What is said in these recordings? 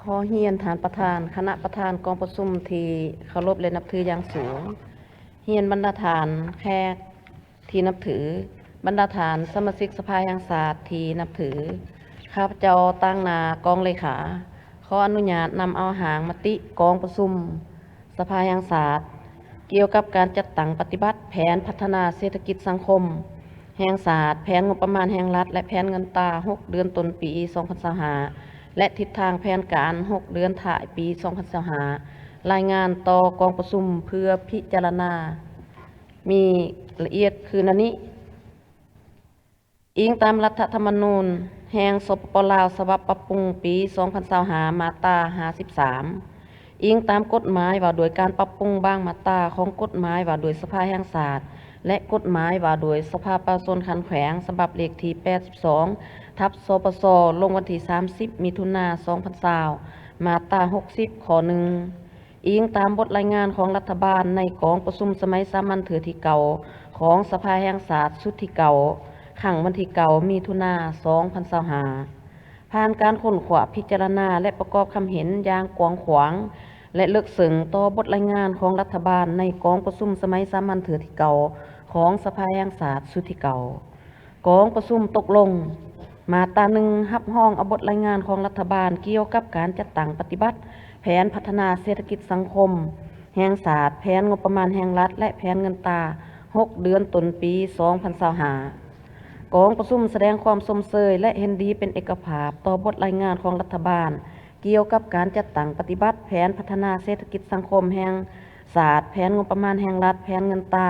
ຂໍຮຽນທ່ານປະທານ, ຄະນະປະທານກອງປະຊຸມທີ່ເຄົາລົບ ແລະ ນັບຖືຢ່າງສູງ, ຮຽນບັນດາທ່ານແຂກທີ່ນັບຖື, ບັນດາທ່ານສະມາຊິກສະພາແຫ່ງຊາດທີ່ນັບຖື, ຂ້າພະເຈົ້າຕາງໜ້າກອງເລຂາ ຂໍອະນຸຍາດນຳເອົາຮ່າງມະຕິກອງປະຊຸມ ສະພາແຫ່ງຊາດ ກ່ຽວກັບການຈັດຕັ້ງປະຕິບັດແຜນພັດທະນາເສດຖະກິດສັງຄົມແຫ່ງຊາດ, ແຜນງົບປະມານແຫ່ງລັດ ແລະ ແຜນເງິນຕາຫົກເດືອນຕົ້ນປີສອງພັນຊາວຫ້າ ແລະ ທິດທາງແຜນການຫົກເດືອນທ້າຍປີສອງພັນຊາວຫ້າ ລາຍງານຕໍ່ກອງປະຊຸມເພື່ອພິຈາລະນາ. ມີລະອຽດຄືແນວນີ້. ອີງຕາມລັດຖະທຳມະນູນແຫ່ງ ສປປ ລາວ ສະບັບປັບປຸງປີສອງພັນຊາວຫ້າ ມາດຕາຫ້າສິບສາມ, ອີງຕາມກົດໝາຍວ່າດ້ວຍການປັບປຸງບາງມາດຕາຂອງກົດໝາຍວ່າດ້ວຍສະພາແຫ່ງຊາດ ແລະ ກົດໝາຍວ່າດ້ວຍສະພາປະຊາຊົນຂັ້ນແຂວງ ສະບັບເລກທີແປດສິບສອງ ທັບ ສປຊ ລົງວັນທີສາມສິບ ມິຖຸນາ ສອງພັນຊາວ ມາດຕາຫົກສິບ ຂໍ້ໜຶ່ງ. ອີງຕາມບົດລາຍງານຂອງລັດຖະບານໃນກອງປະຊຸມສະໄໝສາມັນເທື່ອທີເກົ້າຂອງສະພາແຫ່ງຊາດຊຸດທີເກົ້າ ຄັ້ງວັນທີເກົ້າ ມິຖຸນາ ສອງພັນຊາວຫ້າ ຜ່ານການຄົ້ນຄວ້າພິຈາລະນາ ແລະ ປະກອບຄຳເຫັນຢ່າງກວ້າງຂວາງ ແລະ ເລິກເຊິ່ງຕໍ່ບົດລາຍງານຂອງລັດຖະບານໃນກອງປະຊຸມສະໄໝສາມັນເທື່ອທີເກົ້າຂອງສະພາແຫ່ງຊາດຊຸດທີເກົ້າ. ກອງປະຊຸມຕົກລົງ ມາດຕາໜຶ່ງ ຮັບຮອງເອົາບົດລາຍງານຂອງລັດຖະບານກ່ຽວກັບການຈັດຕັ້ງປະຕິບັດແຜນພັດທະນາເສດຖະກິດສັງຄົມແຫ່ງຊາດ, ແຜນງົບປະມານແຫ່ງລັດ ແລະ ແຜນເງິນຕາຫົກເດືອນຕົ້ນປີສອງພັນຊາວຫ້າ. ກອງປະຊຸມສະແດງຄວາມຊົມເຊີຍ ແລະ ເຫັນດີເປັນເອກະພາບຕໍ່ບົດລາຍງານຂອງລັດຖະບານ ກ່ຽວກັບການຈັດຕັ້ງປະຕິບັດແຜນພັດທະນາເສດຖະກິດສັງຄົມແຫ່ງຊາດ, ແຜນງົບປະມານແຫ່ງລັດ, ແຜນເງິນຕາ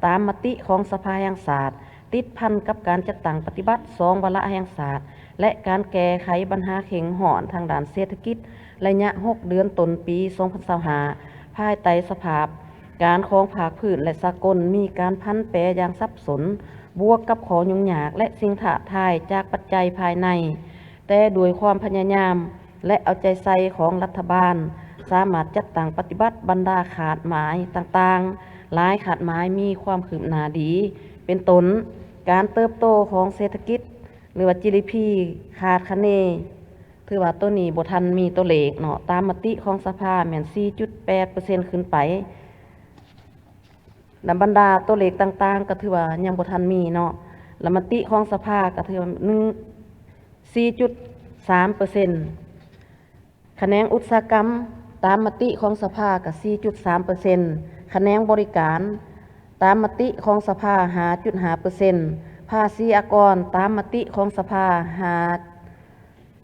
ຕາມມະຕິຂອງສະພາແຫ່ງຊາດ, ຕິດພັນກັບການຈັດຕັ້ງປະຕິບັດສອງວາລະແຫ່ງຊາດ ແລະ ການແກ້ໄຂບັນຫາເຄັ່ງຮ້ອນທາງດ້ານເສດຖະກິດ ໄລຍະຫົກເດືອນຕົ້ນປີສອງພັນຊາວຫ້າ ພາຍໃຕ້ສະພາບການຂອງພາກພື້ນ ແລະ ສາກົນ ມີການຜັນແປຢ່າງສັບສົນ, ບວກກັບຂໍ້ຫຍຸ້ງຍາກ ແລະ ສິ່ງທ້າທາຍຈາກປັດໄຈພາຍໃນ, ແຕ່ດ້ວຍຄວາມພະຍາຍາມ ແລະ ເອົາໃຈໃສ່ຂອງລັດຖະບານ ສາມາດຈັດຕັ້ງປະຕິບັດບັນດາຄາດໝາຍຕ່າງໆ, ຫຼາຍຄາດໝາຍມີຄວາມຄືບໜ້າດີ, ເປັນຕົ້ນ ການເຕີບໂຕຂອງເສດຖະກິດ ຫຼືວ່າ ຈີດີພີ ຄາດຄະເນ ຖືວ່າໂຕນີ້ບໍ່ທັນມີຕົວເລກເນາະ, ຕາມມະຕິຂອງສະພາແມ່ນສີ່ຈຸດແປດເປີເຊັນຂຶ້ນໄປ. ແລະ ບັນດາຕົວເລກຕ່າງໆ ກໍຖືວ່າຍັງບໍ່ທັນມີເນາະ, ແລະ ມະຕິຂອງສະພາກໍຖືວ່າໜຶ່ງ ສີ່ຈຸດສາມເປີເຊັນ. ຂະແໜງອຸດສາຫະກຳ ຕາມມະຕິຂອງສະພາກໍສີ່ຈຸດສາມເປີເຊັນ, ຂະແໜງບໍລິການ ຕາມມະຕິຂອງສະພາຫ້າຈຸດຫ້າເປີເຊັນ, ພາສີອາກອນ ຕາມມະຕິຂອງສະພາຫ້າ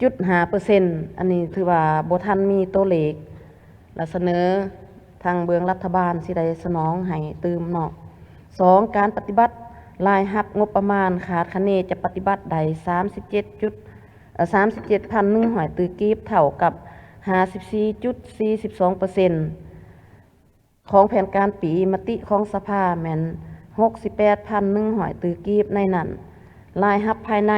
ຈຸດຫ້າເປີເຊັນ. ອັນນີ້ຖືວ່າບໍ່ທັນມີຕົວເລກ ແລະ ສະເໜີທາງເບື້ອງລັດຖະບານຊິໄດ້ສະໜອງໃຫ້ຕື່ມເນາະ. ສອງ ການປະຕິບັດລາຍຮັບງົບປະມານ ຄາດຄະເນຈະປະຕິບັດໄດ້ສາມສິບເຈັດຈຸດ ເອີ ສາມສິບເຈັດພັນໜຶ່ງຮ້ອຍຕື້ກີບ ເທົ່າກັບຫ້າສິບສີ່ຈຸດສີ່ສິບສອງເປີເຊັນຂອງແຜນການປີ, ມະຕິຂອງສະພາແມ່ນຫົກສິບແປດພັນໜຶ່ງຮ້ອຍຕື້ກີບ. ໃນນັ້ນ ລາຍຮັບພາຍໃນ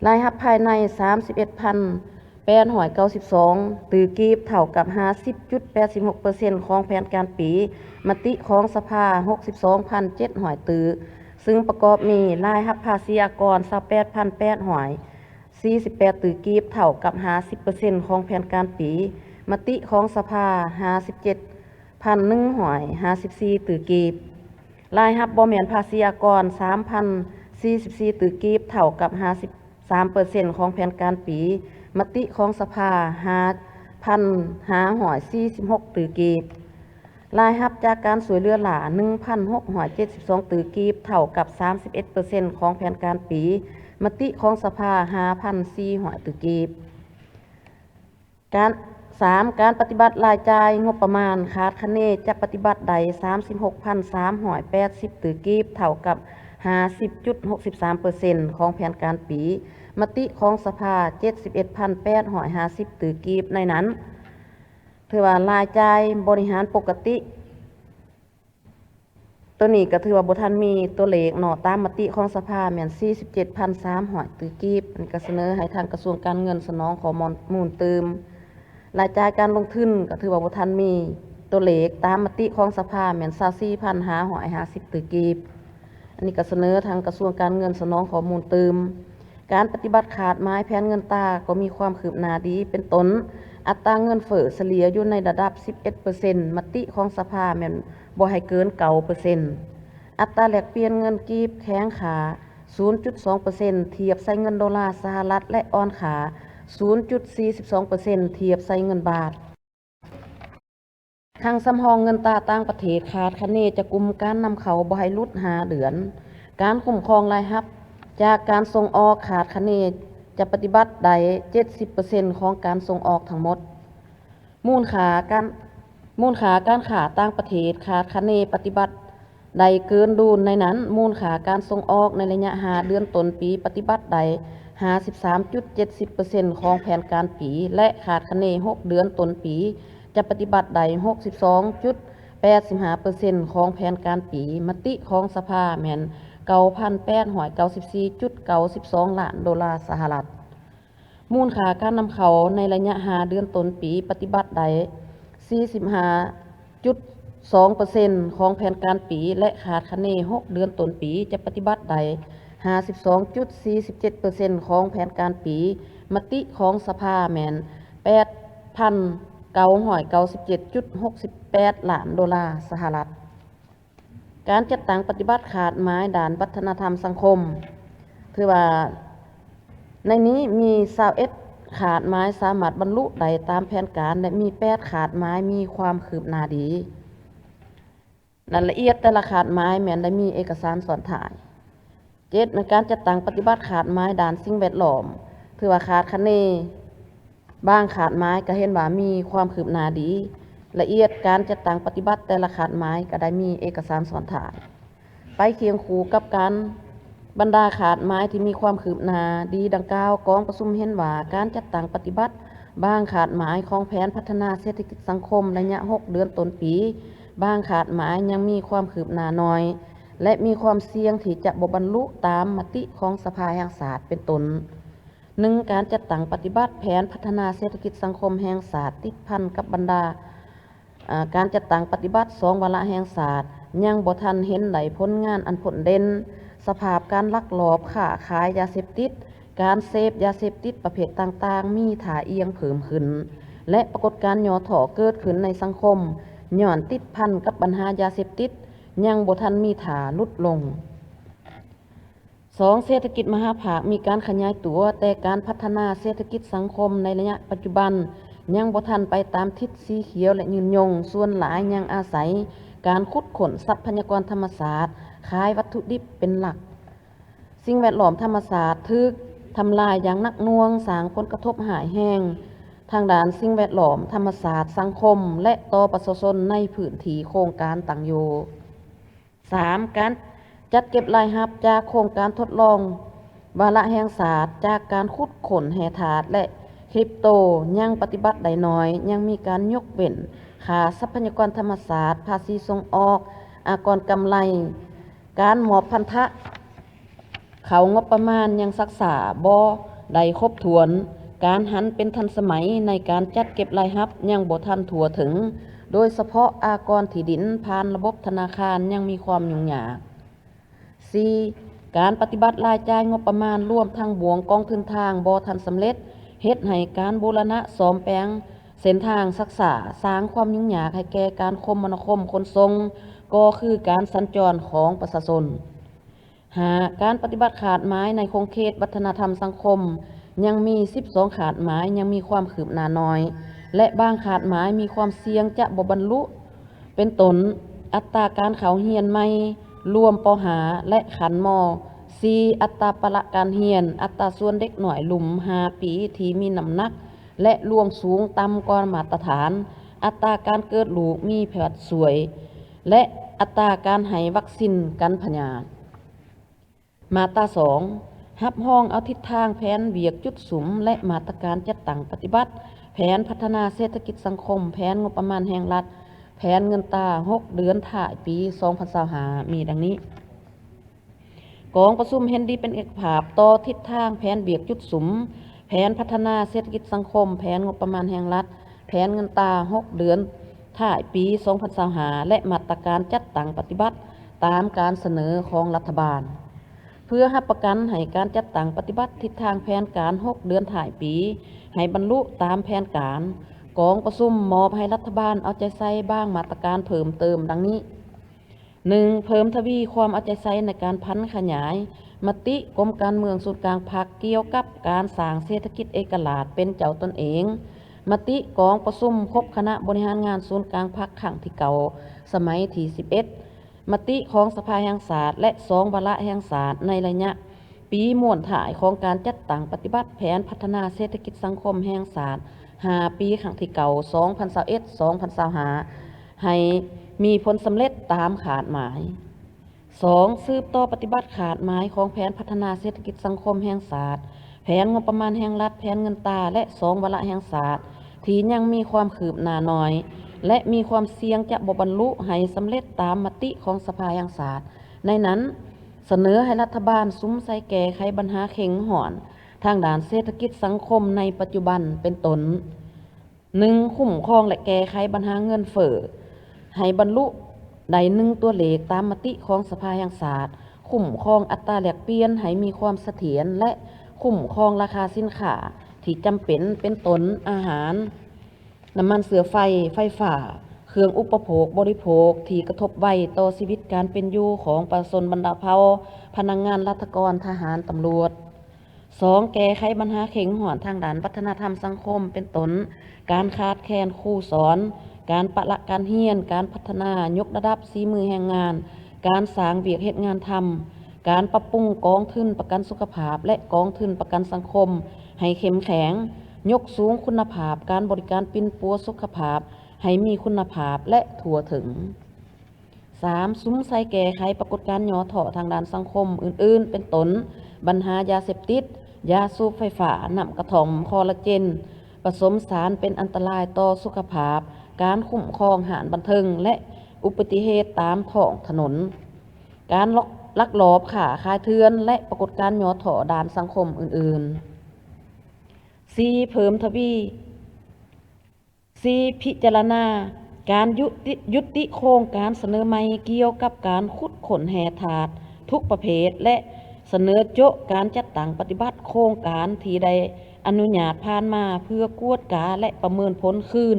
ລາຍຮັບພາຍໃນສາມສິບເອັດພັນແປດຮ້ອຍເກົ້າສິບສອງຕື້ກີບ ເທົ່າກັບຫ້າສິບຈຸດແປດສິບຫົກເປີເຊັນຂອງແຜນການປີ, ມະຕິຂອງສະພາຫົກສິບສອງພັນເຈັດຮ້ອຍຕື້, ຊຶ່ງປະກອບມີລາຍຮັບພາສີອາກອນຊາວແປດພັນແປດຮ້ອຍສີ່ສິບແປດຕື້ກີບ ເທົ່າກັບຫ້າສິບເປີເຊັນຂອງແຜນການປີ, ມະຕິຂອງສະພາຫ້າສິບເຈັດພັນໜຶ່ງຮ້ອຍຫ້າສິບສີ່ຕື້ກີບ. ລາຍຮັບບໍ່ແມ່ນພາສີອາກອນສາມພັນສີ່ສິບສີ່ຕື້ກີບ ເທົ່າກັບຫ້າສິບສາມເປີເຊັນຂອງແຜນການປີ, ມະຕິຂອງສະພາຫ້າພັນຫ້າຮ້ອຍສີ່ສິບຫົກຕື້ກີບ. ລາຍຮັບຈາກການຊ່ວຍເຫຼືອຫຼ້າໜຶ່ງພັນຫົກຮ້ອຍເຈັດສິບສອງຕື້ກີບ ເທົ່າກັບສາມສິບເອັດເປີເຊັນຂອງແຜນການປີ, ມະຕິຂອງສະພາຫ້າພັນສີ່ຮ້ອຍຕື້ກີບ. ການ ສາມ ການປະຕິບັດລາຍຈ່າຍງົບປະມານ ຄາດຄະເນຈະປະຕິບັດໄດ້ສາມສິບຫົກພັນສາມຮ້ອຍແປດສິບຕື້ກີບ ເທົ່າກັບຫ້າສິບຈຸດຫົກສິບສາມເປີເຊັນຂອງແຜນການປີ, ມະຕິຂອງສະພາເຈັດສິບເອັດພັນແປດຮ້ອຍຫ້າສິບຕື້ກີບ. ໃນນັ້ນ ຖືວ່າລາຍຈ່າຍບໍລິຫານປົກກະຕິ ໂຕນີ້ກໍຖືວ່າບໍ່ທັນມີຕົວເລກເນາະ, ຕາມມະຕິຂອງສະພາແມ່ນສີ່ສິບເຈັດພັນສາມຮ້ອຍຕື້ກີບ, ອັນນີ້ກໍສະເໜີໃຫ້ທາງກະຊວງການເງິນສະໜອງຂໍ້ມູນຕື່ມ. ລາຍຈ່າຍການລົງທຶນກໍຖືວ່າບໍ່ທັນມີ ຕົວເລກຕາມມະຕິຂອງສະພາແມ່ນຊາວສີ່ພັນຫ້າຮ້ອຍຫ້າສິບຕື້ກີບ. ອັນນີ້ກໍສະເໜີທາງກະຊວງການເງິນສະໜອງຂໍ້ມູນຕື່ມ. ການປະຕິບັດຂາດໝາຍແຜນເງິນຕາກໍມີຄວາມຄືບໜ້າດີ, ເປັນຕົ້ນ ອັດຕາເງິນເຟີ້ສະເລ່ຍຢູ່ໃນລະດັບສິບເອັດເປີເຊັນ, ມະຕິຂອງສະພາແມ່ນບໍ່ໃຫ້ເກີນເກົ້າເປີເຊັນ. ອັດຕາແລກປ່ຽນເງິນກີບແຂງຄ່າສູນຈຸດສອງເປີເຊັນ ທຽບໃສ່ເງິນໂດລາສະຫະລັດ ແລະ ອ່ອນຄ່າສູນຈຸດສີ່ສິບສອງເປີເຊັນ ທຽບໃສ່ເງິນບາດ. ຄັງສຳຮອງເງິນຕາຕ່າງປະເທດຄາດຄະເນຈະກຸມການນຳເຂົ້າບໍ່ໃຫ້ຫຼຸດຫ້າເດືອນ. ການຄຸ້ມຄອງລາຍຮັບຈາກການສົ່ງອອກຄາດຄະເນຈະປະຕິບັດໄດ້ເຈັດສິບເປີເຊັນຂອງການສົ່ງອອກທັງໝົດ. ມູນຄ່າການ, ມູນຄ່າການຄ້າຕ່າງປະເທດຄາດຄະເນປະຕິບັດໄດ້ເກີນດຸນ. ໃນນັ້ນ, ມູນຄ່າການສົ່ງອອກໃນໄລຍະຫ້າເດືອນຕົ້ນປີປະຕິບັດໄດ້ຫ້າສິບສາມຈຸດເຈັດສິບເປີເຊັນຂອງແຜນການປີ ແລະ ຄາດຄະເນຫົກເດືອນຕົ້ນປີຈະປະຕິບັດໄດ້ຫົກສິບສອງຈຸດແປດສິບຫ້າເປີເຊັນຂອງແຜນການປີ. ມະຕິຂອງສະພາແມ່ນເກົ້າພັນແປດຮ້ອຍເກົ້າສິບສີ່ຈຸດເກົ້າສິບສອງລ້ານໂດລາສະຫະລັດ. ມູນຄ່າການນຳເຂົ້າໃນໄລຍະຫ້າເດືອນຕົ້ນປີປະຕິບັດໄດ້ສີ່ສິບຫ້າຈຸດສອງເປີເຊັນຂອງແຜນການປີ ແລະ ຄາດຄະເນຫົກເດືອນຕົ້ນປີຈະປະຕິບັດໄດ້ຫ້າສິບສອງຈຸດສີ່ສິບເຈັດເປີເຊັນຂອງແຜນການປີ. ມະຕິຂອງສະພາແມ່ນແປດພັນເກົ້າຮ້ອຍເກົ້າສິບເຈັດຈຸດຫົກສິບແປດລ້ານໂດລາສະຫະລັດ. ການຈັດຕັ້ງປະຕິບັດຂາດໝາຍດ້ານວັດທະນະທຳສັງຄົມ ຖືວ່າໃນນີ້ມີຊາວເອັດຂາດໝາຍສາມາດບັນລຸໄດ້ຕາມແຜນການ ແລະ ມີແປດຂາດໝາຍມີຄວາມຄືບໜ້າດີ. ລາຍລະອຽດແຕ່ລະຂາດໝາຍແມ່ນໄດ້ມີເອກະສານຊ້ອນທ້າຍ. ເຈັດ ແມ່ນການຈັດຕັ້ງປະຕິບັດຂາດໝາຍດ້ານສິ່ງແວດລ້ອມ ຖືວ່າຂາດຄະເນ. ບາງຂາດໝາຍກໍເຫັນວ່າມີຄວາມຄືບໜ້າດີ. ລະອຽດການຈັດຕັ້ງປະຕິບັດແຕ່ລະຂາດໝາຍກໍໄດ້ມີເອກະສານຊ້ອນທ້າຍ. ໄປຄຽງຄູ່ກັບການບັນດາຂາດໝາຍທີ່ມີຄວາມຄືບໜ້າດີດັ່ງກ່າວ, ກອງປະຊຸມເຫັນວ່າການຈັດຕັ້ງປະຕິບັດບາງຂາດໝາຍຂອງແຜນພັດທະນາເສດຖະກິດສັງຄົມໄລຍະຫົກເດືອນຕົ້ນປີ, ບາງຂາດໝາຍຍັງມີຄວາມຄືບໜ້າໜ້ອຍ ແລະ ມີຄວາມສ່ຽງທີ່ຈະບໍ່ບັນລຸຕາມມະຕິຂອງສະພາແຫ່ງຊາດ ເປັນຕົ້ນ ໜຶ່ງ ການຈັດຕັ້ງປະຕິບັດແຜນພັດທະນາເສດຖະກິດສັງຄົມແຫ່ງຊາດ ຕິດພັນກັບບັນດາ ເອີ ການຈັດຕັ້ງປະຕິບັດສອງວາລະແຫ່ງຊາດ ຍັງບໍ່ທັນເຫັນໄດ້ຜົນງານອັນພົ້ນເດັ່ນ. ສະພາບການລັກລອບຄ້າຂາຍຢາເສບຕິດ, ການເສບຢາເສບຕິດປະເພດຕ່າງໆ ມີທ່າອຽງເພີ່ມຂຶ້ນ ແລະ ປາກົດການຫຍໍ້ທໍ້ເກີດຂຶ້ນໃນສັງຄົມ ຍ້ອນຕິດພັນກັບບັນຫາຢາເສບຕິດ ຍັງບໍ່ທັນມີທ່າຫຼຸດລົງ. ສອງ ເສດຖະກິດມະຫາພາກມີການຂະຫຍາຍຕົວ, ແຕ່ການພັດທະນາເສດຖະກິດສັງຄົມໃນໄລຍະປັດຈຸບັນຍັງບໍ່ທັນໄປຕາມທິດສີຂຽວ ແລະ ຍືນຍົງ, ສ່ວນຫຼາຍຍັງອາໄສການຂຸດຄົ້ນຊັບພະຍາກອນທຳມະຊາດ, ຂາຍວັດຖຸດິບເປັນຫຼັກ. ສິ່ງແວດລ້ອມທຳມະຊາດຖືກທຳລາຍຢ່າງໜັກໜ່ວງ, ສ້າງຜົນກະທົບຮ້າຍແຮງທາງດ້ານສິ່ງແວດລ້ອມ, ທຳມະຊາດ, ສັງຄົມ ແລະ ຕໍ່ປະຊາຊົນໃນພື້ນທີ່ໂຄງການຕັ້ງຢູ່. ສາມ ການຈັດເກັບລາຍຮັບຈາກໂຄງການທົດລອງວາລະແຫ່ງຊາດ ຈາກການຂຸດຄົ້ນແຮ່ທາດ ແລະ ຄຣິບໂຕ ຍັງປະຕິບັດໄດ້ໜ້ອຍ, ຍັງມີການຍົກເວັ້ນຄ່າຊັບພະຍາກອນທຳມະຊາດ, ພາສີສົ່ງອອກ, ອາກອນກຳໄລ, ການມອບພັນທະເຂົ້າງົບປະມານຍັງຊັກຊ້າບໍ່ໄດ້ຄົບຖ້ວນ, ການຫັນເປັນທັນສະໄໝໃນການຈັດເກັບລາຍຮັບຍັງບໍ່ທັນທົ່ວເຖິງ, ໂດຍສະເພາະອາກອນທີ່ດິນຜ່ານລະບົບທະນາຄານຍັງມີຄວາມຫຍຸ້ງຍາກ. ສີ່ ການປະຕິບັດລາຍຈ່າຍງົບປະມານລວມທັງບ່ວງກອງທຶນທາງບໍ່ທັນສຳເລັດ, ເຮັດໃຫ້ການບູລະນະສ້ອມແປງເສັ້ນທາງຊັກຊ້າ, ສ້າງຄວາມຫຍຸ້ງຍາກໃຫ້ແກ່ການຄົມມະນາຄົມຂົນສົ່ງ, ກໍຄືການສັນຈອນຂອງປະຊາຊົນ. ຫ້າ ການປະຕິບັດຂາດໝາຍໃນຂົງເຂດວັດທະນະທຳສັງຄົມ ຍັງມີສິບສອງຂາດໝາຍຍັງມີຄວາມຄືບໜ້າໜ້ອຍ ແລະ ບາງຂາດໝາຍມີຄວາມສ່ຽງຈະບໍ່ບັນລຸ ເປັນຕົ້ນ ອັດຕາການເຂົ້າຮຽນໃໝ່ລວມ ປໍຫ້າ ແລະ ຂັ້ນ ມ. ສີ່ ອັດຕາປະລະການຮຽນ, ອັດຕາສ່ວນເດັກນ້ອຍລຸ່ມຫ້າປີທີ່ມີນ້ຳໜັກ ແລະ ລວງສູງຕ່ຳກວ່າມາດຕະຖານ, ອັດຕາການເກີດລູກມີພະຍາດຊ່ວຍ ແລະ ອັດຕາການໃຫ້ວັກຊິນກັນພະຍາດ. ມາດຕາສອງ ຮັບຮອງເອົາທິດທາງແຜນວຽກຈຸດສຸມ ແລະ ມາດຕະການຈັດຕັ້ງປະຕິບັດແຜນພັດທະນາເສດຖະກິດສັງຄົມ, ແຜນງົບປະມານແຫ່ງລັດ, ແຜນເງິນຕາຫົກເດືອນທ້າຍປີສອງພັນຊາວຫ້າ ມີດັ່ງນີ້. ກອງປະຊຸມເຫັນດີເປັນເອກະພາບຕໍ່ທິດທາງແຜນວຽກຈຸດສຸມ, ແຜນພັດທະນາເສດຖະກິດສັງຄົມ, ແຜນງົບປະມານແຫ່ງລັດ, ແຜນເງິນຕາຫົກເດືອນ ທ້າຍປີສອງພັນຊາວຫ້າ ແລະ ມາດຕະການຈັດຕັ້ງປະຕິບັດຕາມການສະເໜີຂອງລັດຖະບານ. ເພື່ອຮັບປະກັນໃຫ້ການຈັດຕັ້ງປະຕິບັດທິດທາງແຜນການຫົກເດືອນທ້າຍປີໃຫ້ບັນລຸຕາມແຜນການ, ກອງປະຊຸມມອບໃຫ້ລັດຖະບານເອົາໃຈໃສ່ບາງມາດຕະການເພີ່ມເຕີມດັ່ງນີ້. ໜຶ່ງ, ເພີ່ມທະວີຄວາມເອົາໃຈໃສ່ໃນການຜັນຂະຫຍາຍມະຕິກົມການເມືອງສູນກາງພັກກ່ຽວກັບການສ້າງເສດຖະກິດເອກະລາດເປັນເຈົ້າຕົນເອງ, ມະຕິກອງປະຊຸມຄົບຄະນະບໍລິຫານງານສູນກາງພັກຄັ້ງທີເກົ້າ ສະໄໝທີສິບເອັດ, ມະຕິຂອງສະພາແຫ່ງຊາດ ແລະ ສອງວາລະແຫ່ງຊາດໃນໄລຍະ ປີມ້ວນທ້າຍຂອງການຈັດຕັ້ງປະຕິບັດແຜນພັດທະນາເສດຖະກິດສັງຄົມແຫ່ງຊາດຫ້າປີ ຄັ້ງທີເກົ້າ ສອງພັນຊາວເອັດ ສອງພັນຊາວຫ້າ ໃຫ້ມີຜົນສຳເລັດຕາມຄາດໝາຍ. ສອງ, ສືບຕໍ່ປະຕິບັດຄາດໝາຍຂອງແຜນພັດທະນາເສດຖະກິດສັງຄົມແຫ່ງຊາດ, ແຜນງົບປະມານແຫ່ງລັດ, ແຜນເງິນຕາ ແລະ ສອງວາລະແຫ່ງຊາດ ທີ່ຍັງມີຄວາມຄືບໜ້າໜ້ອຍ ແລະ ມີຄວາມສ່ຽງຈະບໍ່ບັນລຸໃຫ້ສຳເລັດຕາມມະຕິຂອງສະພາແຫ່ງຊາດ. ໃນນັ້ນ, ສະເໜີໃຫ້ລັດຖະບານສຸມໃສ່ແກ້ໄຂບັນຫາເຄັ່ງຮ້ອນທາງດ້ານເສດຖະກິດສັງຄົມໃນປັດຈຸບັນ ເປັນຕົ້ນ, ໜຶ່ງ, ຄຸ້ມຄອງ ແລະ ແກ້ໄຂບັນຫາເງິນເຟີ້ໃຫ້ບັນລຸໄດ້ໜຶ່ງຕົວເລກຕາມມະຕິຂອງສະພາແຫ່ງຊາດ, ຄຸ້ມຄອງອັດຕາແລກປ່ຽນໃຫ້ມີຄວາມສະຖຽນ ແລະ ຄຸ້ມຄອງລາຄາສິນຄ້າທີ່ຈຳເປັນ ເປັນຕົ້ນ ອາຫານ, ນ້ຳມັນເຊື້ອໄຟ, ໄຟຟ້າ, ເຄື່ອງອຸປະໂພກບໍລິໂພກທີ່ກະທົບໄວຕໍ່ຊີວິດການເປັນຢູ່ຂອງປະຊາຊົນບັນດາເຜົ່າ, ພະນັກງານລັດຖະກອນ, ທະຫານ, ຕຳຫຼວດ. ສອງ, ແກ້ໄຂບັນຫາເຄັ່ງຮ້ອນທາງດ້ານວັດທະນະທຳສັງຄົມ ເປັນຕົ້ນ ການຂາດແຄນຄູສອນ, ການປະລະການຮຽນ, ການພັດທະນາຍົກລະດັບສີມືແຮງງານ, ການສ້າງວຽກເຮັດງານທຳ, ການປັບປຸງກອງທຶນປະກັນສຸຂະພາບ ແລະ ກອງທຶນປະກັນສັງຄົມໃຫ້ເຂັ້ມແຂງ, ຍົກສູງຄຸນນະພາບການບໍລິການປິ່ນປົວສຸຂະພາບໃຫ້ມີຄຸນນະພາບ ແລະ ທົ່ວເຖິງ. ສາມ, ສຸມໃສ່ແກ້ໄຂປາກົດການຫຍໍ້ທໍ້ທາງດ້ານສັງຄົມອື່ນໆ ເປັນຕົ້ນ ບັນຫາຢາເສບຕິດ, ຢາສູບໄຟຟ້າ, ນ້ຳກະທ່ອມ, ຄໍລາເຈນ ປະສົມສານເປັນອັນຕະລາຍຕໍ່ສຸຂະພາບ, ການຄຸ້ມຄອງຮ້ານບັນເທີງ ແລະ ອຸບັດຕິເຫດຕາມທ້ອງຖະໜົນ, ການລັກ ລັກລອບຄ້າຂາຍເຖື່ອນ ແລະ ປາກົດການຫຍໍ້ທໍ້ດ້ານສັງຄົມອື່ນໆ. ສີ່, ເພີ່ມທະວີ ສີ່, ພິຈາລະນາການຍຸຕິ ຍຸຕິໂຄງການສະເໜີໃໝ່ກ່ຽວກັບການຂຸດຄົ້ນແຮ່ທາດທຸກປະເພດ ແລະ ສະເໜີໂຈະການຈັດຕັ້ງປະຕິບັດໂຄງການທີ່ໄດ້ອະນຸຍາດຜ່ານມາ ເພື່ອກວດກາ ແລະ ປະເມີນຜົນຄືນ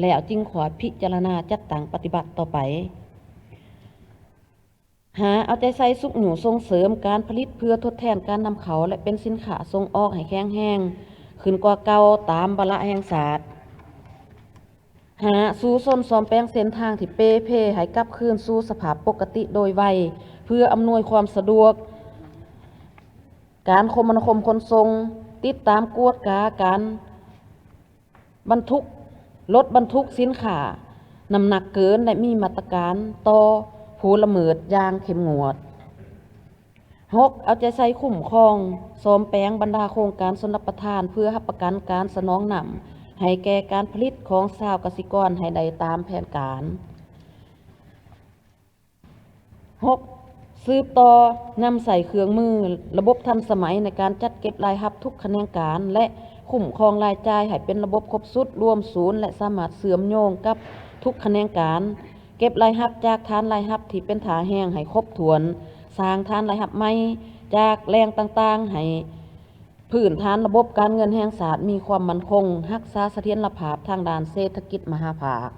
ແລ້ວຈຶ່ງຄ່ອຍພິຈາລະນາຈັດຕັ້ງປະຕິບັດຕໍ່ໄປ. ຫ້າ, ເອົາໃຈໃສ່ຊຸກຍູ້ສົ່ງເສີມການຜະລິດເພື່ອທົດແທນການນຳເຂົ້າ ແລະ ເປັນສິນຄ້າສົ່ງອອກໃຫ້ແຂງແຮງຂຶ້ນກວ່າເກົ່າຕາມວາລະແຫ່ງຊາດ. ຫ້າ, ສູ້ຊົນສ້ອມແປງເສັ້ນທາງທີ່ເປ່ເພໃຫ້ກັບຄືນສູ່ສະພາບປົກກະຕິໂດຍໄວ ເພື່ອອຳນວຍຄວາມສະດວກການຄົມມະນາຄົມຂົນສົ່ງ, ຕິດຕາມກວດກາການ ບັນທຸກ, ລົດບັນທຸກສິນຄ້ານ້ຳໜັກເກີນ ແລະ ມີມາດຕະການຕໍ່ຜູ້ລະເມີດຢ່າງເຂັ້ມງວດ. ຫົກ, ເອົາໃຈໃສ່ຄຸ້ມຄອງສ້ອມແປງບັນດາໂຄງການຊົນລະປະທານ ເພື່ອຮັບປະກັນການສະໜອງນ້ຳໃຫ້ແກ່ການຜະລິດຂອງຊາວກະສິກອນໃຫ້ໄດ້ຕາມແຜນການ. ຫົກ, ສືບຕໍ່ນຳໃຊ້ເຄື່ອງມືລະບົບທັນສະໄໝໃນການຈັດເກັບລາຍຮັບທຸກຂະແໜງການ ແລະ ຄຸ້ມຄອງລາຍຈ່າຍໃຫ້ເປັນລະບົບຄົບຊຸດ, ລວມສູນ ແລະ ສາມາດເຊື່ອມໂຍງກັບທຸກຂະແໜງການ, ເກັບລາຍຮັບຈາກຖານລາຍຮັບທີ່ເປັນທ່າແຮງໃຫ້ຄົບຖ້ວນ, ສ້າງຖານລາຍຮັບໃໝ່ຈາກແຫຼ່ງຕ່າງໆ ໃຫ້ພື້ນຖານລະບົບການເງິນແຫ່ງຊາດມີຄວາມໝັ້ນຄົງ, ຮັກສາສະຖຽນລະພາບທາງດ້ານເສດຖະກິດມະຫາພາກ.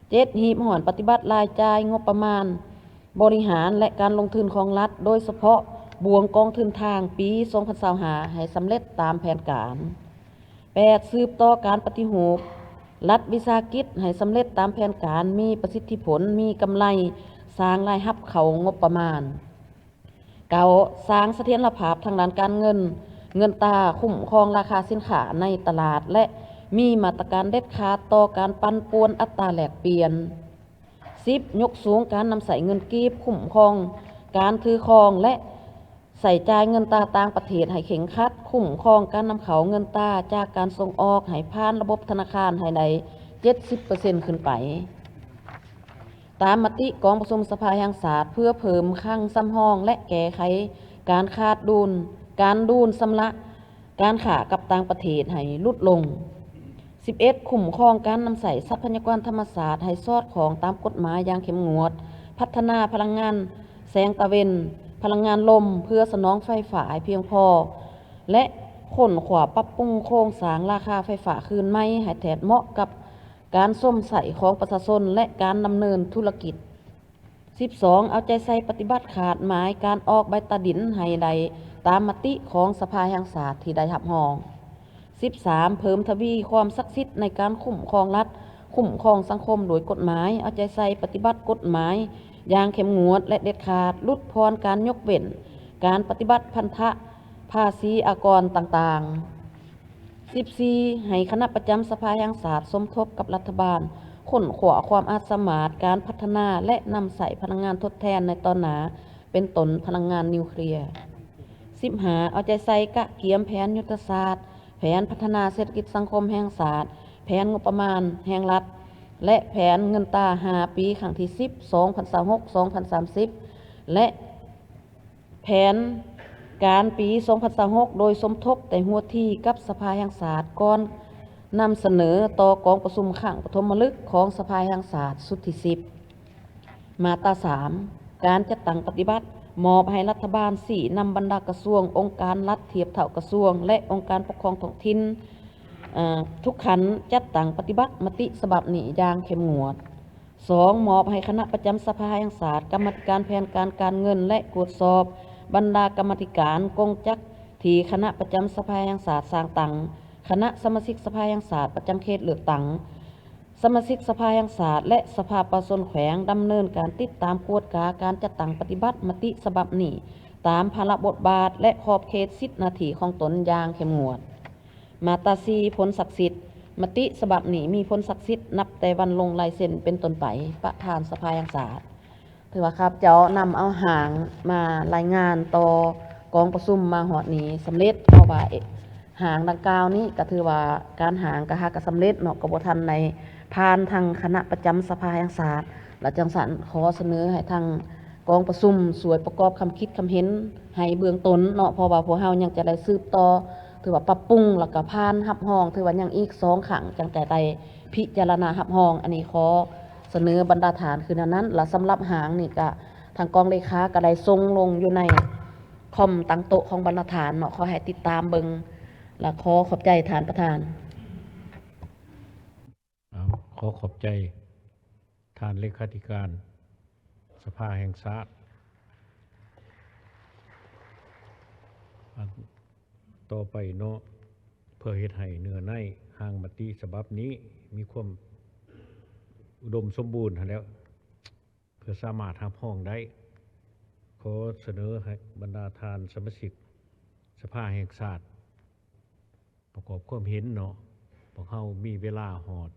ເຈັດ, ຮີບຮ້ອນປະຕິບັດລາຍຈ່າຍງົບປະມານບໍລິຫານ ແລະ ການລົງທຶນຂອງລັດ, ໂດຍສະເພາະບ່ວງກອງທຶນທາງປີສອງພັນຊາວຫ້າ ໃຫ້ສຳເລັດຕາມແຜນການ. ແປດ, ສືບຕໍ່ການປະຕິຮູບລັດວິສາຫະກິດໃຫ້ສຳເລັດຕາມແຜນການ, ມີປະສິດທິຜົນ, ມີກຳໄລ, ສ້າງລາຍຮັບເຂົ້າງົບປະມານ. ເກົ້າ, ສ້າງສະຖຽນລະພາບທາງດ້ານການເງິນ, ເງິນຕາ, ຄຸ້ມຄອງລາຄາສິນຄ້າໃນຕະຫຼາດ ແລະ ມີມາດຕະການເດັດຂາດຕໍ່ການປັ່ນປ່ວນອັດຕາແລກປ່ຽນ. ສິບ, ຍົກສູງການນຳໃຊ້ເງິນກີບ, ຄຸ້ມຄອງການຖືຄອງ ແລະ ໃຊ້ຈ່າຍເງິນຕາຕ່າງປະເທດໃຫ້ເຄັ່ງຄັດ, ຄຸ້ມຄອງການນຳເຂົ້າເງິນຕາຈາກການສົ່ງອອກໃຫ້ຜ່ານລະບົບທະນາຄານໃຫ້ໄດ້ເຈັດສິບເປີເຊັນຂຶ້ນໄປ. ຕາມມະຕິກອງປະຊຸມສະພາແຫ່ງຊາດ ເພື່ອເພີ່ມຄັງສຳຮອງ ແລະ ແກ້ໄຂການຂາດດຸນ, ການດູນຊຳລະການຄ້າກັບຕ່າງປະເທດໃຫ້ຫຼຸດລົງ. ສິບເອັດ ຄຸ້ມຄອງການນຳໃຊ້ຊັບພະຍາກອນທຳມະຊາດໃຫ້ສອດຄ່ອງຕາມກົດໝາຍຢ່າງເຂັ້ມງວດ, ພັດທະນາພະລັງງານແສງຕາເວັນ, ພະລັງງານລົມ ເພື່ອສະໜອງໄຟຟ້າໃຫ້ພຽງພໍ ແລະ ຄົ້ນຄວ້າປັບປຸງໂຄງສ້າງລາຄາໄຟຟ້າຄືນໃໝ່ໃຫ້ແທດເໝາະກັບການຊົມໃຊ້ຂອງປະຊາຊົນ ແລະ ການດຳເນີນທຸລະກິດ. ສິບສອງ ເອົາໃຈໃສ່ປະຕິບັດຄາດໝາຍການອອກໃບຕາດິນໃຫ້ໄດ້ຕາມມະຕິຂອງສະພາແຫ່ງຊາດທີ່ໄດ້ຮັບຮອງ. ສິບສາມ ເພີ່ມທະວີຄວາມສັກສິດໃນການຄຸ້ມຄອງລັດ, ຄຸ້ມຄອງສັງຄົມໂດຍກົດໝາຍ, ເອົາໃຈໃສ່ປະຕິບັດກົດໝາຍຢ່າງເຂັ້ມງວດ ແລະ ເດັດຂາດ, ຫຼຸດຜ່ອນການຍົກເວັ້ນການປະຕິບັດພັນທະພາສີອາກອນຕ່າງໆ. ສິບສີ່ ໃຫ້ຄະນະປະຈຳສະພາແຫ່ງຊາດສົມທົບກັບລັດຖະບານ ຄົ້ນຄວ້າຄວາມອາດສາມາດການພັດທະນາ ແລະ ນຳໃຊ້ພະລັງງານທົດແທນໃນຕອນໜ້າ ເປັນຕົ້ນພະລັງງານນິວເຄລຍ. ສິບຫ້າ ເອົາໃຈໃສ່ກະກຽມແຜນຍຸດທະສາດ, ແຜນພັດທະນາເສດຖະກິດສັງຄົມແຫ່ງຊາດ, ແຜນງົບປະມານແຫ່ງລັດ ແລະ ແຜນເງິນຕາຫ້າປີ ຄັ້ງທີສິບ ສອງພັນຊາວຫົກ ສອງພັນສາມສິບ ແລະ ແຜນການປີສອງພັນຊາວຫົກ ໂດຍສົມທົບແຕ່ຫົວທີກັບສະພາແຫ່ງຊາດ ກ່ອນນຳສະເໜີຕໍ່ກອງປະຊຸມຄັ້ງປະຖົມມະລຶກຂອງສະພາແຫ່ງຊາດຊຸດທີສິບ. ມາດຕາສາມ ການຈັດຕັ້ງປະຕິບັດ ມອບໃຫ້ລັດຖະບານຊີ້ນຳບັນດາກະຊວງ, ອົງການລັດທຽບເທົ່າກະຊວງ ແລະ ອົງການປົກຄອງທ້ອງຖິ່ນ ເອີ ທຸກຂັ້ນ ຈັດຕັ້ງປະຕິບັດມະຕິສະບັບນີ້ຢ່າງເຂັ້ມງວດ. ສອງ ມອບໃຫ້ຄະນະປະຈຳສະພາແຫ່ງຊາດ, ກຳມາທິການແຜນການການເງິນ ແລະ ກວດສອບບັນດາກຳມາທິການ, ກົງຈັກທີ່ຄະນະປະຈຳສະພາແຫ່ງຊາດສ້າງຕັ້ງ, ຄະນະສະມາຊິກສະພາແຫ່ງຊາດປະຈຳເຂດເລືອກຕັ້ງ, ສະມາຊິກສະພາແຫ່ງຊາດ ແລະ ສະພາປະຊາຊົນແຂວງ ດຳເນີນການຕິດຕາມກວດກາການຈັດຕັ້ງປະຕິບັດມະຕິສະບັບນີ້ ຕາມພາລະບົດບາດ ແລະ ຂອບເຂດສິດໜ້າທີ່ຂອງຕົນຢ່າງເຂັ້ມງວດ. ມາດຕາສີ່ ຜົນສັກສິດ ມະຕິສະບັບນີ້ມີຜົນສັກສິດນັບແຕ່ວັນລົງລາຍເຊັນເປັນຕົ້ນໄປ. ປະທານສະພາແຫ່ງຊາດ ຖືວ່າຂ້າພະເຈົ້ານຳເອົາຮ່າງມາລາຍງານຕໍ່ກອງປະຊຸມມາຮອດນີ້ສຳເລັດ, ເພາະວ່າ ເອ ຮ່າງດັ່ງກ່າວນີ້ກໍຖືວ່າການຮ່າງກໍຫາກໍສຳເລັດເນາະ, ກໍບໍ່ທັນໄດ້ຜ່ານທາງຄະນະປະຈຳສະພາແຫ່ງຊາດ. ແລະ ຈັ່ງຊັ້ນຂໍສະເໜີໃຫ້ທາງ ກອງປະຊຸມຊ່ວຍປະກອບຄຳຄິດຄຳເຫັນໃຫ້ເບື້ອງຕົ້ນເນາະ, ເພາະວ່າພວກເຮົາຍັງຈະໄດ້ສືບຕໍ່ ຖືວ່າປັບປຸງ ແລ້ວກໍຜ່ານຮັບຮອງ, ຖືວ່າຍັງອີກສອງຄັ້ງຈັ່ງຈະໄດ້ພິຈາລະນາຮັບຮອງ. ອັນນີ້ຂໍສະເໜີບັນດາທ່ານຄືແນວນັ້ນ. ແລະ ສຳລັບຮ່າງນີ້ກະ ທາງກອງເລຂາກໍໄດ້ສົ່ງລົງຢູ່ໃນຄອມຕັ້ງໂຕະຂອງບັນດາທ່ານເນາະ, ຂໍໃຫ້ຕິດຕາມເບິ່ງ ແລະ ຂໍຂອບໃຈທ່ານປະທານ. ເອົາ ຂໍຂອບໃຈທ່ານເລຂາທິການສະພາແຫ່ງຊາດ. ອັນຕໍ່ໄປເນາະ ເພື່ອເຮັດໃຫ້ເນື້ອໃນຮ່າງມະຕິສະບັບນີ້ມີຄວາມອຸດົມສົມບູນຫັ້ນແຫຼະ ເພື່ອສາມາດຮັບຮອງໄດ້, ຂໍສະເໜີໃຫ້ບັນດາທ່ານສະມາຊິກສະພາແຫ່ງຊາດ ປະກອບຄວາມເຫັນເນາະ. ພວກເຮົາມີເວລາຮອດ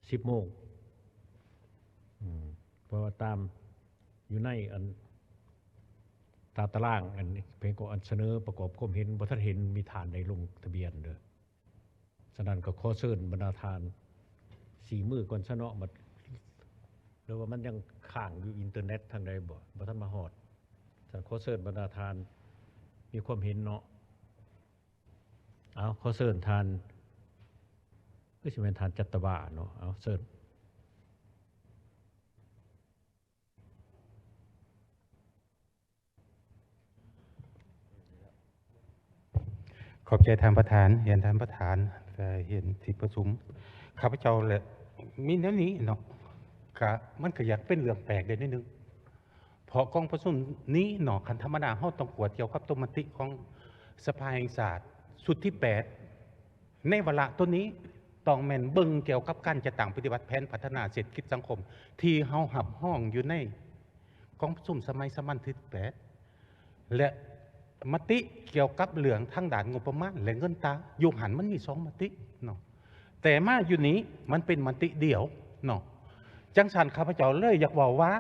ສິບໂມງ ອືມ ເພາະວ່າຕາມຢູ່ໃນອັນຕາຕະລາງ ອັນເພິ່ນກໍອັນສະເໜີປະກອບຄວາມເຫັນ ບໍ່ທັນເຫັນມີທ່ານໃດລົງທະບຽນເດີ້. ສະນັ້ນກໍຂໍເຊີນບັນດາທ່ານ ສີມືກ່ອນຊະເນາະ ບັດ ຫຼືວ່າມັນຍັງຄ້າງຢູ່ອິນເຕີເນັດທາງໃດບໍ່ ບໍ່ທັນມາຮອດ. ສະນັ້ນຂໍເຊີນບັນດາທ່ານມີຄວາມເຫັນເນາະ. ເອົາ ຂໍເຊີນທ່ານ ຄືຊິແມ່ນທ່ານຈັດຕະວາເນາະ. ເອົາ ເຊີນ. ຂອບໃຈທ່ານປະທານ, ຮຽນທ່ານປະທານ ແລະ ຮຽນທີ່ປະຊຸມ. ຂ້າພະເຈົ້າ ແລະ ມີແນວນີ້ເນາະ, ກະ ມັນກະຢາກເປັນເລື່ອງແປກໄດ້ໜ້ອຍໜຶ່ງ. ເພາະກອງປະຊຸມນີ້ເນາະ ຄັນທຳມະດາເຮົາຕ້ອງກວດກ່ຽວກັບໂຕມະຕິຂອງສະພາແຫ່ງຊາດຊຸດທີແປດ ໃນວາລະໂຕນີ້ ຕ້ອງແມ່ນເບິ່ງກ່ຽວກັບການຈັດຕັ້ງປະຕິບັດແຜນພັດທະນາເສດຖະກິດສັງຄົມ ທີ່ເຮົາຮັບຮອງຢູ່ໃນກອງປະຊຸມສະໄໝສາມັນທີແປດ ແລະ ມະຕິກ່ຽວກັບເລື່ອງທາງດ້ານງົບປະມານ ແລະ ເງິນຕາ. ຢູ່ຫັ້ນມັນມີສອງມະຕິເນາະ, ແຕ່ມາຢູ່ນີ້ມັນເປັນມະຕິດຽວເນາະ. ຈັ່ງຊັ້ນ ຂ້າພະເຈົ້າເລີຍຢາກເວົ້າວ່າ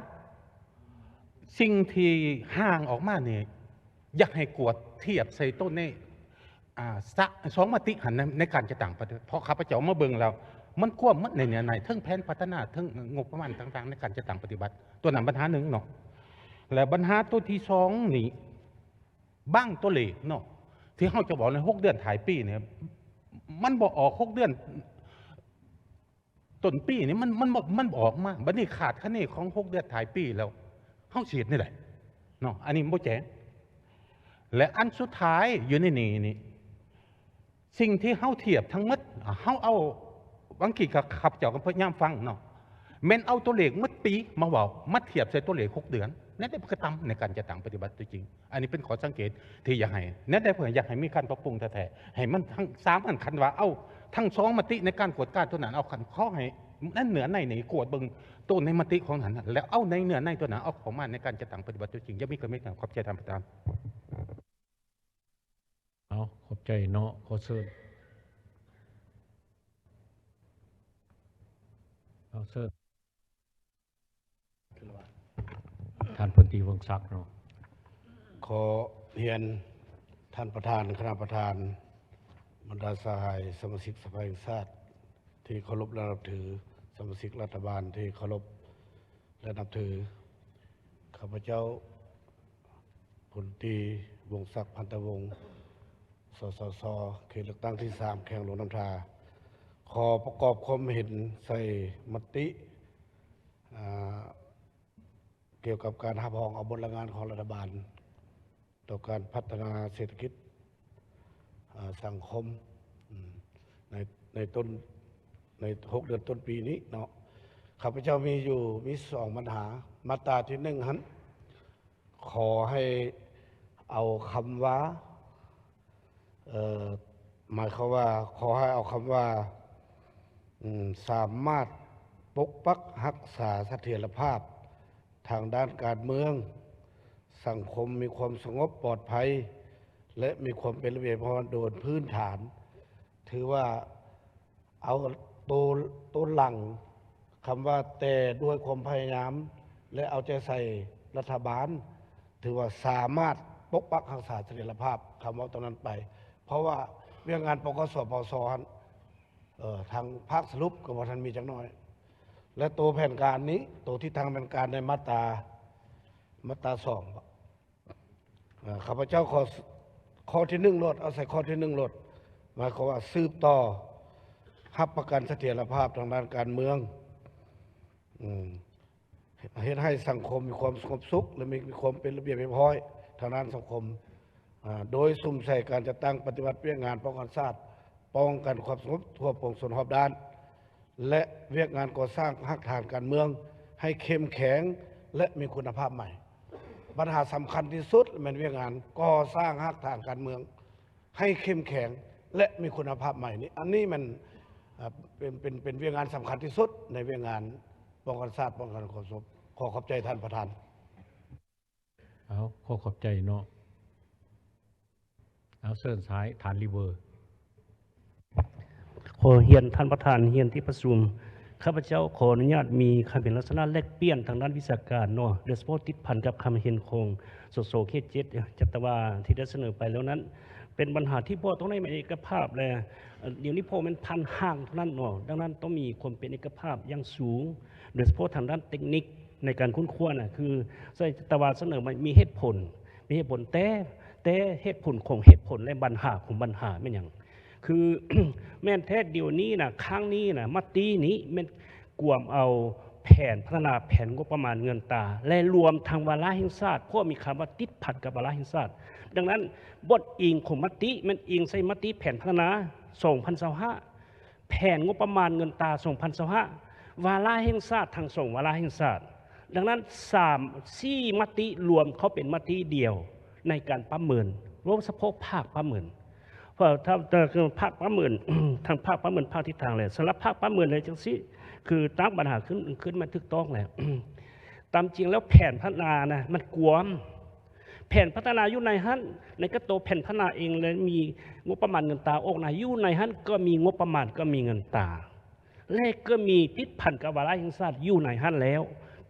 ສິ່ງທີ່ຮ່າງອອກມານີ້ ຢາກໃຫ້ກວດທຽບໃສ່ໂຕໃນ ອ່າ ສະ ສອງມະຕິຫັ້ນ ໃນ ໃນການຈັດຕັ້ງປະຕິ ເພາະຂ້າພະເຈົ້າມາເບິ່ງແລ້ວ ມັນກວມໝົດໃນເນື້ອໃນ ເທິງແຜນພັດທະນາ ເທິງງົບປະມານຕ່າງໆ ໃນການຈັດຕັ້ງປະຕິບັດ. ຕົວນັ້ນບັນຫາໜຶ່ງເນາະ. ແລະ ບັນຫາຕົວທີສອງນີ້ ບາງຕົວເລກເນາະ ທີ່ເຮົາຈະເວົ້າໃນຫົກເດືອນທ້າຍປີນີ້ ມັນບໍ່ອອກຫົກເດືອນ ຕົ້ນປີນີ້ ມັນ ມັນບໍ່ ມັນບໍ່ອອກມາ. ບັດນີ້ຄາດຄະເນຂອງຫົກເດືອນທ້າຍປີແລ້ວ ເຮົາຊິເຮັດແນວໃດເນາະ? ອັນນີ້ບໍ່ແຈ້ງ. ແລະ ອັນສຸດທ້າຍຢູ່ໃນນີ້ນີ້ ສິ່ງທີ່ເຮົາທຽບທັງໝົດ ເຮົາເອົາ ບາງທີກໍຂ້າພະເຈົ້າກໍພະຍາຍາມຟັງເນາະ ແມ່ນເອົາຕົວເລກໝົດປີມາເວົ້າ ມາທຽບໃສ່ຕົວເລກຫົກເດືອນ ແນວໃດມັນກໍຕ່ຳໃນການຈັດຕັ້ງປະຕິບັດຕົວຈິງ. ອັນນີ້ເປັນຂໍ້ສັງເກດທີ່ຢາກໃຫ້ ແນວໃດເພິ່ນຢາກໃຫ້ມີການປັບປຸງແທ້ໆ ໃຫ້ມັນທັງສາມອັນ. ຄັນວ່າເອົາທັງສອງມະຕິໃນການກວດກາຕົວນັ້ນ ເອົາ ຄັນຂໍໃຫ້ນັ້ນເນື້ອໃນນີ້ກວດເບິ່ງໂຕໃນມະຕິຂອງນັ້ນ ແລ້ວເອົາໃນເນື້ອໃນຕົວນັ້ນເອົາເຂົ້າມາໃນການຈັດຕັ້ງປະຕິບັດຕົວຈິງ. ຢ່າມີກໍມີ. ຂອບໃຈທ່ານປະທານ. ເອົາ ຂອບໃຈເນາະ. ຂໍເຊີນ ເອົາ ເຊີນທ່ານພົນຕີ ວົງສັກເນາະ. ຂໍຮຽນທ່ານປະທານ, ຄະນະປະທານ, ບັນດາສະຫາຍສະມາຊິກສະພາແຫ່ງຊາດທີ່ເຄົາລົບ ແລະ ນັບຖື, ສະມາຊິກລັດຖະບານທີ່ເຄົາລົບ ແລະ ນັບຖື, ຂ້າພະເຈົ້າ ພົນຕີ ວົງສັກ ພັນຕະວົງ ສສຊ ເຂດເລືອກຕັ້ງທີສາມ ແຂວງຫຼວງນ້ຳທາ ຂໍປະກອບຄວາມເຫັນໃສ່ມະຕິ ອາ ກ່ຽວກັບການຮັບຮອງເອົາບົດລາຍງານຂອງລັດຖະບານ ຕໍ່ການພັດທະນາເສດຖະກິດ ອາ ສັງຄົມ ອາ ໃນ ໃນຕົ້ນ ໃນຫົກເດືອນຕົ້ນປີນີ້ເນາະ. ຂ້າພະເຈົ້າມີຢູ່ ມີສອງບັນຫາ. ມາດຕາທີໜຶ່ງຫັ້ນ ຂໍໃຫ້ເອົາຄຳວ່າ ເອີ ໝາຍຄວາມວ່າ ຂໍໃຫ້ເອົາຄຳວ່າ ອາ ສາມາດປົກປັກຮັກສາສະຖຽນລະພາບ ທາງດ້ານການເມືອງ, ສັງຄົມມີຄວາມສະຫງົບປອດໄພ ແລະ ມີຄວາມເປັນລະບຽບຮຽບຮ້ອຍໂດຍພື້ນຖານ. ຖືວ່າເອົາໂຕ ໂຕຫຼັງ ຄຳວ່າແຕ່ດ້ວຍຄວາມພະຍາຍາມ ແລະ ເອົາໃຈໃສ່ລັດຖະບານ ຖືວ່າສາມາດປົກປັກຮັກສາສະຖຽນລະພາບ ຄຳເວົ້າຕົງນັ້ນໄປ. ເພາະວ່າວຽກງານ ປກສ ປກສ ຫັ້ນ ເອີ ທາງພາກສະຫຼຸບກໍບໍ່ທັນມີຈັກໜ້ອຍ ແລະ ໂຕແຜນການນີ້ ໂຕທິດທາງແຜນການໃນມາດຕາ ມາດຕາສອງ ເອີ ຂ້າພະເຈົ້າຂໍ ຂໍ້ທີໜຶ່ງໂລດ ເອົາໃສ່ຂໍ້ທີໜຶ່ງໂລດ ໝາຍຄວາມວ່າສືບຕໍ່ຮັບປະກັນສະຖຽນລະພາບທາງດ້ານການເມືອງ ອາ ເຮັດໃຫ້ສັງຄົມມີຄວາມສະຫງົບສຸກ ແລະ ມີ ມີຄວາມເປັນລະບຽບຮຽບຮ້ອຍທາງດ້ານສັງຄົມ ອາ ໂດຍສຸມໃສ່ການຈັດຕັ້ງປະຕິບັດວຽກງານປ້ອງກັນຊາດ, ປ້ອງກັນຄວາມສະຫງົບທົ່ວປວງຊົນຮອບດ້ານ ແລະ ວຽກງານກໍ່ສ້າງຮາກຖານການເມືອງໃຫ້ເຂັ້ມແຂງ ແລະ ມີຄຸນນະພາບໃໝ່. ບັນຫາສຳຄັນທີ່ສຸດແມ່ນວຽກງານກໍ່ສ້າງຮາກຖານການເມືອງ ໃຫ້ເຂັ້ມແຂງ ແລະ ມີຄຸນນະພາບໃໝ່ນີ້ ອັນນີ້ແມ່ນ ເອີ ເປັນ ເປັນ ເປັນວຽກງານສຳຄັນທີ່ສຸດໃນວຽກງານປ້ອງກັນຊາດ, ປ້ອງກັນຄວາມສະຫງົບ. ຂໍຂອບໃຈທ່ານປະທານ. ເອົາ ຂໍຂອບໃຈເນາະ. ເອົາ ເຊີນສາຍ ທ່ານລິເວີ. ຂໍຮຽນທ່ານປະທານ, ຮຽນທີ່ປະຊຸມ, ຂ້າພະເຈົ້າຂໍອະນຸຍາດມີຄຳເຫັນລັກສະນະແລກປ່ຽນທາງດ້ານວິຊາການເນາະ, ໂດຍສະເພາະຕິດພັນກັບຄຳເຫັນຂອງ ສສ ເຂດເຈັດ ຈັດຕະວາ ທີ່ໄດ້ສະເໜີໄປແລ້ວນັ້ນ ເປັນບັນຫາທີ່ບໍ່ຕ້ອງໄດ້ມີເອກະພາບ ແລະ ດຽວນີ້ພໍແມ່ນຜ່ານຮ່າງເທົ່ານັ້ນເນາະ, ດັ່ງນັ້ນຕ້ອງມີຄວາມເປັນເອກະພາບຢ່າງສູງ ໂດຍສະເພາະທາງດ້ານເຕັກນິກໃນການຄົ້ນຄວ້ານະ ຄື ໃສ່ ແຕ່ວ່າສະເໜີມາມີເຫດຜົນ, ມີເຫດຜົນ ແຕ່ ແຕ່ເຫດຜົນຂອງເຫດຜົນ ແລະ ບັນຫາຂອງບັນຫາແມ່ນຫຍັງ? ຄື ແມ່ນແທ້ດຽວນີ້ນະ, ຄັ້ງນີ້ນະ, ມະຕິນີ້ແມ່ນກວມເອົາແຜນພັດທະນາ, ແຜນງົບປະມານເງິນຕາ ແລະ ລວມທັງວາລະແຫ່ງຊາດ, ເພາະມີຄຳວ່າຕິດພັນກັບວາລະແຫ່ງຊາດ. ດັ່ງນັ້ນ, ບົດອີງຂອງມະຕິແມ່ນອີງໃສ່ມະຕິແຜນພັດທະນາສອງພັນຊາວຫ້າ ແຜນງົບປະມານເງິນຕາສອງພັນຊາວຫ້າ ວາລະແຫ່ງຊາດ ທັງສອງວາລະແຫ່ງຊາດ. ດັ່ງນັ້ນ ສາມ ສີ່ມະຕິລວມເຂົ້າເປັນມະຕິດຽວໃນການປະເມີນ, ໂດຍສະເພາະພາກປະເມີນ. ເພາະຖ້າ ຖ້າຄືພາກປະເມີນ, ທັງພາກປະເມີນ, ພາກທິດທາງແລ້ວ. ສຳລັບພາກປະເມີນແລ້ວຈັ່ງຊີ້, ຄືຕັ້ງບັນຫາຂຶ້ນ, ຂຶ້ນມາຖືກຕ້ອງແລ້ວ. ຕາມຈິງແລ້ວແຜນພັດທະນານະ ມັນກວມ. ແຜນພັດທະນາຢູ່ໃນຫັ້ນ, ໃນກະໂຕແຜນພັດທະນາເອງ ແລະ ມີງົບປະມານເງິນຕາອອກນາ ຢູ່ໃນຫັ້ນກໍມີງົບປະມານ, ກໍມີເງິນຕາ ແລະ ກໍມີຕິດພັນກັບວາລະແຫ່ງຊາດຢູ່ໃນຫັ້ນແລ້ວ,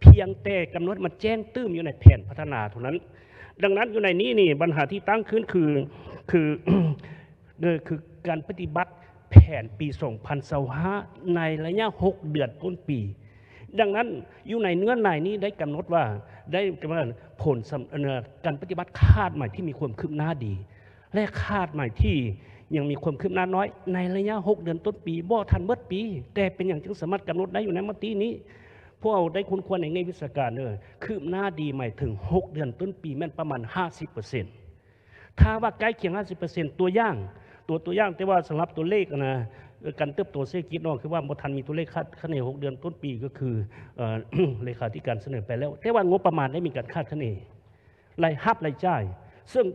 ພຽງແຕ່ກຳນົດມາແຈ້ງຕື່ມຢູ່ໃນແຜນພັດທະນາເທົ່ານັ້ນ. ດັ່ງນັ້ນ ຢູ່ໃນນີ້ນີ້ ບັນຫາທີ່ຕັ້ງຂຶ້ນຄື ຄື ເອີ ຄືການປະຕິບັດແຜນປີສອງພັນຊາວຫ້າ ໃນໄລຍະຫົກເດືອນຕົ້ນປີ. ດັ່ງນັ້ນ ຢູ່ໃນເນື້ອໃນນີ້ໄດ້ກຳນົດວ່າ ໄດ້ກຳນົດຜົນສຳ ເອີ ການປະຕິບັດຄາດໝາຍທີ່ມີຄວາມຄືບໜ້າດີ ແລະ ຄາດໝາຍທີ່ ຍັງມີຄວາມຄືບໜ້ານ້ອຍໃນໄລຍະຫົກເດືອນຕົ້ນປີ ບໍ່ທັນເບິດປີ. ແຕ່ເປັນຫຍັງຈຶ່ງສາມາດກຳນົດໄດ້ຢູ່ໃນມະຕິນີ້? ພວກເຮົາໄດ້ຄົ້ນຄວ້າໃນແງ່ວິຊາການເດີ ຄືບໜ້າດີໝາຍເຖິງຫົກເດືອນຕົ້ນປີແມ່ນປະມານຫ້າສິບເປີເຊັນ. ຖ້າວ່າໃກ້ຄຽງຫ້າສິບເປີເຊັນ ຕົວຢ່າງ ຕົວ ຕົວຢ່າງ ແຕ່ວ່າສຳລັບຕົວເລກນະ ການເຕີບໂຕເສດຖະກິດເນາະ ຄືວ່າບໍ່ທັນມີຕົວເລກຄາດຄະເນຫົກເດືອນຕົ້ນປີ ກໍຄື ເອີ ເລຂາທິການສະເໜີໄປແລ້ວ ແຕ່ວ່າງົບປະມານໄດ້ມີການຄາດຄະເນ ລາຍຮັບລາຍຈ່າຍ ເຊິ່ງ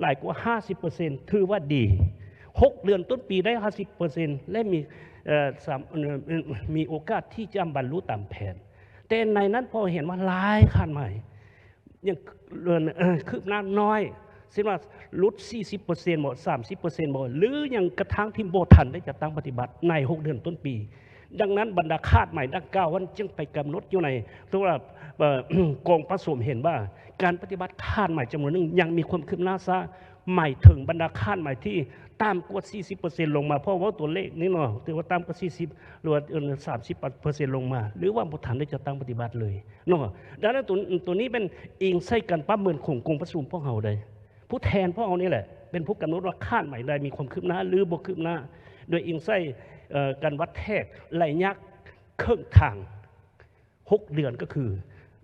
ຫຼາຍກວ່າຫ້າສິບເປີເຊັນ ຖືວ່າດີ. ຫົກເດືອນຕົ້ນປີໄດ້ຫ້າສິບເປີເຊັນ ແລະ ມີ ເອີ ສາມ ເອີ ມີໂອກາດທີ່ຈະບັນລຸຕາມແຜນ. ແຕ່ໃນນັ້ນພໍເຫັນວ່າຫຼາຍຄາດໝາຍ ຍັງ ເອີ ຄືບໜ້ານ້ອຍ ເຊັ່ນວ່າຫຼຸດສີ່ສິບເປີເຊັນບໍ ສາມສິບເປີເຊັນບໍ ຫຼື ຍັງກະທັ່ງທີ່ບໍ່ທັນໄດ້ຈັດຕັ້ງປະຕິບັດໃນຫົກເດືອນຕົ້ນປີ. ດັ່ງນັ້ນ ບັນດາຄາດໝາຍດັ່ງກ່າວນັ້ນຈຶ່ງໄປກຳນົດຢູ່ໃນ ຖືວ່າ ເອີ ກອງປະຊຸມເຫັນວ່າ ການປະຕິບັດຄາດໝາຍຈຳນວນໜຶ່ງຍັງມີຄວາມຄືບໜ້າຊ້າ ໝາຍເຖິງບັນດາຄາດໝາຍທີ່ຕ່ຳກວ່າສີ່ສິບເປີເຊັນລົງມາ ເພາະເວົ້າຕົວເລກນີ້ເນາະ ຖືວ່າຕ່ຳກວ່າສີ່ສິບ ຫຼືວ່າ ເອີ ສາມສິບເປີເຊັນລົງມາ ຫຼືວ່າບໍ່ທັນໄດ້ຈັດຕັ້ງປະຕິບັດເລີຍເນາະ. ດັ່ງນັ້ນ ໂຕ ໂຕນີ້ແມ່ນອີງໃສ່ການປະເມີນຂອງກອງປະຊຸມພວກເຮົາເດ້. ຜູ້ແທນພວກເຮົານີ້ແຫຼະ ເປັນຜູ້ກຳນົດວ່າຄາດໝາຍໃດມີຄວາມຄືບໜ້າ ຫຼື ບໍ່ຄືບໜ້າ ໂດຍອີງໃສ່ ເອີ ການວັດແທກໄລຍະເຄິ່ງທາງ ຫົກເດືອນ ກໍຄື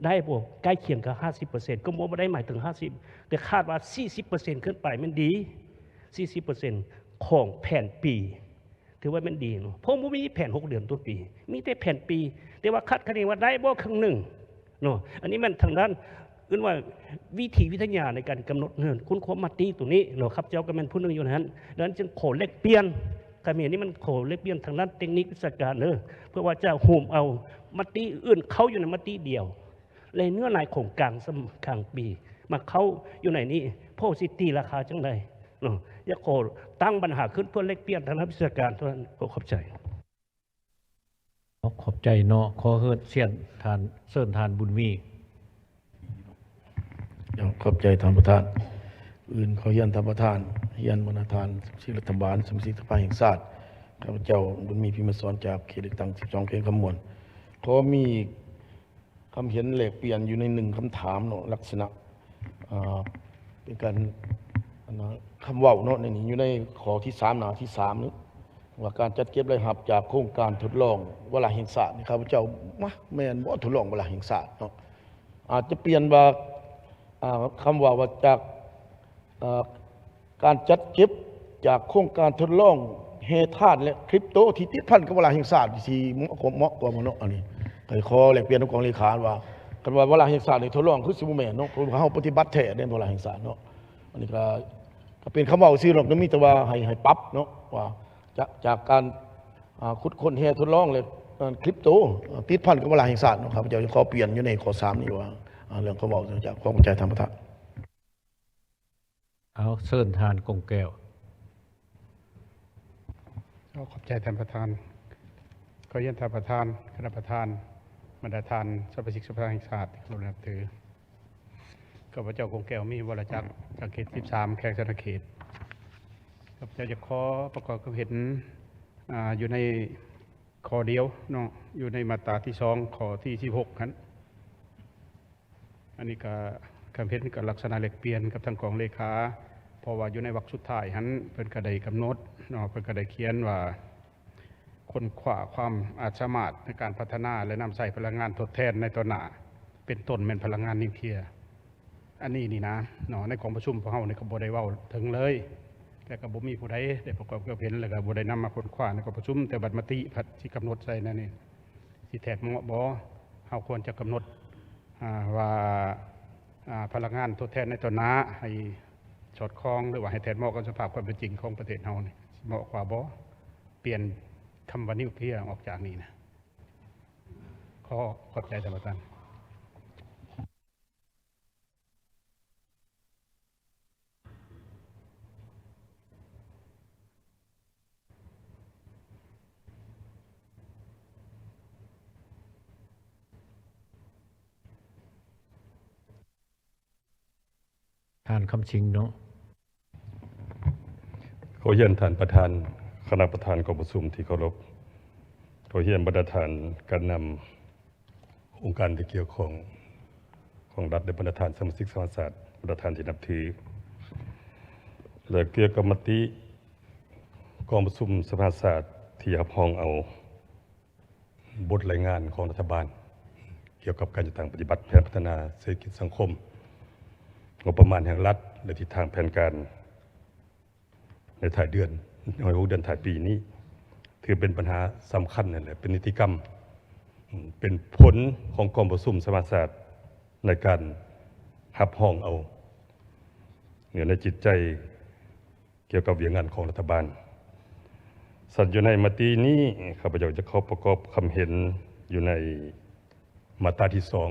ໄດ້ບໍ່ ໃກ້ຄຽງກັບຫ້າສິບເປີເຊັນ ກໍບໍ່ໄດ້ໝາຍເຖິງຫ້າສິບ ແຕ່ຄາດວ່າສີ່ສິບເປີເຊັນຂຶ້ນໄປແມ່ນດີ ສີ່ສິບເປີເຊັນຂອງແຜນປີ ຖືວ່າແມ່ນດີເນາະ ເພາະບໍ່ມີແຜນຫົກເດືອນຕົ້ນປີ ມີແຕ່ແຜນປີ ແຕ່ວ່າຄາດຄະເນວ່າໄດ້ບໍ່ເຄິ່ງໜຶ່ງເນາະ. ອັນນີ້ແມ່ນທາງດ້ານ ເອີ້ນວ່າວິທີວິທະຍາໃນການກຳນົດເງິນ ຄົ້ນຄວ້າມະຕິໂຕນີ້ເນາະ ຂ້າພະເຈົ້າກໍແມ່ນຜູ້ໜຶ່ງຢູ່ໃນນັ້ນ. ດັ່ງນັ້ນຈຶ່ງຂໍແລກປ່ຽນ ການມີອັນນີ້ມັນຂໍແລກປ່ຽນທາງດ້ານເຕັກນິກວິຊາການເດີ ເພື່ອວ່າຈະໂຮມເອົາມະຕິອື່ນເຂົ້າຢູ່ໃນມະຕິດຽວ ແລະ ເນື້ອໃນຂອງກາງສຳ ກາງປີມາເຂົ້າຢູ່ໃນນີ້ ເພາະຊິຕີລາຄາຈັ່ງໃດເນາະ. ຢາກຂໍຕັ້ງບັນຫາຂຶ້ນເພື່ອແລກປ່ຽນທາງດ້ານວິຊາການເທົ່ານັ້ນ. ຂໍຂອບໃຈ. ຂອບໃຈເນາະ. ຂໍເຊີນທ່ານ ເຊີນທ່ານບຸນມີ. ຂອບໃຈທ່ານປະທານ. ອື່ນຂໍຮຽນທ່ານປະທານ, ຮຽນບັນດາທ່ານສະມາຊິກລັດຖະບານ, ສະມາຊິກສະພາແຫ່ງຊາດ, ຂ້າພະເຈົ້າ ບຸນມີ ພິມມະສອນ ຈາກເຂດເລືອກຕັ້ງສິບສອງ ແຂວງຄຳມ່ວນ ຂໍມີຄຳເຫັນແລກປ່ຽນຢູ່ໃນໜຶ່ງຄຳຖາມເນາະ, ລັກສະນະ ອ່າ ເປັນການ ອັນນະ ຄຳເວົ້າເນາະ ໃນນີ້ ຢູ່ໃນຂໍ້ທີສາມ ໜ້າທີສາມນີ້ ວ່າການຈັດເກັບລາຍຮັບຈາກໂຄງການທົດລອງວາລະແຫ່ງຊາດນີ້ ຂ້າພະເຈົ້າ ມາ ແມ່ນບໍ່ ທົດລອງວາລະແຫ່ງຊາດເນາະ? ອາດຈະປ່ຽນວ່າ ອ່າ ຄຳເວົ້າວ່າຈາກ ເອີ ການຈັດເກັບຈາກໂຄງການທົດລອງແຮ່ທາດ ແລະ ຄຣິບໂຕ ທີ່ຕິດພັນກັບວາລະແຫ່ງຊາດ ຊິເໝາະກວ່າ ເໝາະກວ່າບໍ່ເນາະ? ອັນນີ້ກໍຂໍແລກປ່ຽນນຳກອງເລຂາວ່າ ຄັນວ່າວາລະແຫ່ງຊາດນີ້ທົດລອງຄືຊິບໍ່ແມ່ນເນາະ ເພາະວ່າເຮົາປະຕິບັດແທ້ໃນວາລະແຫ່ງຊາດເນາະ. ອັນນີ້ກໍ ກໍເປັນຄຳເວົ້າຊື່ເນາະ ກໍມີແຕ່ວ່າໃຫ້ ໃຫ້ປັບເນາະ ວ່າຈາກ ຈາກການ ອ່າ ຂຸດຄົ້ນແຮ່ທົດລອງ ແລະ ເອີ ຄຣິບໂຕ ຕິດພັນກັບວາລະແຫ່ງຊາດເນາະ. ຂ້າພະເຈົ້າຈະຂໍປ່ຽນຢູ່ໃນຂໍ້ສາມນີ້ວ່າ ອ່າ ເລື່ອງຄຳເວົ້າຈາກ ຂອບໃຈທ່ານປະທານ. ເອົາ ເຊີນທ່ານ ກົງແກ້ວ. ເອົາ ຂອບໃຈທ່ານປະທານ. ຂໍຮຽນທ່ານປະທານ, ຄະນະປະທານ, ບັນດາທ່ານສະມາຊິກສະພາແຫ່ງຊາດທີ່ເຄົາລົບນັບຖື. ຂ້າພະເຈົ້າ ກົງແກ້ວ ມີວໍລະຈັກ ຈາກເຂດສິບສາມ ແຂວງສະຫວັນນະເຂດ. ຂ້າພະເຈົ້າຈະຂໍປະກອບຄຳເຫັນ ອ່າ ຢູ່ໃນຂໍ້ດຽວເນາະ, ຢູ່ໃນມາດຕາທີສອງ ຂໍ້ທີສິບຫົກຫັ້ນ. ອັນນີ້ກໍຄຳເຫັນກໍລັກສະນະແລກປ່ຽນກັບທາງກອງເລຂາ ເພາະວ່າຢູ່ໃນວັກສຸດທ້າຍຫັ້ນ ເພິ່ນກໍໄດ້ກຳນົດເນາະ, ເພິ່ນກໍໄດ້ຂຽນວ່າ ຄົ້ນຄວ້າຄວາມອາດສາມາດໃນການພັດທະນາ ແລະ ນຳໃຊ້ພະລັງງານທົດແທນໃນຕໍ່ໜ້າ ເປັນຕົ້ນແມ່ນພະລັງງານນິວເຄລຍ. ອັນນີ້ນີ້ນະເນາະ ໃນກອງປະຊຸມພວກເຮົານີ້ກໍບໍ່ໄດ້ເວົ້າເຖິງເລີຍ ແລະ ກໍບໍ່ມີຜູ້ໃດໄດ້ປະກອບຄວາມເຫັນ ແລະ ກໍບໍ່ໄດ້ນຳມາຄົ້ນຄວ້າໃນກອງປະຊຸມ. ແຕ່ບັດມະຕິພັດຊິກຳນົດໃສ່ໃນນີ້ ຊິແທດເໝາະບໍ່? ເຮົາຄວນຈະກຳນົດ ອ່າ ວ່າ ອ່າ ພະລັງງານທົດແທນໃນຕໍ່ໜ້າໃຫ້ສອດຄ່ອງ ຫຼືວ່າໃຫ້ແທດເໝາະກັບສະພາບຄວາມເປັນຈິງຂອງປະເທດເຮົານີ້ ຊິເໝາະກວ່າບໍ່? ປ່ຽນຄຳວ່ານິວເຄລຍອອກຈາກນີ້ນະ. ຂໍຂອບໃຈທ່ານປະທານ. ທ່ານຄຳສິງເນາະ. ຂໍຮຽນທ່ານປະທານ, ຄະນະປະທານກອງປະຊຸມທີ່ເຄົາລົບ, ຂໍຮຽນບັນດາທ່ານການນຳອົງການທີ່ກ່ຽວຂ້ອງຂອງລັດ ແລະ ບັນດາທ່ານສະມາຊິກສະພາແຫ່ງຊາດ, ບັນດາທ່ານທີ່ນັບຖື ແລະ ກ່ຽວກັບມະຕິ ກອງປະຊຸມສະພາຊາດທີ່ຮັບຮອງເອົາບົດລາຍງານຂອງລັດຖະບານ ກ່ຽວກັບການຈັດຕັ້ງປະຕິບັດແຜນພັດທະນາເສດຖະກິດສັງຄົມ, ງົບປະມານແຫ່ງລັດ ແລະ ທິດທາງແຜນການໃນທ້າຍເດືອນ, ໃນຫົກເດືອນທ້າຍປີນີ້ ຖືເປັນບັນຫາສຳຄັນນັ້ນແຫຼະ, ເປັນນິຕິກຳ, ເປັນຜົນຂອງກອງປະຊຸມສະພາຊາດໃນການຮັບຮອງເອົາ ໃນຈິດໃຈ ກ່ຽວກັບວຽກງານຂອງລັດຖະບານ. ສັນຢູ່ໃນມະຕິນີ້ ຂ້າພະເຈົ້າຈະຂໍປະກອບຄຳເຫັນຢູ່ໃນມາດຕາທີສອງ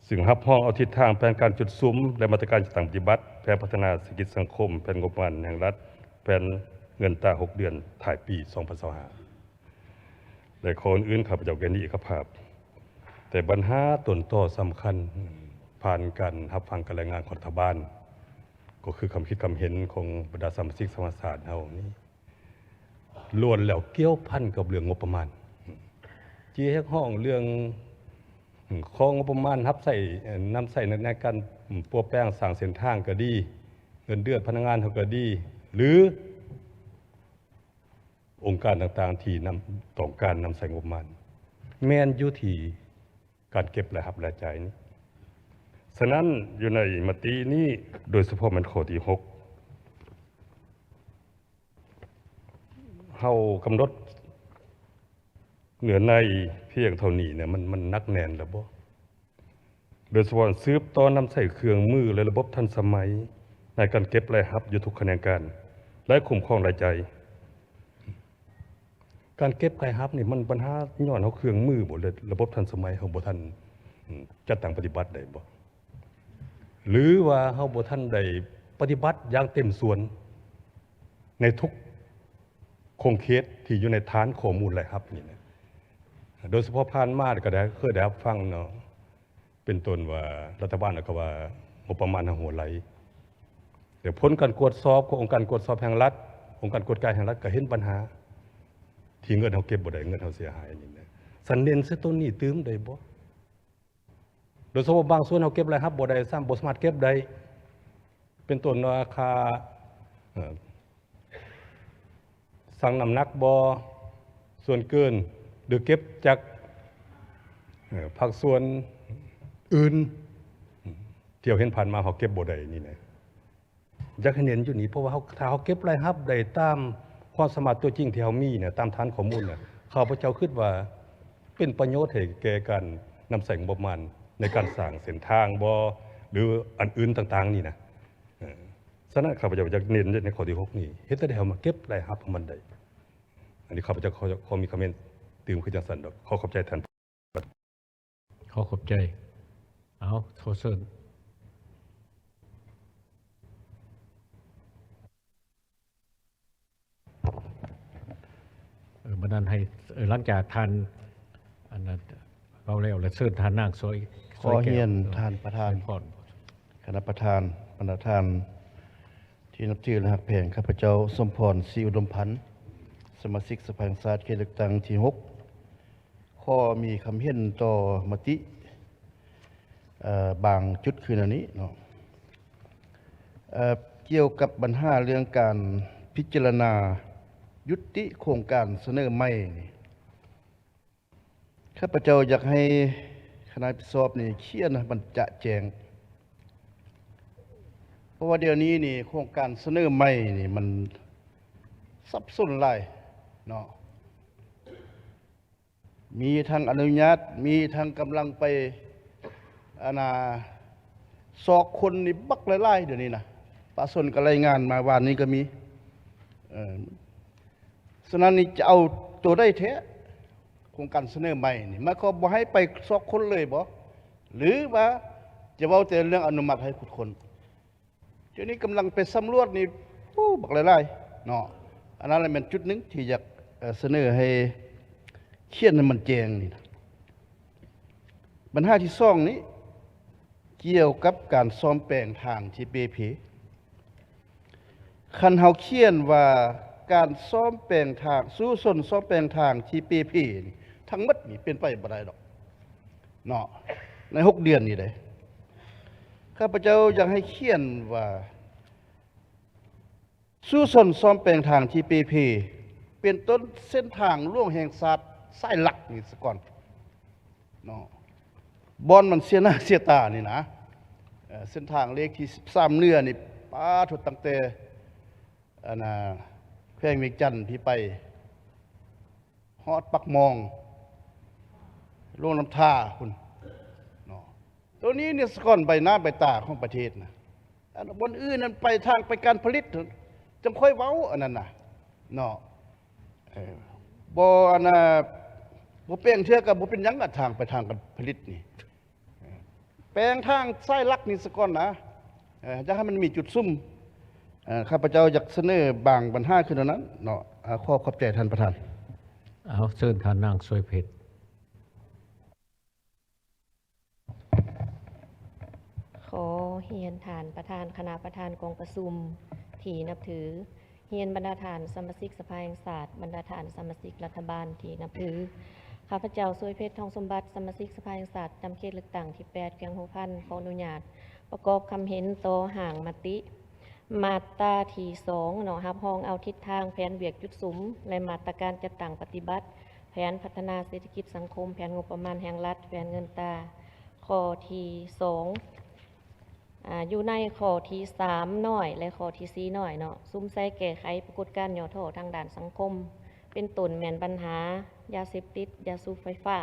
ຊຶ່ງຮັບຮອງເອົາທິດທາງແຜນການຈຸດສຸມ ແລະ ມາດຕະການຈັດຕັ້ງປະຕິບັດແຜນພັດທະນາເສດຖະກິດສັງຄົມ, ແຜນງົບປະມານແຫ່ງລັດ, ແຜນເງິນຕາຫົກເດືອນທ້າຍປີສອງພັນຊາວຫ້າ ແລະ ຂໍ້ອື່ນໆ ຂ້າພະເຈົ້າກໍຍິນດີເອກະພາບ. ແຕ່ບັນຫາຕົ້ນຕໍສຳຄັນ ຜ່ານການຮັບຟັງການລາຍງານຂອງລັດຖະບານ ກໍຄືຄຳຄິດຄຳເຫັນຂອງບັນດາສະມາຊິກສະພາຊາດເຮົານີ້ ລ້ວນແລ້ວກ່ຽວພັນກັບເລື່ອງງົບປະມານ ທີ່ຮຽກຮ້ອງເລື່ອງ ຂໍງົບປະມານຮັບໃຊ້ ນຳໃຊ້ໃນການປົວແປງສ້າງເສັ້ນທາງກໍດີ, ເງິນເດືອນພະນັກງານເຮົາກໍດີ ຫຼື ອົງການຕ່າງໆທີ່ນຳ ຕ້ອງການນຳໃຊ້ງົບປະມານ ແມ່ນຢູ່ທີ່ການເກັບລາຍຮັບລາຍຈ່າຍນີ້. ສະນັ້ນ ຢູ່ໃນມະຕິນີ້ ໂດຍສະເພາະແມ່ນຂໍ້ທີຫົກ ເຮົາກຳນົດເນື້ອໃນພຽງເທົ່ານີ້ເນຍ ມັນ ມັນໜັກແໜ້ນແລ້ວບໍ່? ໂດຍສະເພາະສືບຕໍ່ນຳໃຊ້ເຄື່ອງມື ແລະ ລະບົບທັນສະໄໝໃນການເກັບລາຍຮັບຢູ່ທຸກຂະແໜງການ ແລະ ຄຸ້ມຄອງລາຍຈ່າຍ. ການເກັບລາຍຮັບນີ້ມັນບັນຫາຍ້ອນເຮົາເຄື່ອງມືບໍ່ ແລະ ລະບົບທັນສະໄໝເຮົາບໍ່ທັນ ອືມ ຈັດຕັ້ງປະຕິບັດໄດ້ບໍ່? ຫຼືວ່າເຮົາບໍ່ທັນໄດ້ປະຕິບັດຢ່າງເຕັມສ່ວນໃນທຸກຂົງເຂດທີ່ຢູ່ໃນຖານຂໍ້ມູນລາຍຮັບນີ້ນະ? ໂດຍສະເພາະຜ່ານມາກໍໄດ້ ເຄີຍໄດ້ຮັບຟັງເນາະ ເປັນຕົ້ນວ່າລັດຖະບານກໍວ່າງົບປະມານເຮົາຮົ່ວໄຫຼ ແຕ່ຜົນການກວດສອບຂອງອົງການກວດສອບແຫ່ງລັດ, ອົງການກວດກາແຫ່ງລັດກໍເຫັນບັນຫາ ທີ່ເງິນເຮົາເກັບບໍ່ໄດ້, ເງິນເຮົາເສຍຫາຍນີ້ນະ. ຊັ້ນເນັ້ນໃສ່ໂຕນີ້ຕື່ມໄດ້ບໍ່? ໂດຍສະເພາະບາງສ່ວນເຮົາເກັບລາຍຮັບບໍ່ໄດ້ຊ້ຳ, ບໍ່ສາມາດເກັບໄດ້. ເປັນຕົ້ນວ່າຄ່າ ເອີ ຊັ່ງນ້ຳໜັກບໍ່ ສ່ວນເກີນ ຫຼືເກັບຈາກ ເອີ ພາກສ່ວນອື່ນ ທີ່ເຮົາເຫັນຜ່ານມາເຮົາເກັບບໍ່ໄດ້ນີ້ນະ. ຢາກໃຫ້ເນັ້ນຢູ່ນີ້ ເພາະວ່າເຮົາ ຖ້າເຮົາເກັບລາຍຮັບໄດ້ຕາມຄວາມສາມາດຕົວຈິງທີ່ເຮົາມີນະ ຕາມຖານຂໍ້ມູນນະ ຂ້າພະເຈົ້າຄິດວ່າເປັນປະໂຫຍດໃຫ້ແກ່ການນຳໃຊ້ງົບປະມານໃນການສ້າງເສັ້ນທາງບໍ່ ຫຼືອັນອື່ນຕ່າງໆນີ້ນະ. ເອີ ສະນັ້ນ ຂ້າພະເຈົ້າຢາກເນັ້ນໃນຂໍ້ທີຫົກນີ້ ເຮັດຈັ່ງໃດເຮົາມາເກັບລາຍຮັບຂອງມັນໄດ້. ອັນນີ້ຂ້າພະເຈົ້າຂໍ ຂໍມີຄອມເມັນຕື່ມຄືຈັ່ງຊັ້ນດອກ. ຂໍຂອບໃຈທ່ານ. ຂໍຂອບໃຈ. ເອົາ ຂໍເຊີນ. ເອີ ບັດນັ້ນໃຫ້ ເອີ ຫຼັງຈາກທ່ານ ອັນນັ້ນ ເວົ້າແລ້ວ ແລະ ເຊີນທ່ານນາງ ສອຍ ສອຍແກ້ວ ຂໍຮຽນທ່ານປະທານ ເຊີນພອນ ຄະນະປະທານ, ບັນດາທ່ານທີ່ນັບຖື ແລະ ຮັກແພງ, ຂ້າພະເຈົ້າ ສົມພອນ ສີອຸດົມພັນ, ສະມາຊິກສະພາແຫ່ງຊາດ ເຂດເລືອກຕັ້ງທີຫົກ ຂໍມີຄຳເຫັນຕໍ່ມະຕິ ເອີ ບາງຈຸດຄືແນວນີ້ເນາະ ເອີ ກ່ຽວກັບບັນຫາເລື່ອງການພິຈາລະນາຍຸຕິໂຄງການສະເໜີໃໝ່ນີ້ ຂ້າພະເຈົ້າຢາກໃຫ້ຄະນະຮັບຜິດຊອບນີ້ຂຽນໃຫ້ມັນຈະແຈ້ງ ເພາະວ່າດຽວນີ້ນີ້ໂຄງການສະເໜີໃໝ່ນີ້ມັນສັບສົນຫຼາຍເນາະ. ມີທັງອະນຸຍາດ ມີທັງກຳລັງໄປ ອັນນ່າ ຊອກຄົນນີ້ບັກຫຼາຍໆ ດຽວນີ້ນະ ປະຊາຊົນກໍລາຍງານມາວານນີ້ກໍມີ. ເອີ ສະນັ້ນນີ້ຈະເອົາໂຕໃດແທ້ ໂຄງການສະເໜີໃໝ່ນີ້ ໝາຍຄວາມບໍ່ໃຫ້ໄປຊອກຄົນເລີຍບໍ່ ຫຼືວ່າຈະເວົ້າແຕ່ເລື່ອງອະນຸມັດໃຫ້ຂຸດຄົ້ນ? ດຽວນີ້ກຳລັງໄປສຳຫຼວດນີ້ ໂອ້ ບັກຫຼາຍໆເນາະ. ອັນນັ້ນລະແມ່ນຈຸດໜຶ່ງທີ່ຢາກ ເອີ ສະເໜີໃຫ້ຂຽນໃຫ້ມັນແຈ້ງນີ້ນະ. ບັນຫາທີສອງນີ້ ກ່ຽວກັບການສ້ອມແປງທາງທີ່ເປ່ເພ. ຄັນເຮົາຂຽນວ່າການສ້ອມແປງທາງ ສູ້ຊົນສ້ອມແປງທາງທີ່ເປ່ເພນີ້ ທັງໝົດນີ້ເປັນໄປບໍ່ໄດ້ດອກເນາະ ໃນຫົກເດືອນນີ້ເດ້. ຂ້າພະເຈົ້າຢາກໃຫ້ຂຽນວ່າ ສູ້ຊົນສ້ອມແປງທາງທີ່ເປ່ເພ ເປັນຕົ້ນເສັ້ນທາງຫຼວງແຫ່ງຊາດສາຍຫຼັກນີ້ສາກ່ອນເນາະ ບ່ອນມັນເສຍໜ້າເສຍຕານີ້ນະ. ເອີ ເສັ້ນທາງເລກທີສິບສາມເໜືອນີ້ ປາໂທດ ຕັ້ງແຕ່ ອັນນ່າ ແຂວງວຽງຈັນພີ້ໄປ ຮອດປາກໝ່ອງ ຫຼວງນ້ຳທາພຸ້ນເນາະ. ໂຕນີ້ນີ້ສາກ່ອນ ໃບໜ້າໃບຕາຂອງປະເທດນະ. ອັນບ່ອນອື່ນນັ້ນໄປທາງໄປການຜະລິດ ຈັ່ງຄ່ອຍເວົ້າອັນນັ້ນນະເນາະ. ເອີ ບໍ່ ອັນນ່າ ບໍ່ແປງເທື່ອກໍບໍ່ເປັນຫຍັງ ທາງໄປທາງການຜະລິດນີ້ ແປງທາງສາຍຫຼັກນີ້ສາກ່ອນນະ ເອີ ຢາກໃຫ້ມັນມີຈຸດສຸມ. ເອີ ຂ້າພະເຈົ້າຢາກສະເໜີບາງບັນຫາຄືແນວນັ້ນເນາະ. ເອົາ ຂໍຂອບໃຈທ່ານປະທານ. ເອົາ ເຊີນທ່ານນາງສວຍເພັດ. ຂໍຮຽນທ່ານປະທານຄະນະປະທານກອງປະຊຸມທີ່ນັບຖື, ຮຽນບັນດາທ່ານສະມາຊິກສະພາແຫ່ງຊາດ, ບັນດາທ່ານສະມາຊິກລັດຖະບານທີ່ນັບຖື, ຂ້າພະເຈົ້າ ສວຍເພັດ ທອງສົມບັດ, ສະມາຊິກສະພາແຫ່ງຊາດ ຈຳເຂດເລືອກຕັ້ງທີແປດ ແຂວງຫົວພັນ ຂໍອະນຸຍາດປະກອບຄຳເຫັນຕໍ່ຮ່າງມະຕິ ມາດຕາທີສອງເນາະ ຮັບຮອງເອົາທິດທາງແຜນວຽກຈຸດສຸມ ແລະ ມາດຕະການຈັດຕັ້ງປະຕິບັດແຜນພັດທະນາເສດຖະກິດສັງຄົມ, ແຜນງົບປະມານແຫ່ງລັດ, ແຜນເງິນຕາ. ຂໍ້ທີສອງ ອາ ຢູ່ໃນຂໍ້ທີສາມນ້ອຍ ແລະ ຂໍ້ທີສີ່ນ້ອຍເນາະ ສຸມໃສ່ແກ້ໄຂປາກົດການຫຍໍ້ທໍ້ທາງດ້ານສັງຄົມ ເປັນຕົ້ນແມ່ນບັນຫາຢາເສບຕິດ, ຢາສູບໄຟຟ້າ.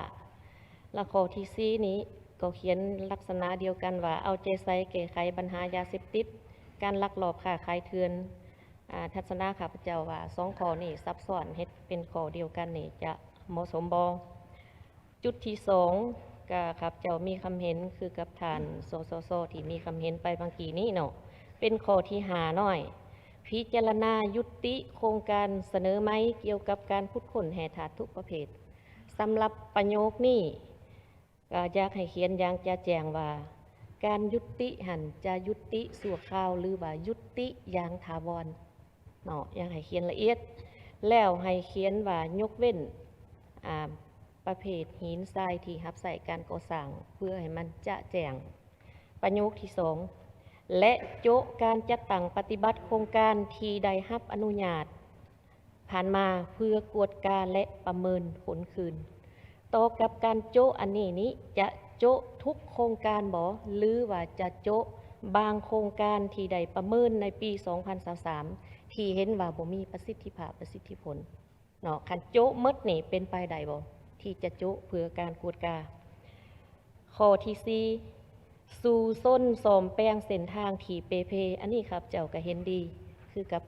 ແລະ ຂໍ້ທີສີ່ນີ້ກໍຂຽນລັກສະນະດຽວກັນວ່າ ເອົາໃຈໃສ່ແກ້ໄຂບັນຫາຢາເສບຕິດ, ການລັກລອບຄ້າຂາຍເຖື່ອນ. ອາ ທັດສະນະຂ້າພະເຈົ້າວ່າ ສອງຂໍ້ນີ້ຊັບຊ້ອນ ເຮັດເປັນຂໍ້ດຽວກັນນີ້ຈະເໝາະສົມບໍ່? ຈຸດທີສອງ ກະຂ້າພະເຈົ້າມີຄຳເຫັນຄືກັບທ່ານ ສສສ ທີ່ມີຄຳເຫັນໄປຫວ່າງກີ້ນີ້ເນາະ ເປັນຂໍ້ທີຫ້ານ້ອຍ ພິຈາລະນາຍຸຕິໂຄງການສະເໜີໃໝ່ກ່ຽວກັບການຂຸດຄົ້ນແຮ່ທາດທຸກປະເພດ. ສຳລັບປະໂຫຍກນີ້ ກໍຢາກໃຫ້ຂຽນຢ່າງຈະແຈ້ງວ່າ ການຍຸຕິຫັ້ນຈະຍຸຕິຊົ່ວຄາວ ຫຼືວ່າຍຸຕິຢ່າງຖາວອນເນາະ. ຢາກໃຫ້ຂຽນລະອຽດ ແລ້ວໃຫ້ຂຽນວ່າຍົກເວັ້ນ ອາ ປະເພດຫີນຊາຍທີ່ຮັບໃຊ້ການກໍ່ສ້າງ ເພື່ອໃຫ້ມັນຈະແຈ້ງ. ປະໂຫຍກທີສອງ ແລະ ໂຈະການຈັດຕັ້ງປະຕິບັດໂຄງການທີ່ໄດ້ຮັບອະນຸຍາດ ຜ່ານມາເພື່ອກວດກາ ແລະ ປະເມີນຜົນຄືນ. ຕໍ່ກັບການໂຈະອັນນີ້ນີ້ ຈະໂຈະທຸກໂຄງການບໍ່ ຫຼືວ່າຈະໂຈະບາງໂຄງການທີ່ໄດ້ປະເມີນໃນປີສອງພັນຊາວສາມ ທີ່ເຫັນວ່າບໍ່ມີປະສິດທິພາບ, ປະສິດທິຜົນເນາະ? ຄັນໂຈະໝົດນີ້ເປັນໄປໄດ້ບໍ່ ທີ່ຈະໂຈະເພື່ອການກວດກາ? ຂໍ້ທີສີ່ ສູ້ຊົນສ້ອມແປງເສັ້ນທາງທີ່ເປ່ເພ. ອັນນີ້ຂ້າພະເຈົ້າກໍເຫັນດີຄືກັບ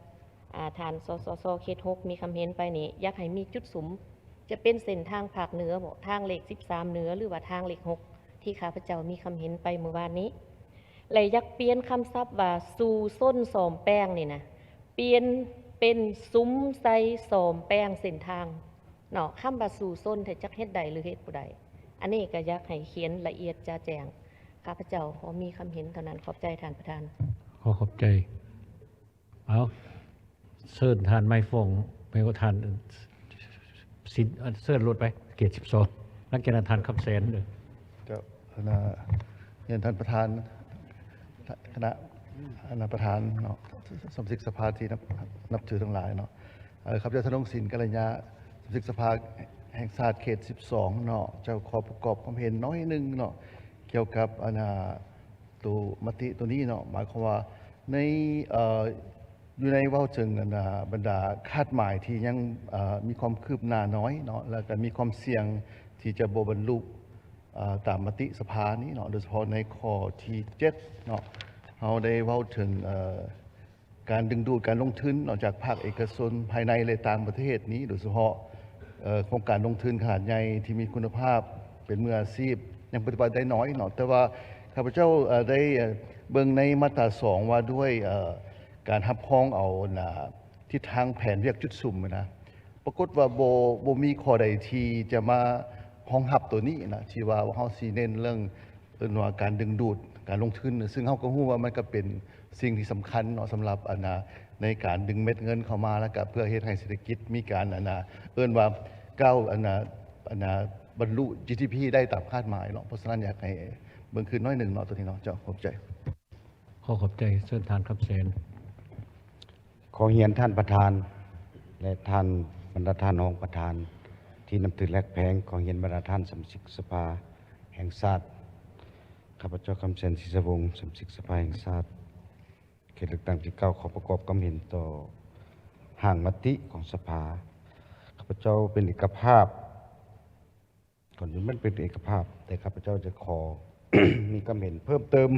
ອາ ທ່ານ ສສສ ເຂດຫົກ ມີຄຳເຫັນໄປນີ້ ຢາກໃຫ້ມີຈຸດສຸມ ຈະເປັນເສັ້ນທາງພາກເໜືອບໍ ທາງເລກສິບສາມເໜືອ ຫຼືວ່າທາງເລກຫົກ ທີ່ຂ້າພະເຈົ້າມີຄຳເຫັນໄປມື້ວານນີ້ ແລະ ຢາກປ່ຽນຄຳສັບວ່າ ສູ້ຊົນສ້ອມແປງນີ້ນະ ປ່ຽນເປັນສຸມໃສ່ສ້ອມແປງເສັ້ນທາງເນາະ. ຄຳວ່າສູ້ຊົນ ແທ້ຈັກເຮັດໄດ້ ຫຼື ເຮັດບໍ່ໄດ້? ອັນນີ້ກໍຢາກໃຫ້ຂຽນລະອຽດຈະແຈ້ງ. ຂ້າພະເຈົ້າຂໍມີຄຳເຫັນເທົ່ານັ້ນ. ຂອບໃຈທ່ານປະທານ. ຂໍຂອບໃຈ. ເອົາ ເຊີນທ່ານໄມຟອງ ແມ່ນວ່າທ່ານສິນ ເຊີນໂລດໄປ ເຂດສິບສອງ ຫຼັງຈາກນັ້ນທ່ານຄຳແສນເດີ. ເຈົ້າ ອັນນ່າ ຮຽນທ່ານປະທານ ຄະນະ ອັນນ່າ ປະທານເນາະ ສະມາຊິກສະພາທີ່ນັບ ນັບຖືທັງຫຼາຍເນາະ. ເອີ ຂ້າພະເຈົ້າ ທະນົງສິນ ກັນລະຍະ ສະມາຊິກສະພາແຫ່ງຊາດເຂດສິບສອງເນາະ ຈະຂໍປະກອບຄວາມເຫັນໜ້ອຍໜຶ່ງເນາະ ກ່ຽວກັບ ອັນນ່າ ໂຕມະຕິໂຕນີ້ເນາະ. ໝາຍຄວາມວ່າໃນ ເອີ ຢູ່ໃນເວົ້າເຖິງ ອັນນ່າ ບັນດາຄາດໝາຍທີ່ຍັງ ເອີ ມີຄວາມຄືບໜ້ານ້ອຍເນາະ ແລ້ວກໍມີຄວາມສ່ຽງທີ່ຈະບໍ່ບັນລຸ ເອີ ຕາມມະຕິສະພານີ້ເນາະ ໂດຍສະເພາະໃນຂໍ້ທີເຈັດເນາະ ເຮົາໄດ້ເວົ້າເຖິງ ເອີ ການດຶງດູດການລົງທຶນເນາະ ຈາກພາກເອກະຊົນພາຍໃນ ແລະ ຕ່າງປະເທດນີ້ ໂດຍສະເພາະ ເອີ ໂຄງການລົງທຶນຂະໜາດໃຫຍ່ທີ່ມີຄຸນນະພາບ ເປັນມືອາຊີບ ຍັງປະຕິບັດໄດ້ໜ້ອຍເນາະ. ແຕ່ວ່າຂ້າພະເຈົ້າ ເອີ ໄດ້ ເອີ ເບິ່ງໃນມາດຕາສອງ ວ່າດ້ວຍ ເອີ ການຮັບຮອງເອົາ ອັນນ່າ ທິດທາງແຜນວຽກຈຸດສຸມນະ ປາກົດວ່າບໍ່ ບໍ່ມີຂໍ້ໃດທີ່ຈະມາຮອງຮັບໂຕນີ້ນະ ທີ່ວ່າເຮົາຊິເນັ້ນເລື່ອງ ເອີ້ນວ່າການດຶງດູດການລົງທຶນ ຊຶ່ງເຮົາກໍຮູ້ວ່າມັນກໍເປັນສິ່ງທີ່ສຳຄັນເນາະ ສຳລັບ ອັນນ່າ ໃນການດຶງເມັດເງິນເຂົ້າມາ ແລ້ວກໍເພື່ອເຮັດໃຫ້ເສດຖະກິດມີການ ອັນນ່າ ເອີ້ນວ່າກ້າວ ອັນນ່າ ອັນນ່າ ບັນລຸ ຈີດີພີ ໄດ້ຕາມຄາດໝາຍເນາະ. ເພາະສະນັ້ນ ຢາກໃຫ້ເບິ່ງຄືນໜ້ອຍໜຶ່ງເນາະ ໂຕນີ້ເນາະ. ເຈົ້າ ຂອບໃຈ. ຂໍຂອບໃຈ. ເຊີນທ່ານຄຳແສນ. ຂໍຮຽນທ່ານປະທານ ແລະ ທ່ານ ບັນດາທ່ານຮອງປະທານທີ່ນັບຖືແລກແພງ, ຂໍຮຽນບັນດາທ່ານສະມາຊິກສະພາແຫ່ງຊາດ, ຂ້າພະເຈົ້າ ຄຳແສນ ສີສະວົງ, ສະມາຊິກສະພາແຫ່ງຊາດ ເຂດເລືອກຕັ້ງທີເກົ້າ ຂໍປະກອບຄຳເຫັນຕໍ່ຮ່າງມະຕິຂອງສະພາ. ຂ້າພະເຈົ້າເປັນເອກະພາບ, ກ່ອນອື່ນມັນເປັນເອກະພາບ, ແຕ່ຂ້າພະເຈົ້າຈະຂໍ ມີຄຳເຫັນເພີ່ມເຕີມ,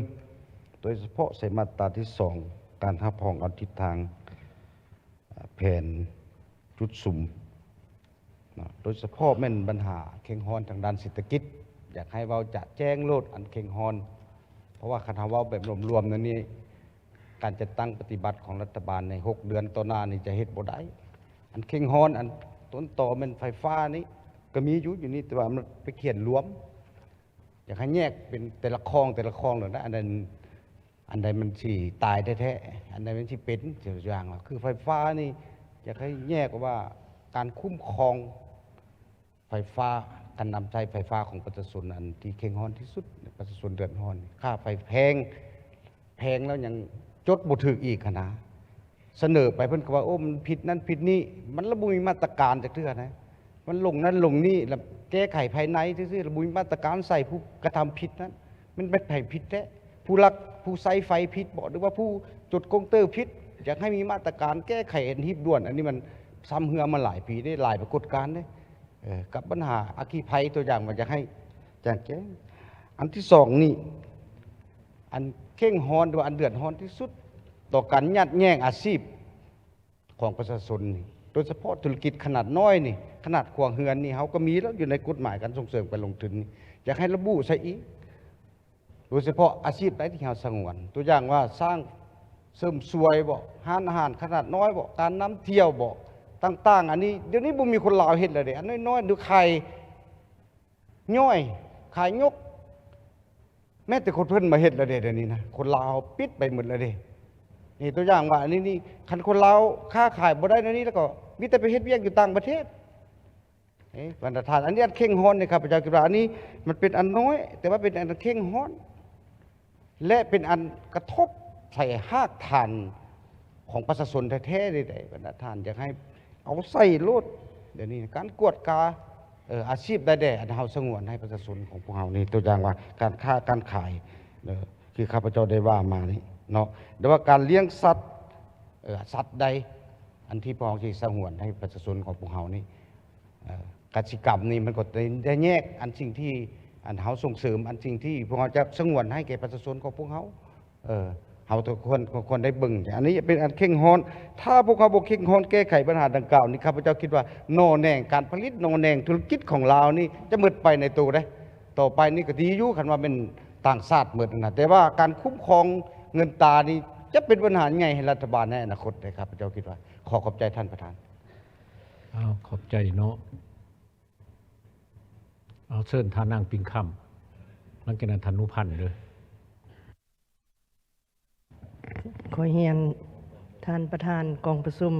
ໂດຍສະເພາະໃສ່ມາດຕາທີສອງ ການຮັບຮອງເອົາທິດທາງ ແຜນຈຸດສຸມເນາະ, ໂດຍສະເພາະແມ່ນບັນຫາເຄັ່ງຮ້ອນທາງດ້ານເສດຖະກິດ. ຢາກໃຫ້ເວົ້າຈະແຈ້ງໂລດອັນເຄັ່ງຮ້ອນ, ເພາະວ່າຄັນເຮົາເວົ້າແບບລວມໆແນວນີ້ ການຈັດຕັ້ງປະຕິບັດຂອງລັດຖະບານໃນຫົກເດືອນຕໍ່ໜ້ານີ້ຈະເຮັດບໍ່ໄດ້. ອັນເຄັ່ງຮ້ອນ ອັນຕົ້ນຕໍແມ່ນໄຟຟ້ານີ້ກໍມີຢູ່ ຢູ່ນີ້, ແຕ່ວ່າມັນໄປຂຽນລວມ. ຢາກໃຫ້ແຍກເປັນແຕ່ລະຂ້ອງ ແຕ່ລະຂ້ອງໂລດນະ, ອັນໃດ ອັນໃດມັນຊິຕາຍແທ້ໆ ອັນໃດມັນຊິເປັນ ຕົວຢ່າງຄືໄຟຟ້ານີ້ ຢາກໃຫ້ແຍກວ່າການຄຸ້ມຄອງໄຟຟ້າ, ການນຳໃຊ້ໄຟຟ້າຂອງປະຊາຊົນ ອັນທີ່ເຄັ່ງຮ້ອນທີ່ສຸດ ປະຊາຊົນເດືອດຮ້ອນ, ຄ່າໄຟແພງ ແພງແລ້ວຍັງຈົດບໍ່ຖືກອີກຫັ້ນນະ. ສະເໜີໄປເພິ່ນກໍວ່າ ໂອ້ ມັນຜິດນັ້ນຜິດນີ້, ມັນລະບໍ່ມີມາດຕະການຈັກເທື່ອນະ. ມັນລົງນັ້ນລົງນີ້ ລະແກ້ໄຂພາຍໃນຊື່ໆ ລະບໍ່ມີມາດຕະການໃສ່ຜູ້ກະທຳຜິດນັ້ນ. ມັນເປັນໃຜຜິດແທ້? ຜູ້ລັກ ຜູ້ໃຊ້ໄຟຜິດບໍ ຫຼືວ່າຜູ້ຈົດກົງເຕີຜິດ? ຢາກໃຫ້ມີມາດຕະການແກ້ໄຂອັນຮີບດ່ວນ. ອັນນີ້ມັນຊຳເຮື້ອມາຫຼາຍປີເດ້, ຫຼາຍປາກົດການເດ້. ເອີ ກັບບັນຫາອັກຄີໄພ ຕົວຢ່າງວ່າຢາກໃຫ້ແຈ້ງແຈ້ງ. ອັນທີສອງນີ້ ອັນເຄັ່ງຮ້ອນ ຫຼືວ່າອັນເດືອດຮ້ອນທີ່ສຸດຕໍ່ການຍາດແຍ່ງອາຊີບຂອງປະຊາຊົນນີ້ ໂດຍສະເພາະທຸລະກິດຂະໜາດນ້ອຍນີ້, ຂະໜາດຄົວເຮືອນນີ້ ເຮົາກໍມີແລ້ວຢູ່ໃນກົດໝາຍການສົ່ງເສີມການລົງທຶນນີ້, ຢາກໃຫ້ລະບຸໃສ່ອີກ. ໂດຍສະເພາະອາຊີບໃດທີ່ເຮົາສະຫງວນ, ຕົວຢ່າງວ່າສ້າງເສີມສວຍບໍ, ຮ້ານອາຫານຂະໜາດນ້ອຍບໍ, ການນຳທ່ຽວບໍ, ຕ່າງໆ ອັນນີ້ ດຽວນີ້ບໍ່ມີຄົນລາວເຮັດແລ້ວເດ້. ອັນນ້ອຍໆ ຫຼືຂາຍຍ່ອຍ, ຂາຍຍົກ, ແມ້ແຕ່ຄົນເພິ່ນມາເຮັດແລ້ວເດ້ ດຽວນີ້ນະ, ຄົນລາວເຮົາປິດໄປໝົດແລ້ວເດ້. ນີ້ຕົວຢ່າງວ່າ ອັນນີ້ນີ້ ຄັນຄົນລາວຄ້າຂາຍບໍ່ໄດ້ແນວນີ້ແລ້ວກໍ ມີແຕ່ໄປເຮັດວຽກຢູ່ຕ່າງປະເທດ. ເອີ ບັນດາທ່ານ, ອັນນີ້ອັນເຄັ່ງຮ້ອນເດ້, ຂ້າພະເຈົ້າຄິດວ່າອັນນີ້ມັນເປັນອັນນ້ອຍ ແຕ່ວ່າເປັນອັນເຄັ່ງຮ້ອນ ແລະ ເປັນອັນກະທົບໃສ່ຮາກຖານຂອງປະຊາຊົນແທ້ໆເດ້. ບັນດາທ່ານ ຢາກໃຫ້ເອົາໃສ່ໂລດ. ດຽວນີ້ການກວດກາ ເອີ ອາຊີບໃດແດ່ ອັນເຮົາສະຫງວນໃຫ້ປະຊາຊົນຂອງພວກເຮົານີ້, ຕົວຢ່າງວ່າການຄ້າການຂາຍ ເອີ ຄືຂ້າພະເຈົ້າໄດ້ວ່າມານີ້ເນາະ, ຫຼືວ່າການລ້ຽງສັດ, ເອີ ສັດໃດ ອັນທີ່ພວກເຮົາຊິສະຫງວນໃຫ້ປະຊາຊົນຂອງພວກເຮົານີ້, ເອີ ກະສິກຳນີ້ ມັນກໍໄດ້ ໄດ້ແຍກອັນສິ່ງທີ່ ອັນເຮົາສົ່ງເສີມ, ອັນສິ່ງທີ່ພວກເຮົາຈະສະຫງວນໃຫ້ແກ່ປະຊາຊົນຂອງພວກເຮົາ. ເອີ ເຮົາກໍຄວນ ກໍຄວນໄດ້ເບິ່ງ. ອັນນີ້ເປັນອັນເຄັ່ງຮ້ອນ. ຖ້າພວກເຮົາບໍ່ເຄັ່ງຮ້ອນແກ້ໄຂບັນຫາດັ່ງກ່າວນີ້, ຂ້າພະເຈົ້າຄິດວ່າໜໍ່ແໜງການຜະລິດ, ໜໍ່ແໜງທຸລະກິດຂອງລາວນີ້ຈະໝົດໄປໃນໂຕເດ້. ຕໍ່ໄປນີ້ກໍດີຢູ່ ຄັນວ່າແມ່ນຕ່າງຊາດໝົດນະ, ແຕ່ວ່າການຄຸ້ມຄອງເງິນຕານີ້ຈະເປັນບັນຫາໃຫຍ່ໃຫ້ລັດຖະບານໃນອະນາຄົດເດ້, ຂ້າພະເຈົ້າຄິດວ່າ. ຂໍຂອບໃຈທ່ານປະທານ. ອ້າວ ຂອບໃຈເນາະ. ເອົາ ເຊີນທ່ານນາງປິງຄຳ, ຫຼັງຈາກນັ້ນທ່ານນຸພັນເດີ້. ຂໍຮຽນທ່ານປະທານກອງປະຊຸມ,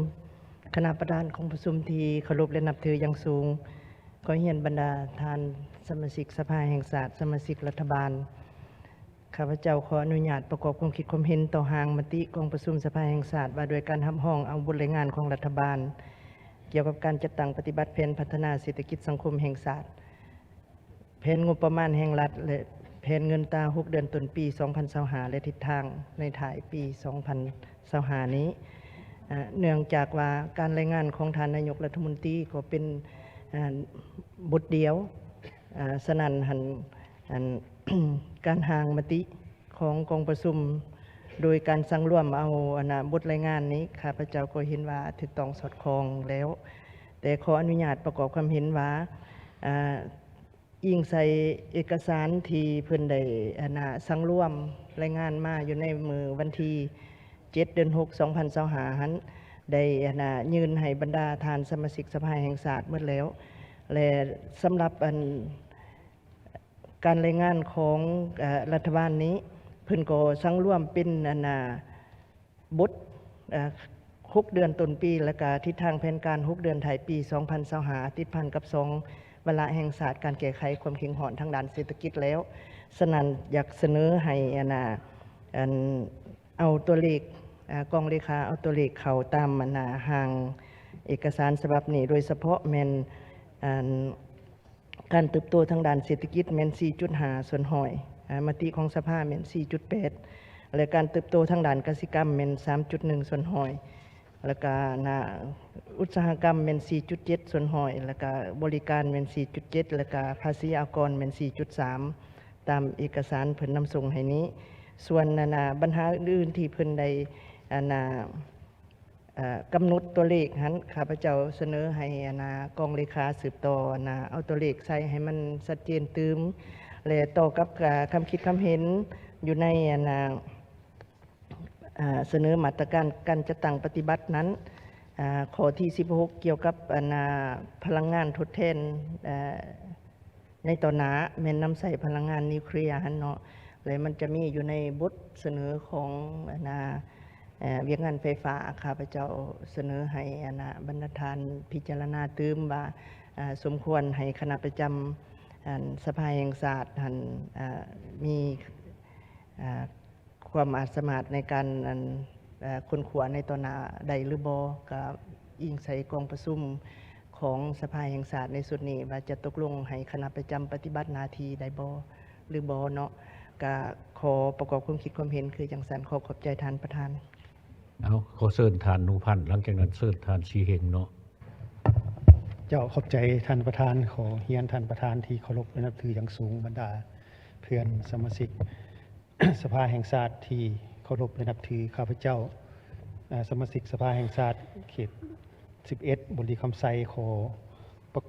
ຄະນະປະທານກອງປະຊຸມທີ່ເຄົາລົບ ແລະ ນັບຖືຢ່າງສູງ, ຂໍຮຽນບັນດາທ່ານສະມາຊິກສະພາແຫ່ງຊາດ, ສະມາຊິກລັດຖະບານ, ຂ້າພະເຈົ້າຂໍອະນຸຍາດປະກອບຄວາມຄິດຄວາມເຫັນຕໍ່ຮ່າງມະຕິກອງປະຊຸມສະພາແຫ່ງຊາດ ວ່າດ້ວຍການຮັບຮອງເອົາບົດລາຍງານຂອງລັດຖະບານ ກ່ຽວກັບການຈັດຕັ້ງປະຕິບັດແຜນພັດທະນາເສດຖະກິດສັງຄົມແຫ່ງຊາດ, ແຜນງົບປະມານແຫ່ງລັດ ແລະ ແຜນເງິນຕາຫົກເດືອນຕົ້ນປີສອງພັນຊາວຫ້າ ແລະ ທິດທາງໃນທ້າຍປີສອງພັນຊາວຫ້ານີ້, ອາ ເນື່ອງຈາກວ່າການລາຍງານຂອງທ່ານນາຍົກລັດຖະມົນຕີກໍເປັນ ອາ ບົດດຽວ, ອາ ສະນັ້ນຫັ້ນ ອັນ ການຮ່າງມະຕິຂອງກອງປະຊຸມ ໂດຍການສັງລວມເອົາ ອັນນະ ບົດລາຍງານນີ້ ຂ້າພະເຈົ້າກໍເຫັນວ່າຖືກຕ້ອງສອດຄ່ອງແລ້ວ, ແຕ່ຂໍອະນຸຍາດປະກອບຄວາມເຫັນວ່າ ອາ ອີງໃສ່ເອກະສານທີ່ເພິ່ນໄດ້ ອັນນະ ສັງລວມລາຍງານມາຢູ່ໃນມື້ວັນທີເຈັດ ເດືອນຫົກ ສອງພັນຊາວຫ້າ ຫັ້ນ ໄດ້ ອັນນະ ຍື່ນໃຫ້ບັນດາທ່ານສະມາຊິກສະພາແຫ່ງຊາດໝົດແລ້ວ ແລະ ສຳລັບ ອັນ ການລາຍງານຂອງ ເອີ ລັດຖະບານນີ້ ເພິ່ນກໍສັງລວມເປັນ ອັນນະ ບົດ ເອີ ຫົກເດືອນຕົ້ນປີ ແລະກະທິດທາງແຜນການຫົກເດືອນທ້າຍປີສອງພັນຊາວຫ້າ ຕິດພັນກັບສອງວາລະແຫ່ງຊາດ ການແກ້ໄຂຄວາມເຄັ່ງຮ້ອນທາງດ້ານເສດຖະກິດແລ້ວ. ສະນັ້ນ ຢາກສະເໜີໃຫ້ ອັນນະ ອັນ ເອົາຕົວເລກ ອາ ກອງເລຂາເອົາຕົວເລກເຂົ້າຕາມອັນນ່າຮ່າງເອກະສານສະບັບນີ້ ໂດຍສະເພາະແມ່ນ ອັນ ການເຕີບໂຕທາງດ້ານເສດຖະກິດແມ່ນ ສີ່ຈຸດຫ້າສ່ວນຮ້ອຍ ອາ ມະຕິຂອງສະພາແມ່ນ ສີ່ຈຸດແປດ ແລະ ການເຕີບໂຕທາງດ້ານກະສິກຳແມ່ນ ສາມຈຸດໜຶ່ງສ່ວນຮ້ອຍ ແລ້ວກະ ນະ ອຸດສາຫະກຳແມ່ນ ສີ່ຈຸດເຈັດສ່ວນຮ້ອຍ ແລ້ວກະບໍລິການແມ່ນ ສີ່ຈຸດເຈັດ ແລ້ວກະພາສີອາກອນແມ່ນ ສີ່ຈຸດສາມ ຕາມເອກະສານເພິ່ນນຳສົ່ງໃຫ້ນີ້. ສ່ວນ ອັນນ່າ ບັນຫາອື່ນໆທີ່ເພິ່ນໄດ້ ອັນນ່າ ເອີ ກຳນົດຕົວເລກຫັ້ນ ຂ້າພະເຈົ້າສະເໜີໃຫ້ ອັນນ່າ ກອງເລຂາສືບຕໍ່ ອັນນ່າ ເອົາຕົວເລກໃສ່ໃຫ້ມັນຊັດເຈນຕື່ມ ແລະ ຕໍ່ກັບ ອາ ຄຳຄິດຄຳເຫັນຢູ່ໃນ ອັນນ່າ ອາ ສະເໜີມາດຕະການການຈັດຕັ້ງປະຕິບັດນັ້ນ ອາ ຂໍ້ທີສິບຫົກ ກ່ຽວກັບ ອັນນ່າ ພະລັງງານທົດແທນ ອາ ໃນຕໍ່ໜ້າແມ່ນນຳໃຊ້ພະລັງງານນິວເຄລຍຫັ້ນເນາະ ແລະ ມັນຈະມີຢູ່ໃນບົດສະເໜີຂອງ ອັນນ່າ ເອີ ວຽກງານໄຟຟ້າ. ຂ້າພະເຈົ້າສະເໜີໃຫ້ ອັນນ່າ ບັນດາທ່ານພິຈາລະນາຕື່ມວ່າ ອາ ສົມຄວນໃຫ້ຄະນະປະຈຳ ອັນ ສະພາແຫ່ງຊາດຫັ້ນ ອາ ມີ ອາ ຄວາມອາດສາມາດໃນການ ອັນ ເອີ ຄົ້ນຄວ້າໃນຕໍ່ໜ້າໄດ້ຫຼືບໍ່ ກໍອີງໃສ່ກອງປະຊຸມຂອງສະພາແຫ່ງຊາດໃນຊຸດນີ້ ວ່າຈະຕົກລົງໃຫ້ຄະນະປະຈຳປະຕິບັດໜ້າທີ່ໄດ້ບໍ່ ຫຼືບໍ່ເນາະ. ກະຂໍປະກອບຄວາມຄິດຄວາມເຫັນຄືຈັ່ງຊັ້ນ. ຂໍຂອບໃຈທ່ານປະທານ. ເອົາ ຂໍເຊີນທ່ານໜູພັນ ຫຼັງຈາກນັ້ນເຊີນທ່ານສີເຮັງເນາະ. ເຈົ້າ ຂອບໃຈທ່ານປະທານ. ຂໍຮຽນທ່ານປະທານທີ່ເຄົາລົບ ແລະ ນັບຖືຢ່າງສູງ, ບັນດາເພື່ອນສະມາຊິກ ສະພາແຫ່ງຊາດທີ່ເຄົາລົບ ແລະ ນັບຖື, ຂ້າພະເຈົ້າ ເອີ ສະມາຊິກສະພາແຫ່ງຊາດເຂດສິບເອັດ ບົນດີຄຳໄຊ ຂໍປະ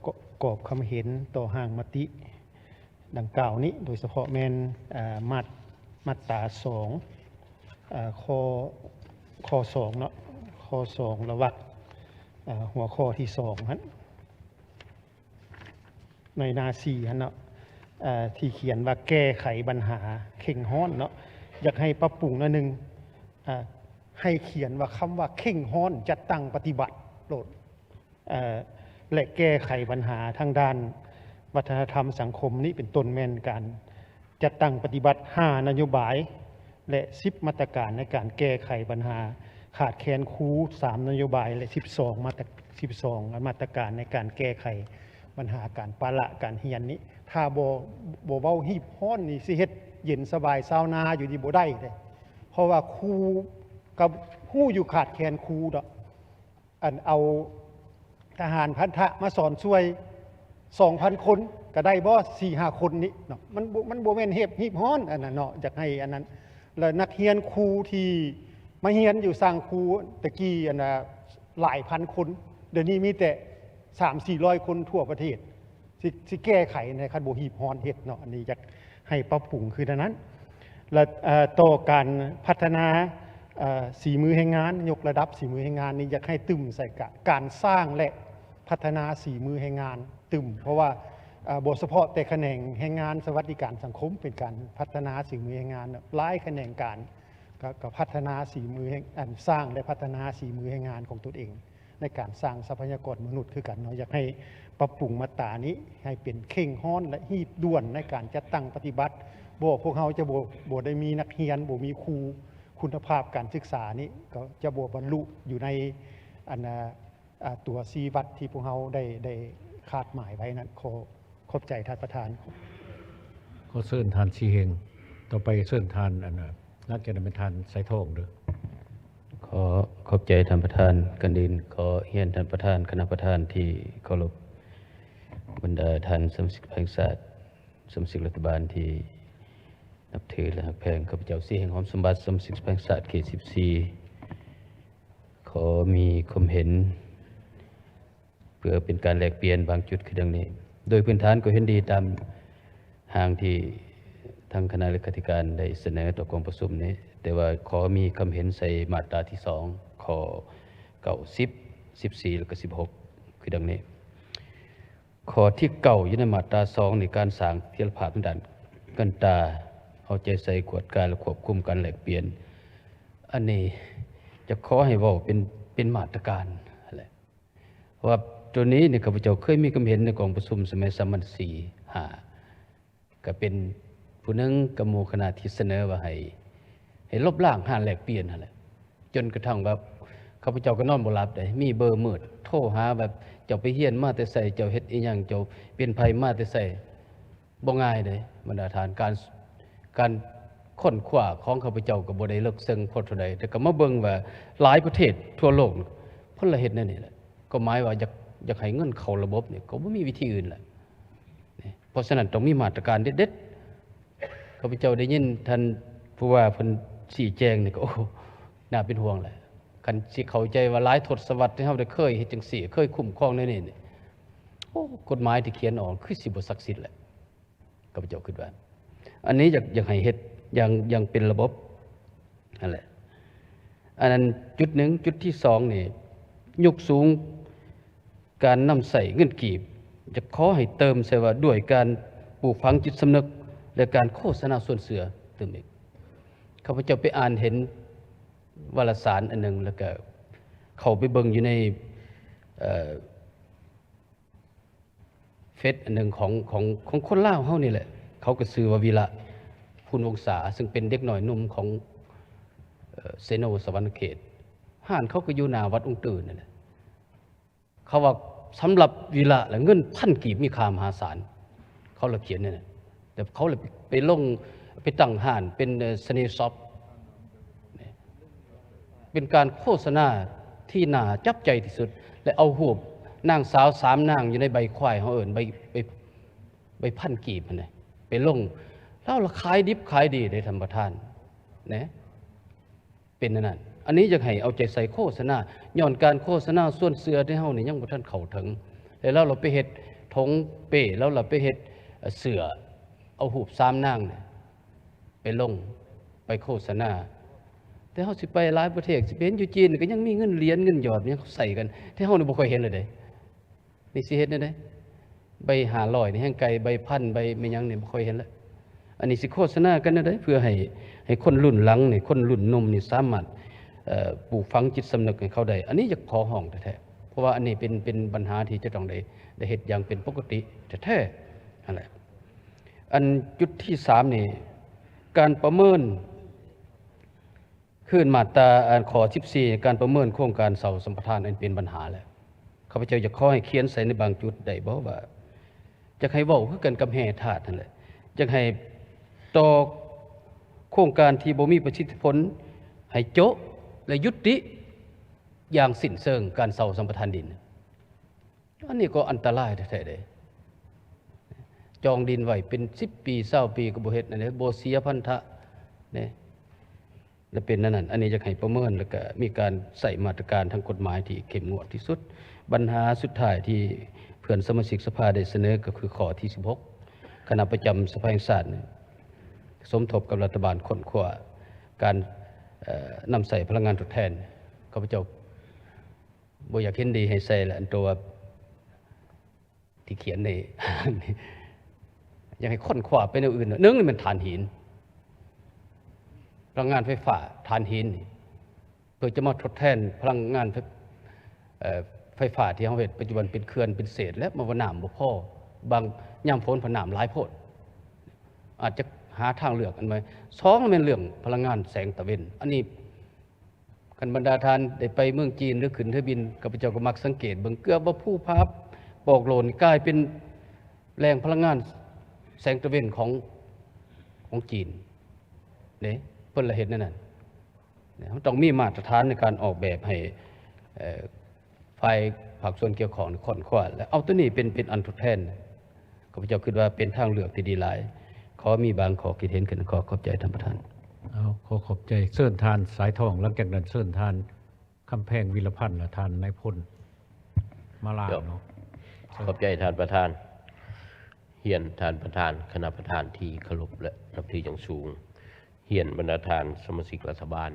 ກອບຄຳເຫັນຕໍ່ຮ່າງມະຕິດັ່ງກ່າວນີ້ ໂດຍສະເພາະແມ່ນ ເອີ ມາດ ມາດຕາສອງ ເອີ ຂໍ້ ຂໍ້ສອງເນາະ, ຂໍ້ສອງ ລະວັກ ເອີ ຫົວຂໍ້ທີສອງຫັ້ນ ໃນໜ້າສີ່ຫັ້ນເນາະ ເອີ ທີ່ຂຽນວ່າແກ້ໄຂບັນຫາເຄັ່ງຮ້ອນເນາະ, ຢາກໃຫ້ປັບປຸງໜ້ອຍໜຶ່ງ ເອີ ໃຫ້ຂຽນວ່າ ຄຳວ່າເຄັ່ງຮ້ອນ ຈັດຕັ້ງປະຕິບັດໂລດ ເອີ ແລະ ແກ້ໄຂບັນຫາທາງດ້ານວັດທະນະທຳສັງຄົມນີ້ເປັນຕົ້ນ ແມ່ນການ ຈັດຕັ້ງປະຕິບັດຫ້ານະໂຍບາຍ ແລະ ສິບມາດຕະການໃນການແກ້ໄຂບັນຫາຂາດແຄນຄູ ສາມນະໂຍບາຍ ແລະ ສິບສອງມາດຕະ ສິບສອງມາດຕະການໃນການແກ້ໄຂບັນຫາການປະລະການຮຽນນີ້. ຖ້າບໍ່ ບໍ່ເວົ້າຮີບຮ້ອນນີ້ ຊິເຮັດເຢັນສະບາຍຊາວນາຢູ່ນີ້ບໍ່ໄດ້ເດ້, ເພາະວ່າຄູກໍຮູ້ຢູ່ຂາດແຄນຄູດອກ. ອັນເອົາທະຫານພັນທະມາສອນຊ່ວຍສອງພັນຄົນກໍໄດ້ບໍ່ ສີ່ຫ້າຄົນນີ້ເນາະ, ມັນບໍ່ ມັນບໍ່ແມ່ນເຮັດຮີບຮ້ອນອັນນັ້ນເນາະ, ຢາກໃຫ້ອັນນັ້ນ. ແລ້ວນັກຮຽນຄູທີ່ມາຮຽນຢູ່ສ້າງຄູແຕ່ກີ້ ອັນນ່າ ຫຼາຍພັນຄົນ, ດຽວນີ້ມີແຕ່ສາມສີ່ຮ້ອຍຄົນທົ່ວປະເທດ. ຊິ ຊິແກ້ໄຂໃນ ຄັນບໍ່ຮີບຮ້ອນເຮັດເນາະ, ອັນນີ້ຢາກໃຫ້ປັບປຸງຄືແນວນັ້ນ. ແລະ ເອີ ຕໍ່ການພັດທະນາ ເອີ ສີມືແຮງງານ, ຍົກລະດັບສີມືແຮງງານນີ້ ຢາກໃຫ້ຕື່ມໃສ່ກະ ການສ້າງ ແລະ ພັດທະນາສີມືແຮງງານຕື່ມ, ເພາະວ່າ ເອີ ບໍ່ສະເພາະແຕ່ຂະແໜງແຮງງານ ສະຫວັດດີການສັງຄົມ ເປັນການພັດທະນາສີມືແຮງງານ, ຫຼາຍຂະແໜງການ ກໍ ກໍພັດທະນາສີມືແຮງ ອັນ ສ້າງ ແລະ ພັດທະນາສີມືແຮງງານຂອງຕົນເອງ ໃນການສ້າງຊັບພະຍາກອນມະນຸດຄືກັນເນາະ. ຢາກໃຫ້ປັບປຸງມາດຕານີ້ໃຫ້ເປັນເຄັ່ງຮ້ອນ ແລະ ຮີບດ່ວນໃນການຈັດຕັ້ງປະຕິບັດ, ບໍ່ ພວກເຮົາຈະບໍ່ ບໍ່ໄດ້ມີນັກຮຽນ, ບໍ່ມີຄູ, ຄຸນນະພາບການສຶກສານີ້ກໍຈະບໍ່ບັນລຸຢູ່ໃນ ອັນ ອາ ຕົວຊີ້ວັດທີ່ພວກເຮົາໄດ້ ໄດ້ຄາດໝາຍໄວ້ນັ້ນ. ຂໍ ຂອບໃຈທ່ານປະທານ. ຂໍເຊີນທ່ານສີເຮັງ. ຕໍ່ໄປເຊີນທ່ານ ອັນ ຫຼັງຈາກນັ້ນແມ່ນທ່ານສາຍທອງເດີ. ຂໍຂອບໃຈທ່ານປະທານ. ກ່ອນອື່ນຂໍຮຽນທ່ານປະທານ, ຄະນະປະທານທີ່ເຄົາລົບ, ບັນດາທ່ານສະມາຊິກແຫ່ງຊາດ, ສະມາຊິກລັດຖະບານທີ່ນັບຖື ແລະ ຮັກແພງ, ຂ້າພະເຈົ້າ ສີເຮັງ ຫອມສົມບັດ, ສະມາຊິກແຫ່ງຊາດເຂດສິບສີ່ ຂໍມີຄວາມເຫັນ ເພື່ອເປັນການແລກປ່ຽນບາງຈຸດຄືດັ່ງນີ້. ໂດຍພື້ນຖານກໍເຫັນດີຕາມຮ່າງທີ່ທາງຄະນະເລຂາທິການໄດ້ສະເໜີຕໍ່ກອງປະຊຸມນີ້, ແຕ່ວ່າຂໍມີຄຳເຫັນໃສ່ມາດຕາທີສອງ ຂໍ້ເກົ້າ ສິບ ສິບສີ່ ແລະ ກໍສິບຫົກ ຄືດັ່ງນີ້. ຂໍ້ທີເກົ້າ ຢູ່ໃນມາດຕາສອງນີ້ ການສ້າງສະຖຽນລະພາບທາງດ້ານເງິນຕາ, ເອົາໃຈໃສ່ກວດກາ ແລະ ຄວບຄຸມການແລກປ່ຽນ. ອັນນີ້ຈະຂໍໃຫ້ເວົ້າເປັນ ເປັນມາດຕະການຫັ້ນແຫຼະ. ເພາະວ່າໂຕນີ້ນີ້ ຂ້າພະເຈົ້າເຄີຍມີຄຳເຫັນໃນກອງປະຊຸມສະໄໝສາມັນສີ່ຫ້າ ກໍເປັນຜູ້ໜຶ່ງກັບໝູ່ຄະນະທີ່ສະເໜີວ່າໃຫ້ ໃຫ້ລົບລ້າງຮ້ານແລກປ່ຽນຫັ້ນແຫຼະ. ຈົນກະທັ້ງວ່າຂ້າພະເຈົ້າກໍນອນບໍ່ຫຼັບເດ້ ມີເບີມືດໂທຫາວ່າ ເຈົ້າໄປຮຽນມາແຕ່ໃສ ເຈົ້າເຮັດອີ່ຫຍັງ ເຈົ້າເປັນໃຜມາແຕ່ໃສ. ບໍ່ງ່າຍເດ້ບັນດາທ່ານ ການ ການຄົ້ນຄວ້າຂອງຂ້າພະເຈົ້າກໍບໍ່ໄດ້ເລິກເຊິ່ງພໍເທົ່າໃດ ແຕ່ກໍມາເບິ່ງວ່າຫຼາຍປະເທດທົ່ວໂລກເພິ່ນລະເຮັດແນວນີ້ແຫຼະ ກໍໝາຍວ່າຢາກ ຢາກໃຫ້ເງິນເຂົ້າລະບົບນີ້ ກໍບໍ່ມີວິທີອື່ນແຫຼະ. ເພາະສະນັ້ນຕ້ອງມີມາດຕະການເດັດໆ. ຂ້າພະເຈົ້າໄດ້ຍິນທ່ານຜູ້ວ່າເພິ່ນຊີ້ແຈງນີ້ກໍ ໂອ້ ໜ້າເປັນຫ່ວງແຫຼະ. ຄັນຊິເຂົ້າໃຈວ່າຫຼາຍທົດສະວັດທີ່ເຮົາໄດ້ເຄີຍເຮັດຈັ່ງຊີ້ ເຄີຍຄຸ້ມຄອງແນວນີ້ນີ້ ໂອ້ ກົດໝາຍທີ່ຂຽນອອກຄືຊິບໍ່ສັກສິດແຫຼະ ຂ້າພະເຈົ້າຄິດວ່າ ອັນນີ້ຢາກ ຢາກໃຫ້ເຮັດຢ່າງ ຢ່າງເປັນລະບົບຫັ້ນແຫຼະ. ອັນນັ້ນຈຸດໜຶ່ງ. ຈຸດທີສອງນີ້ ຍົກສູງການນຳໃຊ້ເງິນກີບ ຈະຂໍໃຫ້ເຕີມໃສ່ວ່າ ດ້ວຍການປູກຝັງຈິດສຳນຶກ ແລະ ການໂຄສະນາຊວນເຊື່ອຕື່ມອີກ. ຂ້າພະເຈົ້າໄປອ່ານເຫັນວາລະສານອັນໜຶ່ງ ແລ້ວກະເຂົ້າໄປເບິ່ງຢູ່ໃນ ເອີ ເຟສອັນໜຶ່ງຂອງ ຂອງ ຂອງຄົນລາວເຮົານີ້ແຫຼະ ເຂົາກໍຊື່ວ່າ ວິລະ ພູນວົງສາ ຊຶ່ງເປັນເດັກນ້ອຍໜຸ່ມຂອງ ເອີ ເຊໂນ ສະຫວັນນະເຂດ. ຮ້ານເຂົາກໍຢູ່ໜ້າວັດອົງຕື້ນັ້ນແຫຼະ. ເຂົາວ່າສຳລັບວິລະລະເງິນພັນກີບມີຄ່າມະຫາສານ ເຂົາລະຂຽນແນວນັ້ນ. ແຕ່ເຂົາລະໄປ ໄປລົງ ໄປຕັ້ງຮ້ານເປັນ ເອີ ສະເນຊັອບ. ເປັນການໂຄສະນາທີ່ໜ້າຈັບໃຈທີ່ສຸດ ແລະ ເອົາຮູບນາງສາວສາມນາງຢູ່ໃນໃບຄວາຍ ເຮົາເອີ້ນໃບ ໃບ ໃບພັນກີບຫັ້ນນະ ໄປລົງ. ລາວລະຂາຍດິບຂາຍດີເດ້ທ່ານປະທານ ແນ ເປັນອັນນັ້ນ. ອັນນີ້ຢາກໃຫ້ເອົາໃຈໃສ່ໂຄສະນາ ຍ້ອນການໂຄສະນາຊວນເຊື່ອທີ່ເຮົານີ້ຍັງບໍ່ທັນເຂົ້າເຖິງ ແລ້ວລາວລະໄປເຮັດຖົງເປ້ ລາວລະໄປເຮັດ ເອີ ເສື້ອ ເອົາຮູບສາມນາງນີ້ ໄປລົງ ໄປໂຄສະນາ. ແຕ່ເຮົາຊິໄປຫຼາຍປະເທດ ຊິໄປເຫັນຢູ່ຈີນກໍຍັງມີເງິນຫຼຽນເງິນຫຍອດຫຍັງເຂົາໃຊ້ກັນ ແຕ່ເຮົານີ້ບໍ່ຄ່ອຍເຫັນແລ້ວເດ້. ນີ້ຊິເຮັດແນວໃດ? ໃບຫ້າຮ້ອຍນີ້ແຮ່ງໄກ ໃບພັນ ໃບແມ່ນຫຍັງນີ້ບໍ່ຄ່ອຍເຫັນແລ້ວ. ອັນນີ້ຊິໂຄສະນາກັນແນວໃດ ເພື່ອໃຫ້ ໃຫ້ຄົນລຸ້ນຫຼັງນີ້ ຄົນລຸ້ນໜຸ່ມນີ້ສາມາດ ເອີ ປູກຝັງຈິດສຳນຶກໃຫ້ເຂົາໄດ້. ອັນນີ້ຢາກຂໍຮ້ອງແທ້ໆ ເພາະວ່າອັນນີ້ເປັນ ເປັນບັນຫາທີ່ຈະຕ້ອງໄດ້ ໄດ້ເຮັດຢ່າງເປັນປົກກະຕິແທ້ໆຫັ້ນແຫຼະ. ອັນຈຸດທີສາມນີ້ ການປະເມີນຄືນມາດຕາ ອັນຂໍ້ສິບສີ່ ການປະເມີນໂຄງການເຊົ່າສຳປະທານ ອັນເປັນບັນຫາແຫຼະ. ຂ້າພະເຈົ້າຢາກຂໍໃຫ້ຂຽນໃສ່ໃນບາງຈຸດໄດ້ບໍ່ວ່າ ຢາກໃຫ້ເວົ້າຄືກັນກັບແຮ່ທາດຫັ້ນແຫຼະ ຢາກໃຫ້ຕໍ່ໂຄງການທີ່ບໍ່ມີປະສິດທິຜົນໃຫ້ໂຈະ ແລະ ຢຸດຕິຢ່າງສິ້ນເຊີງການເຊົ່າສຳປະທານດິນ. ອັນນີ້ກໍອັນຕະລາຍແທ້ໆເດ້ ຈອງດິນໄວ້ເປັນສິບປີຊາວປີກໍບໍ່ເຮັດ ອັນນີ້ບໍ່ເສຍພັນທະເດ້ ແລະ ເປັນອັນນັ້ນ. ອັນນີ້ຢາກໃຫ້ປະເມີນ ແລ້ວກະມີການໃຊ້ມາດຕະການທາງກົດໝາຍທີ່ເຂັ້ມງວດທີ່ສຸດ. ບັນຫາສຸດທ້າຍທີ່ເພື່ອນສະມາຊິກສະພາໄດ້ສະເໜີກໍຄືຂໍ້ທີສິບຫົກ ຄະນະປະຈຳສະພາແຫ່ງຊາດນີ້ ສົມທົບກັບລັດຖະບານຄົ້ນຄວ້າການ ເອີ ນຳໃຊ້ພະລັງງານທົດແທນ. ຂ້າພະເຈົ້າ ບໍ່ຢາກເຫັນດີໃຫ້ໃສ່ລະ ອັນຕົວທີ່ຂຽນໃນ ຢາກໃຫ້ຄົ້ນຄວ້າໄປແນວອື່ນ. ໜຶ່ງ ນີ້ແມ່ນຖ່ານຫີນ ພະລັງງານໄຟຟ້າຖ່ານຫີນນີ້ ເພື່ອຈະມາທົດແທນພະລັງງານໄຟ ເອີ ໄຟຟ້າທີ່ເຮົາເຮັດປັດຈຸບັນເປັນເຂື່ອນເປັນເສດ ແລະ ມາວ່ານ້ຳບໍ່ພໍ ບາງຍາມຝົນພັດນ້ຳຫຼາຍໂພດ ອາດຈະຫາທາງເລືອກອັນໃໝ່. ສອງ ແມ່ນເລື່ອງພະລັງງານແສງຕາເວັນ ອັນນີ້ ຄັນບັນດາທ່ານໄດ້ໄປເມືອງຈີນ ຫຼື ຂຶ້ນເຮືອບິນ ຂ້າພະເຈົ້າກໍມັກສັງເກດເບິ່ງ ເກືອບວ່າພູຜາປອກໂລນກາຍເປັນແຫຼ່ງພະລັງງານແສງຕາເວັນຂອງ ຂອງຈີນເດ້ ເພິ່ນລະເຮັດແນວນັ້ນ. ເຮົາຕ້ອງມີມາດຕະຖານໃນການອອກແບບໃຫ້ ເອີ ຝ່າຍພາກສ່ວນກ່ຽວຂ້ອງຄ້ນຄວ້າ ແລະ ເອົາຕົວນີ້ເປັນ ເປັນອັນທົດແທນ. ຂ້າພະເຈົ້າຄິດວ່າເປັນທາງເລືອກທີ່ດີຫຼາຍ. ຂໍມີບາງຂໍ້ຄິດເຫັນຂຶ້ນ. ຂໍຂອບໃຈທ່ານປະທານ. ເອົາ ຂໍຂອບໃຈ. ເຊີນທ່ານສາຍທອງ ຫຼັງຈາກນັ້ນເຊີນທ່ານຄຳແພງ ວິລະພັນ ແລະ ທ່ານນາຍພົນມາລາເນາະ. ຂອບໃຈທ່ານປະທານ. ຮຽນທ່ານປະທານ, ຄະນະປະທານທີ່ເຄົາລົບ ແລະ ນັບຖືຢ່າງສູງ. ຮຽນບັນດາທ່ານສະມາຊິກລັດຖະບານ,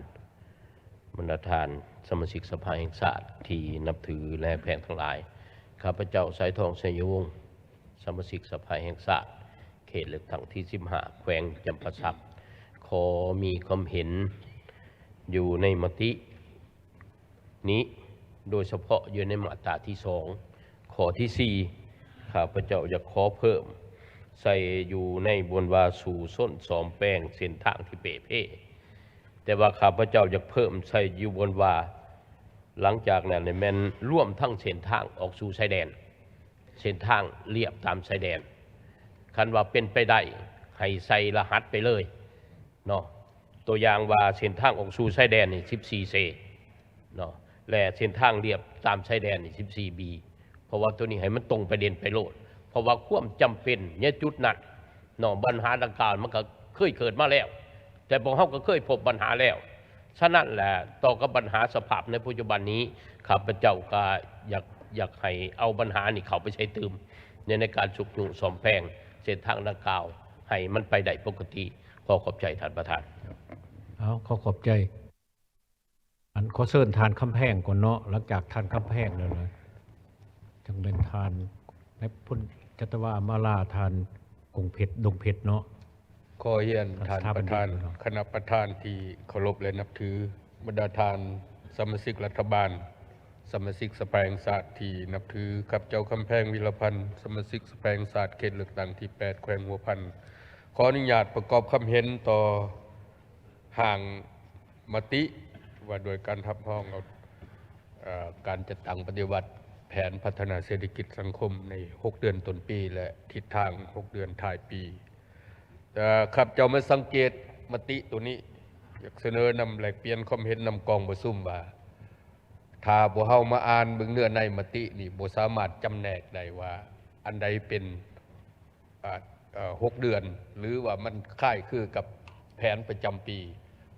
ບັນດາທ່ານສະມາຊິກສະພາແຫ່ງຊາດທີ່ນັບຖື ແລະ ແພງທັງຫຼາຍ, ຂ້າພະເຈົ້າ ສາຍທອງ ໄຊຍະວົງ, ສະມາຊິກສະພາແຫ່ງຊາດ ເຂດເລືອກຕັ້ງທີສິບຫ້າ ແຂວງຈຳປາສັກ, ຂໍມີຄວາມເຫັນຢູ່ໃນມະຕິ ນີ້, ໂດຍສະເພາະຢູ່ໃນມາດຕາທີສອງ ຂໍ້ທີສີ່ ຂ້າພະເຈົ້າຢາກຂໍເພີ່ມໃສ່ຢູ່ໃນບ່ອນວ່າ ສູ້ຊົນສ້ອມແປງເສັ້ນທາງທີ່ເປ່ເພ. ແຕ່ວ່າຂ້າພະເຈົ້າຢາກເພີ່ມໃສ່ຢູ່ບົນວ່າ ຫຼັງຈາກນັ້ນນີ້ແມ່ນລວມທັງເສັ້ນທາງອອກສູ່ຊາຍແດນ, ເສັ້ນທາງລຽບຕາມຊາຍແດນ. ຄັນວ່າເປັນໄປໄດ້ ໃຫ້ໃສ່ລະຫັດໄປເລີຍເນາະ. ຕົວຢ່າງວ່າເສັ້ນທາງອອກສູ່ຊາຍແດນນີ້ສິບສີ່ເຊເນາະ ແລະ ເສັ້ນທາງລຽບຕາມຊາຍແດນນີ້ສິບສີ່ບີ. ເພາະວ່າໂຕນີ້ໃຫ້ມັນຕົງປະເດັນໄປໂລດ ເພາະວ່າຄວາມຈຳເປັນໃນຈຸດນັ້ນເນາະ ບັນຫາດັ່ງກ່າວມັນກໍເຄີຍເກີດມາແລ້ວ ແຕ່ພວກເຮົາກໍເຄີຍພົບບັນຫາແລ້ວ. ສະນັ້ນແຫຼະ ຕໍ່ກັບບັນຫາສະພາບໃນປັດຈຸບັນນີ້ ຂ້າພະເຈົ້າກໍຢາກ ຢາກໃຫ້ເອົາບັນຫານີ້ເຂົ້າໄປໃສ່ຕື່ມ ໃນ ໃນການຊຸກຍູ້ສ້ອມແປງເສັ້ນທາງດັ່ງກ່າວ ໃຫ້ມັນໄປໄດ້ປົກກະຕິ. ຂໍຂອບໃຈທ່ານປະທານ. ເອົາ ຂໍຂອບໃຈ. ອັນ ຂໍເຊີນທ່ານຄຳແພງກ່ອນເນາະ, ຫຼັງຈາກທ່ານຄຳແພງແລ້ວນະ ຈັ່ງແມ່ນທ່ານນາຍພົນຈັດຕະວາ ມາລາ, ທ່ານກົງເພັດ ດົງເພັດເນາະ. ຂໍຮຽນທ່ານປະທານ, ຄະນະປະທານທີ່ເຄົາລົບ ແລະ ນັບຖື, ບັນດາທ່ານສະມາຊິກລັດຖະບານ, ສະມາຊິກສະພາແຫ່ງຊາດທີ່ນັບຖື, ຂ້າພະເຈົ້າ ຄຳແພງ ວິລະພັນ, ສະມາຊິກສະພາແຫ່ງຊາດ ເຂດເລືອກຕັ້ງທີແປດ ແຂວງຫົວພັນ, ຂໍອະນຸຍາດປະກອບຄຳເຫັນຕໍ່ ຮ່າງມະຕິວ່າດ້ວຍການຮັບຮອງເອົາ ເອີ ການຈັດຕັ້ງປະຕິບັດແຜນພັດທະນາເສດຖະກິດສັງຄົມໃນຫົກເດືອນຕົ້ນປີ ແລະ ທິດທາງຫົກເດືອນທ້າຍປີ. ເອີ ຂ້າພະເຈົ້າມາສັງເກດມະຕິໂຕນີ້ ຢາກສະເໜີນຳ ແລກປ່ຽນຄວາມເຫັນນຳກອງປະຊຸມວ່າ ຖ້າພວກເຮົາມາອ່ານເບິ່ງເນື້ອໃນມະຕິນີ້ ບໍ່ສາມາດຈຳແນກໄດ້ວ່າອັນໃດເປັນ ອ່າ ເອີ ຫົກເດືອນ ຫຼືວ່າມັນຄ້າຍຄືກັບແຜນປະຈຳປີ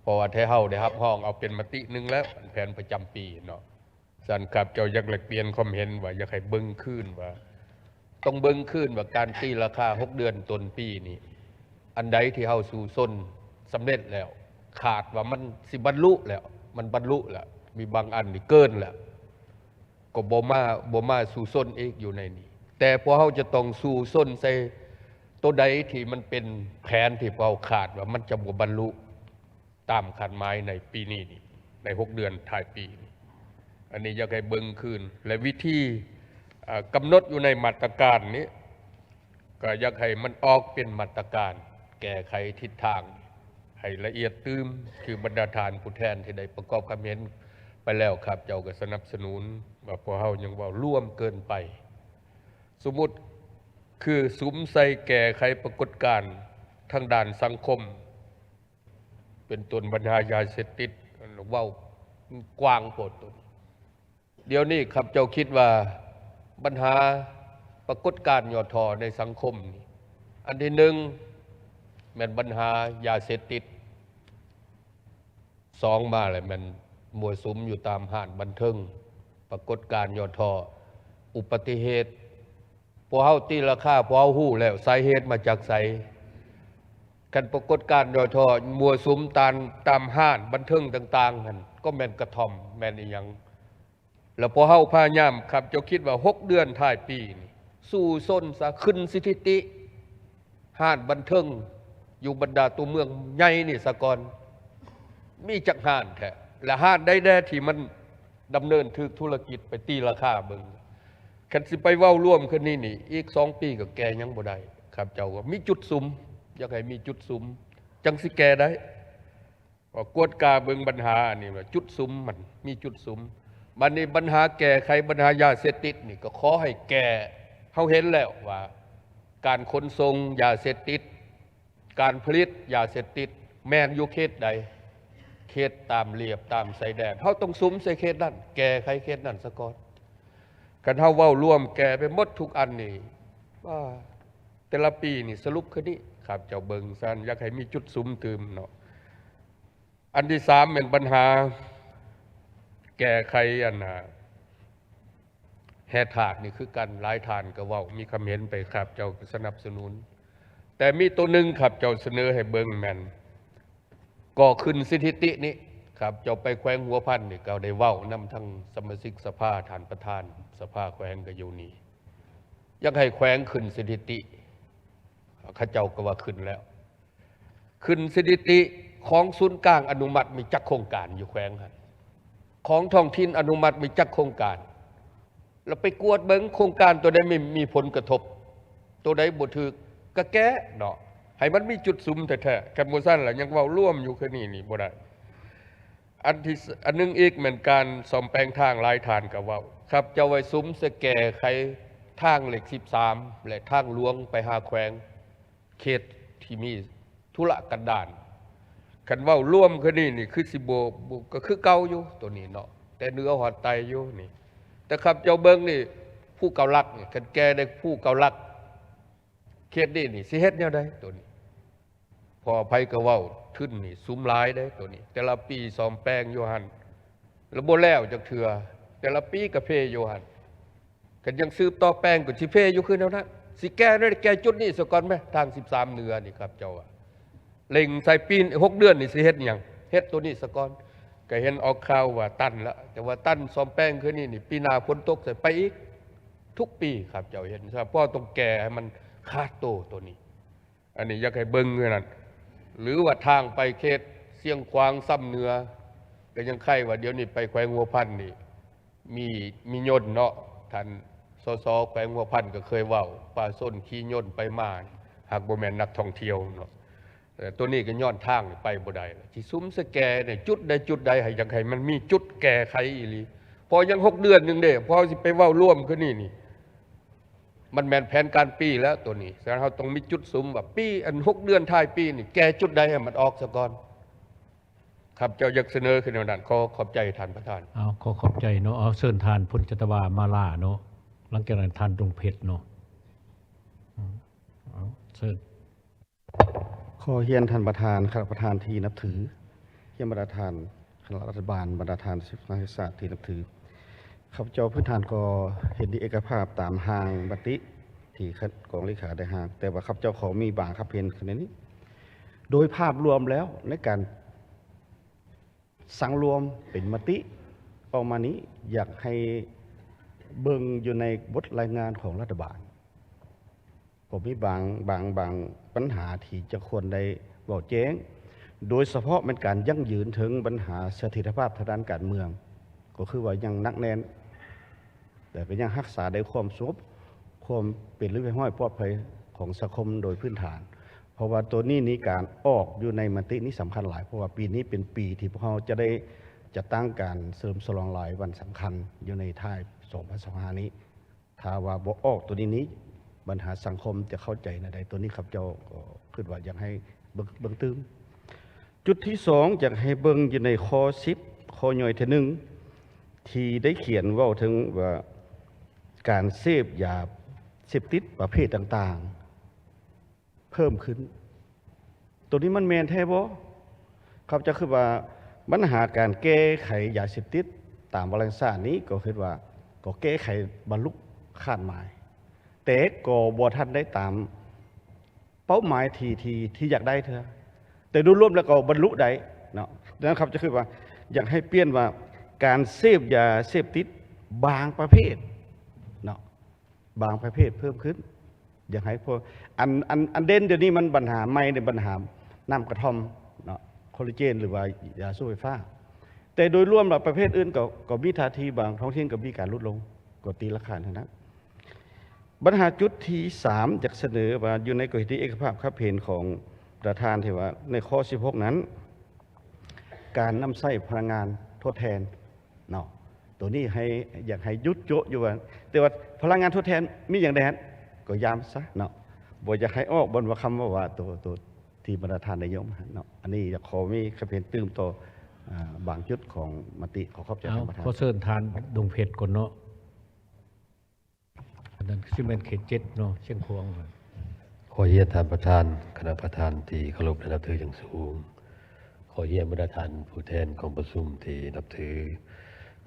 ເພາະວ່າໄທເຮົາໄດ້ຮັບຮອງເອົາເປັນມະຕິໜຶ່ງແລ້ວ ແຜນປະຈຳປີເນາະ. ສະນັ້ນ ຂ້າພະເຈົ້າຢາກແລກປ່ຽນຄວາມເຫັນວ່າ ຢາກໃຫ້ເບິ່ງຄືນວ່າ ຕ້ອງເບິ່ງຄືນວ່າການຕີລາຄາຫົກເດືອນຕົ້ນປີນີ້ ອັນໃດທີ່ເຮົາສູ້ຊົນສຳເລັດແລ້ວ ຄາດວ່າມັນຊິບັນລຸແລ້ວ ມັນບັນລຸແລ້ວ ມີບາງອັນນີ້ເກີນແລ້ວ ກໍບໍ່ມາ ບໍ່ມາສູ້ຊົນອີກຢູ່ໃນນີ້. ແຕ່ພວກເຮົາຈະຕ້ອງສູ້ຊົນໃສ່ໂຕໃດທີ່ມັນເປັນແຜນທີ່ພວກເຮົາຄາດວ່າມັນຈະບໍ່ບັນລຸຕາມຄາດໝາຍໃນປີນີ້ນີ້ ໃນຫົກເດືອນທ້າຍປີນີ້. ອັນນີ້ຢາກໃຫ້ເບິ່ງຄືນ ແລະ ວິທີ ເອີ ກຳນົດຢູ່ໃນມາດຕະການນີ້ ກໍຢາກໃຫ້ມັນອອກເປັນມາດຕະການແກ້ໄຂທິດທາງໃຫ້ລະອຽດຕື່ມ ຄືບັນດາທ່ານຜູ້ແທນທີ່ໄດ້ປະກອບຄຳເຫັນໄປແລ້ວ ຂ້າພະເຈົ້າກໍສະໜັບສະໜູນວ່າພວກເຮົາຍັງເວົ້າລວມເກີນໄປ. ສົມມຸດຄືສຸມໃສ່ແກ້ໄຂປາກົດການທາງດ້ານສັງຄົມ ເປັນຕົ້ນບັນຫາຢາເສບຕິດ ເວົ້າກວ້າງໂພດໂຕນີ້. ດຽວນີ້ຂ້າພະເຈົ້າຄິດວ່າບັນຫາປາກົດການຫຍໍ້ທໍ້ໃນສັງຄົມນີ້ ອັນທີໜຶ່ງແມ່ນບັນຫາຢາເສບຕິດ, ສອງມາແລ້ວແມ່ນມົ້ວສຸມຢູ່ຕາມຮ້ານບັນເທີງ, ປາກົດການຫຍໍ້ທໍ້, ອຸບັດຕິເຫດ. ພວກເຮົາຕີລາຄາ ພວກເຮົາຮູ້ແລ້ວສາເຫດມາຈາກໃສ. ຄັນປາກົດການຫຍໍ້ທໍ້ ມົ້ວສຸມຕາມ ຕາມຮ້ານບັນເທີງຕ່າງໆຫັ້ນ ກໍແມ່ນກະທ່ອມ ແມ່ນອີ່ຫຍັງ. ແລ້ວພວກເຮົາພະຍາຍາມ ຂ້າພະເຈົ້າຄິດວ່າຫົກເດືອນທ້າຍປີນີ້ ສູ້ຊົນຊະ ຂຶ້ນສະຖິຕິຮ້ານບັນເທີງຢູ່ບັນດາຕົວເມືອງໃຫຍ່ນີ້ຊະກ່ອນ ມີຈັກຮ້ານແທ້ ແລະ ຮ້ານໃດແດ່ທີ່ມັນ ດຳເນີນຖືກທຸລະກິດ ໄປຕີລາຄາເບິ່ງ. ຄັນຊິໄປເວົ້າລວມຄືນນີ້ນີ້ ອີກສອງປີກໍແກ້ຫຍັງບໍ່ໄດ້. ຂ້າພະເຈົ້າວ່າມີຈຸດສຸມ, ຢາກໃຫ້ມີຈຸດສຸມ ຈັ່ງຊິແກ້ໄດ້. ວ່າກວດກາເບິ່ງບັນຫາອັນນີ້ວ່າຈຸດສຸມ ມັນມີຈຸດສຸມ. ບັດນີ້ບັນຫາແກ້ໄຂບັນຫາຢາເສບຕິດນີ້ ກໍຂໍໃຫ້ແກ້. ເຮົາເຫັນແລ້ວວ່າການຂົນສົ່ງຢາເສບຕິດ ການຜະລິດຢາເສບຕິດແມ່ນຢູ່ເຂດໃດ? ເຂດຕາມລຽບຕາມຊາຍແດນ. ເຮົາຕ້ອງສຸມໃສ່ເຂດນັ້ນ, ແກ້ໄຂເຂດນັ້ນສາກ່ອນ. ຄັນເຮົາເວົ້າລວມແກ້ໄປໝົດທຸກອັນນີ້, ວ່າແຕ່ລະປີນີ້ສະຫຼຸບຄືນີ້, ຂ້າພະເຈົ້າເບິ່ງຊັ້ນ, ຢາກໃຫ້ມີຈຸດສຸມຕື່ມເນາະ. ອັນທີສາມແມ່ນບັນຫາແກ້ໄຂອັນນ່າ ແຮ່ທາດນີ້ຄືກັນ, ຫຼາຍທ່ານກໍເວົ້າ ມີຄຳເຫັນໄປ, ຂ້າພະເຈົ້າກໍສະໜັບສະໜູນ. ແຕ່ມີໂຕໜຶ່ງຂ້າພະເຈົ້າສະເໜີໃຫ້ເບິ່ງແມ່ນ ກໍຂຶ້ນສະຖິຕິນີ້, ຂ້າພະເຈົ້າໄປແຂວງຫົວພັນນີ້ ກໍໄດ້ເວົ້ານຳທັງສະມາຊິກສະພາ, ທ່ານປະທານສະພາແຂວງກໍຢູ່ນີ້, ຢາກໃຫ້ແຂວງຂຶ້ນສະຖິຕິ. ເຂົາເຈົ້າກໍວ່າຂຶ້ນແລ້ວ. ຂຶ້ນສະຖິຕິຂອງສູນກາງອະນຸມັດມີຈັກໂຄງການຢູ່ແຂວງຫັ້ນ, ຂອງທ້ອງຖິ່ນອະນຸມັດມີຈັກໂຄງການ, ແລ້ວໄປກວດເບິ່ງໂຄງການຕົວໃດມີ ມີຜົນກະທົບ, ຕົວໃດບໍ່ຖືກກະແກ້ເນາະ, ໃຫ້ມັນມີຈຸດສຸມແທ້ໆ. ຄັນບໍ່ຊັ້ນລະຍັງເວົ້າລວມຢູ່ຄືນີ້ນີ້ບໍ່ໄດ້. ອັນທີ່ ອັນໜຶ່ງອີກແມ່ນການສ້ອມແປງທາງ ຫຼາຍທ່ານກໍເວົ້າ ຂ້າພະເຈົ້າໄວ້ສຸມໃສ່ແກ້ໄຂທາງເລກສິບສາມ ແລະ ທາງຫຼວງໄປຫາແຂວງ ເຂດທີ່ມີທຸລະກັນດານ. ຄັນເວົ້າລວມຄືນີ້ນີ້ ຄືຊິບໍ່ ບໍ່ ກໍຄືເກົ່າຢູ່ໂຕນີ້ເນາະ ແຕ່ເໜືອຮອດໃຕ້ຢູ່ນີ້. ແຕ່ຂ້າພະເຈົ້າເບິ່ງນີ້ ພູເກົ້າຫຼັກນີ້ ຄັນແກ້ໄດ້ພູເກົ້າຫຼັກ ເຂດນີ້ນີ້ຊິເຮັດແນວໃດໂຕນີ້? ເພາະໃຜກໍເວົ້າ ທຶນນີ້ສຸມຫຼາຍເດ້ໂຕນີ້ ແຕ່ລະປີສ້ອມແປງຢູ່ຫັ້ນ ລະບໍ່ແລ້ວຈັກເທື່ອ ແຕ່ລະປີກໍເພຢູ່ຫັ້ນ. ຄັນຍັງສືບຕໍ່ແປງກໍຊິເພຢູ່ຄືແນວນັ້ນ. ຊິແກ້ແນວໃດ? ແກ້ຈຸດນີ້ສາກ່ອນແມະ ທາງສິບສາມເໜືອນີ້ ຂ້າພະເຈົ້າວ່າ ເລັ່ງໃສ່ປີ ຫົກເດືອນນີ້ຊິເຮັດຫຍັງ? ເຮັດໂຕນີ້ສາກ່ອນ. ກໍເຫັນອອກຂ່າວວ່າຕັນລະ ແຕ່ວ່າຕັນ ສ້ອມແປງຄືນີ້ນີ້ ປີໜ້າຝົນຕົກໃສ່ໄປອີກ ທຸກປີ ຂ້າພະເຈົ້າເຫັນ. ສະນັ້ນ ເຮົາຕ້ອງແກ້ໃຫ້ມັນຂາດໂຕໂຕນີ້. ອັນນີ້ຢາກໃຫ້ເບິ່ງຄືນັ້ນ. ຫຼືວ່າທາງໄປເຂດຊຽງຂວາງຊຳເໜືອ ກໍຍັງໄຄວ່າດຽວນີ້ໄປແຂວງຫົວພັນນີ້ ມີ ມີຍົນເນາະ. ທ່ານ ສສ ແຂວງຫົວພັນກໍເຄີຍເວົ້າ ປະຊາຊົນຂີ່ຍົນໄປມາ ຫາກບໍ່ແມ່ນນັກທ່ອງທ່ຽວເນາະ. ເອີ ໂຕນີ້ກໍຍ້ອນທາງໄປບໍ່ໄດ້ ຊິສຸມສະແກໃນຈຸດໃດຈຸດໃດ ໃຫ້ ຢາກໃຫ້ມັນມີຈຸດແກ້ໄຂອີ່ຫຼີ. ເພາະຍັງຫົກເດືອນໜຶ່ງເດ້ ເພາະເຮົາຊິໄປເວົ້າລວມຄືນີ້ນີ້ ມັນແມ່ນແຜນການປີແລ້ວໂຕນີ້. ສະນັ້ນ ເຮົາຕ້ອງມີຈຸດສຸມວ່າປີ ອັນ ຫົກເດືອນທ້າຍປີນີ້ ແກ້ຈຸດໃດໃຫ້ມັນອອກສາກ່ອນ. ຂ້າພະເຈົ້າຢາກສະເໜີຄືແນວນັ້ນ. ຂໍຂອບໃຈທ່ານປະທານ. ເອົາ ຂໍຂອບໃຈເນາະ. ເອົາ ເຊີນທ່ານ ພົນຈັດຕະວາ ມາລາເນາະ. ຫຼັງຈາກນັ້ນ ທ່ານ ດົງເພັດເນາະ. ອືມ ເອົາ ເຊີນ. ຂໍຮຽນທ່ານປະທານ, ຄະນະປະທານທີ່ນັບຖື, ຮຽນບັນດາທ່ານຄະນະລັດຖະບານ, ບັນດາທ່ານສະມາຊິກສະພາທີ່ນັບຖື, ຂ້າພະເຈົ້າພື້ນຖານກໍເຫັນດີເອກະພາບຕາມຮ່າງມະຕິທີ່ກອງເລຂາໄດ້ຮ່າງ, ແຕ່ວ່າຂ້າພະເຈົ້າຂໍມີບາງຄຳເຫັນໃນນີ້. ໂດຍພາບລວມແລ້ວ ໃນການ ສັງລວມເປັນມະຕິອອກມານີ້ ຢາກໃຫ້ເບິ່ງຢູ່ໃນບົດລາຍງານຂອງລັດຖະບານ ກໍມີບາງ ບາງ ບາງບັນຫາທີ່ຈະຄວນໄດ້ເວົ້າແຈ້ງ, ໂດຍສະເພາະແມ່ນການຢັ້ງຢືນເຖິງບັນຫາສະຖິດຖະພາບທາງດ້ານການເມືອງ ກໍຄືວ່າຍັງໜັກແໜ້ນ ແຕ່ກໍຍັງຮັກສາໄດ້ຄວາມສະຫງົບ ຄວາມເປັນລະບຽບຮຽບຮ້ອຍປອດໄພຂອງສັງຄົມໂດຍພື້ນຖານ. ເພາະວ່າໂຕນີ້ນີ້ການອອກຢູ່ໃນມະຕິນີ້ສຳຄັນຫຼາຍ, ເພາະວ່າປີນີ້ເປັນປີທີ່ພວກເຮົາຈະໄດ້ຈັດຕັ້ງການສະເຫຼີມສະຫຼອງຫຼາຍວັນສຳຄັນຢູ່ໃນທ້າຍສອງພັນຊາວຫ້ານີ້. ຖ້າວ່າບໍ່ອອກໂຕນີ້ນີ້ ບັນຫາສັງຄົມຈະເຂົ້າໃຈແນວໃດ? ໂຕນີ້ຂ້າພະເຈົ້າກໍຄິດວ່າຢາກໃຫ້ເບິ່ງ ເບິ່ງຕື່ມ. ຈຸດທີສອງ ຢາກໃຫ້ເບິ່ງຢູ່ໃນຂໍ້ສິບ ຂໍ້ຍ່ອຍທີໜຶ່ງ ທີ່ໄດ້ຂຽນເວົ້າເຖິງວ່າ ການເສບຢາເສບຕິດປະເພດຕ່າງໆ ເພີ່ມຂຶ້ນ. ໂຕນີ້ມັນແມ່ນແທ້ບໍ່? ຂ້າພະເຈົ້າຄິດວ່າບັນຫາການແກ້ໄຂຢາເສບຕິດຕາມວາລະສາດນີ້ ກໍຄິດວ່າກໍແກ້ໄຂບັນລຸຄາດໝາຍ, ແຕ່ກໍບໍ່ທັນໄດ້ຕາມເປົ້າໝາຍທີ່ ທີ່ ທີ່ຢາກໄດ້ເທື່ອ. ແຕ່ໂດຍລວມແລ້ວກໍບັນລຸໄດ້ເນາະ. ດັ່ງນັ້ນ ຂ້າພະເຈົ້າຄິດວ່າຢາກໃຫ້ປ່ຽນວ່າ ການເສບຢາເສບຕິດບາງປະເພດເນາະ. ບາງປະເພດເພີ່ມຂຶ້ນ. ຢາກໃຫ້ພວກ ອັນ ອັນ ອັນເດັ່ນດຽວນີ້ມັນບັນຫາໃໝ່ໃນບັນຫານ້ຳກະທ່ອມເນາະ, ຄໍລາເຈນ ຫຼືວ່າຢາສູບໄຟຟ້າ. ແຕ່ໂດຍລວມແລ້ວປະເພດອື່ນກໍ ກໍມີທ່າທີບາງທ້ອງຖິ່ນກໍມີການຫຼຸດລົງ, ກໍຕີລາຄາເທົ່ານັ້ນ. ບັນຫາຈຸດທີສາມ ຢາກສະເໜີວ່າຢູ່ໃນກໍເຫັນດີເອກະພາບຄຳເຫັນຂອງປະທານທີ່ວ່າໃນຂໍ້ສິບຫົກນັ້ນ ການນຳໃຊ້ພະລັງງານທົດແທນ ເນາະ. ໂຕນີ້ໃຫ້ ຢາກໃຫ້ຢຸດໂຈະຢູ່ວ່າ ແຕ່ວ່າພະລັງງານທົດແທນມີຫຍັງແດ່ ກໍຢ່າມັນຊະເນາະ, ບໍ່ຢາກໃຫ້ອອກບ່ອນວ່າຄຳເວົ້າວ່າໂຕ ໂຕທີ່ບັນດາທ່ານໄດ້ຍົກມາເນາະ. ອັນນີ້ຢາກຂໍມີຄຳເຫັນຕື່ມຕໍ່ ອາ ບາງຈຸດຂອງມະຕິ. ຂໍຂອບໃຈ ເອົາ ທ່ານປະທານ. ຂໍເຊີນທ່ານດົງເພັດກ່ອນເນາະ. ອັນນັ້ນຊິແມ່ນເຂດເຈັດເນາະ ຊຽງຂວາງ. ຂໍຮຽນທ່ານປະທານ, ຄະນະປະທານທີ່ເຄົາລົບ ແລະ ນັບຖືຢ່າງສູງ. ຂໍຮຽນບັນດາທ່ານຜູ້ແທນກອງປະຊຸມທີ່ນັບຖື.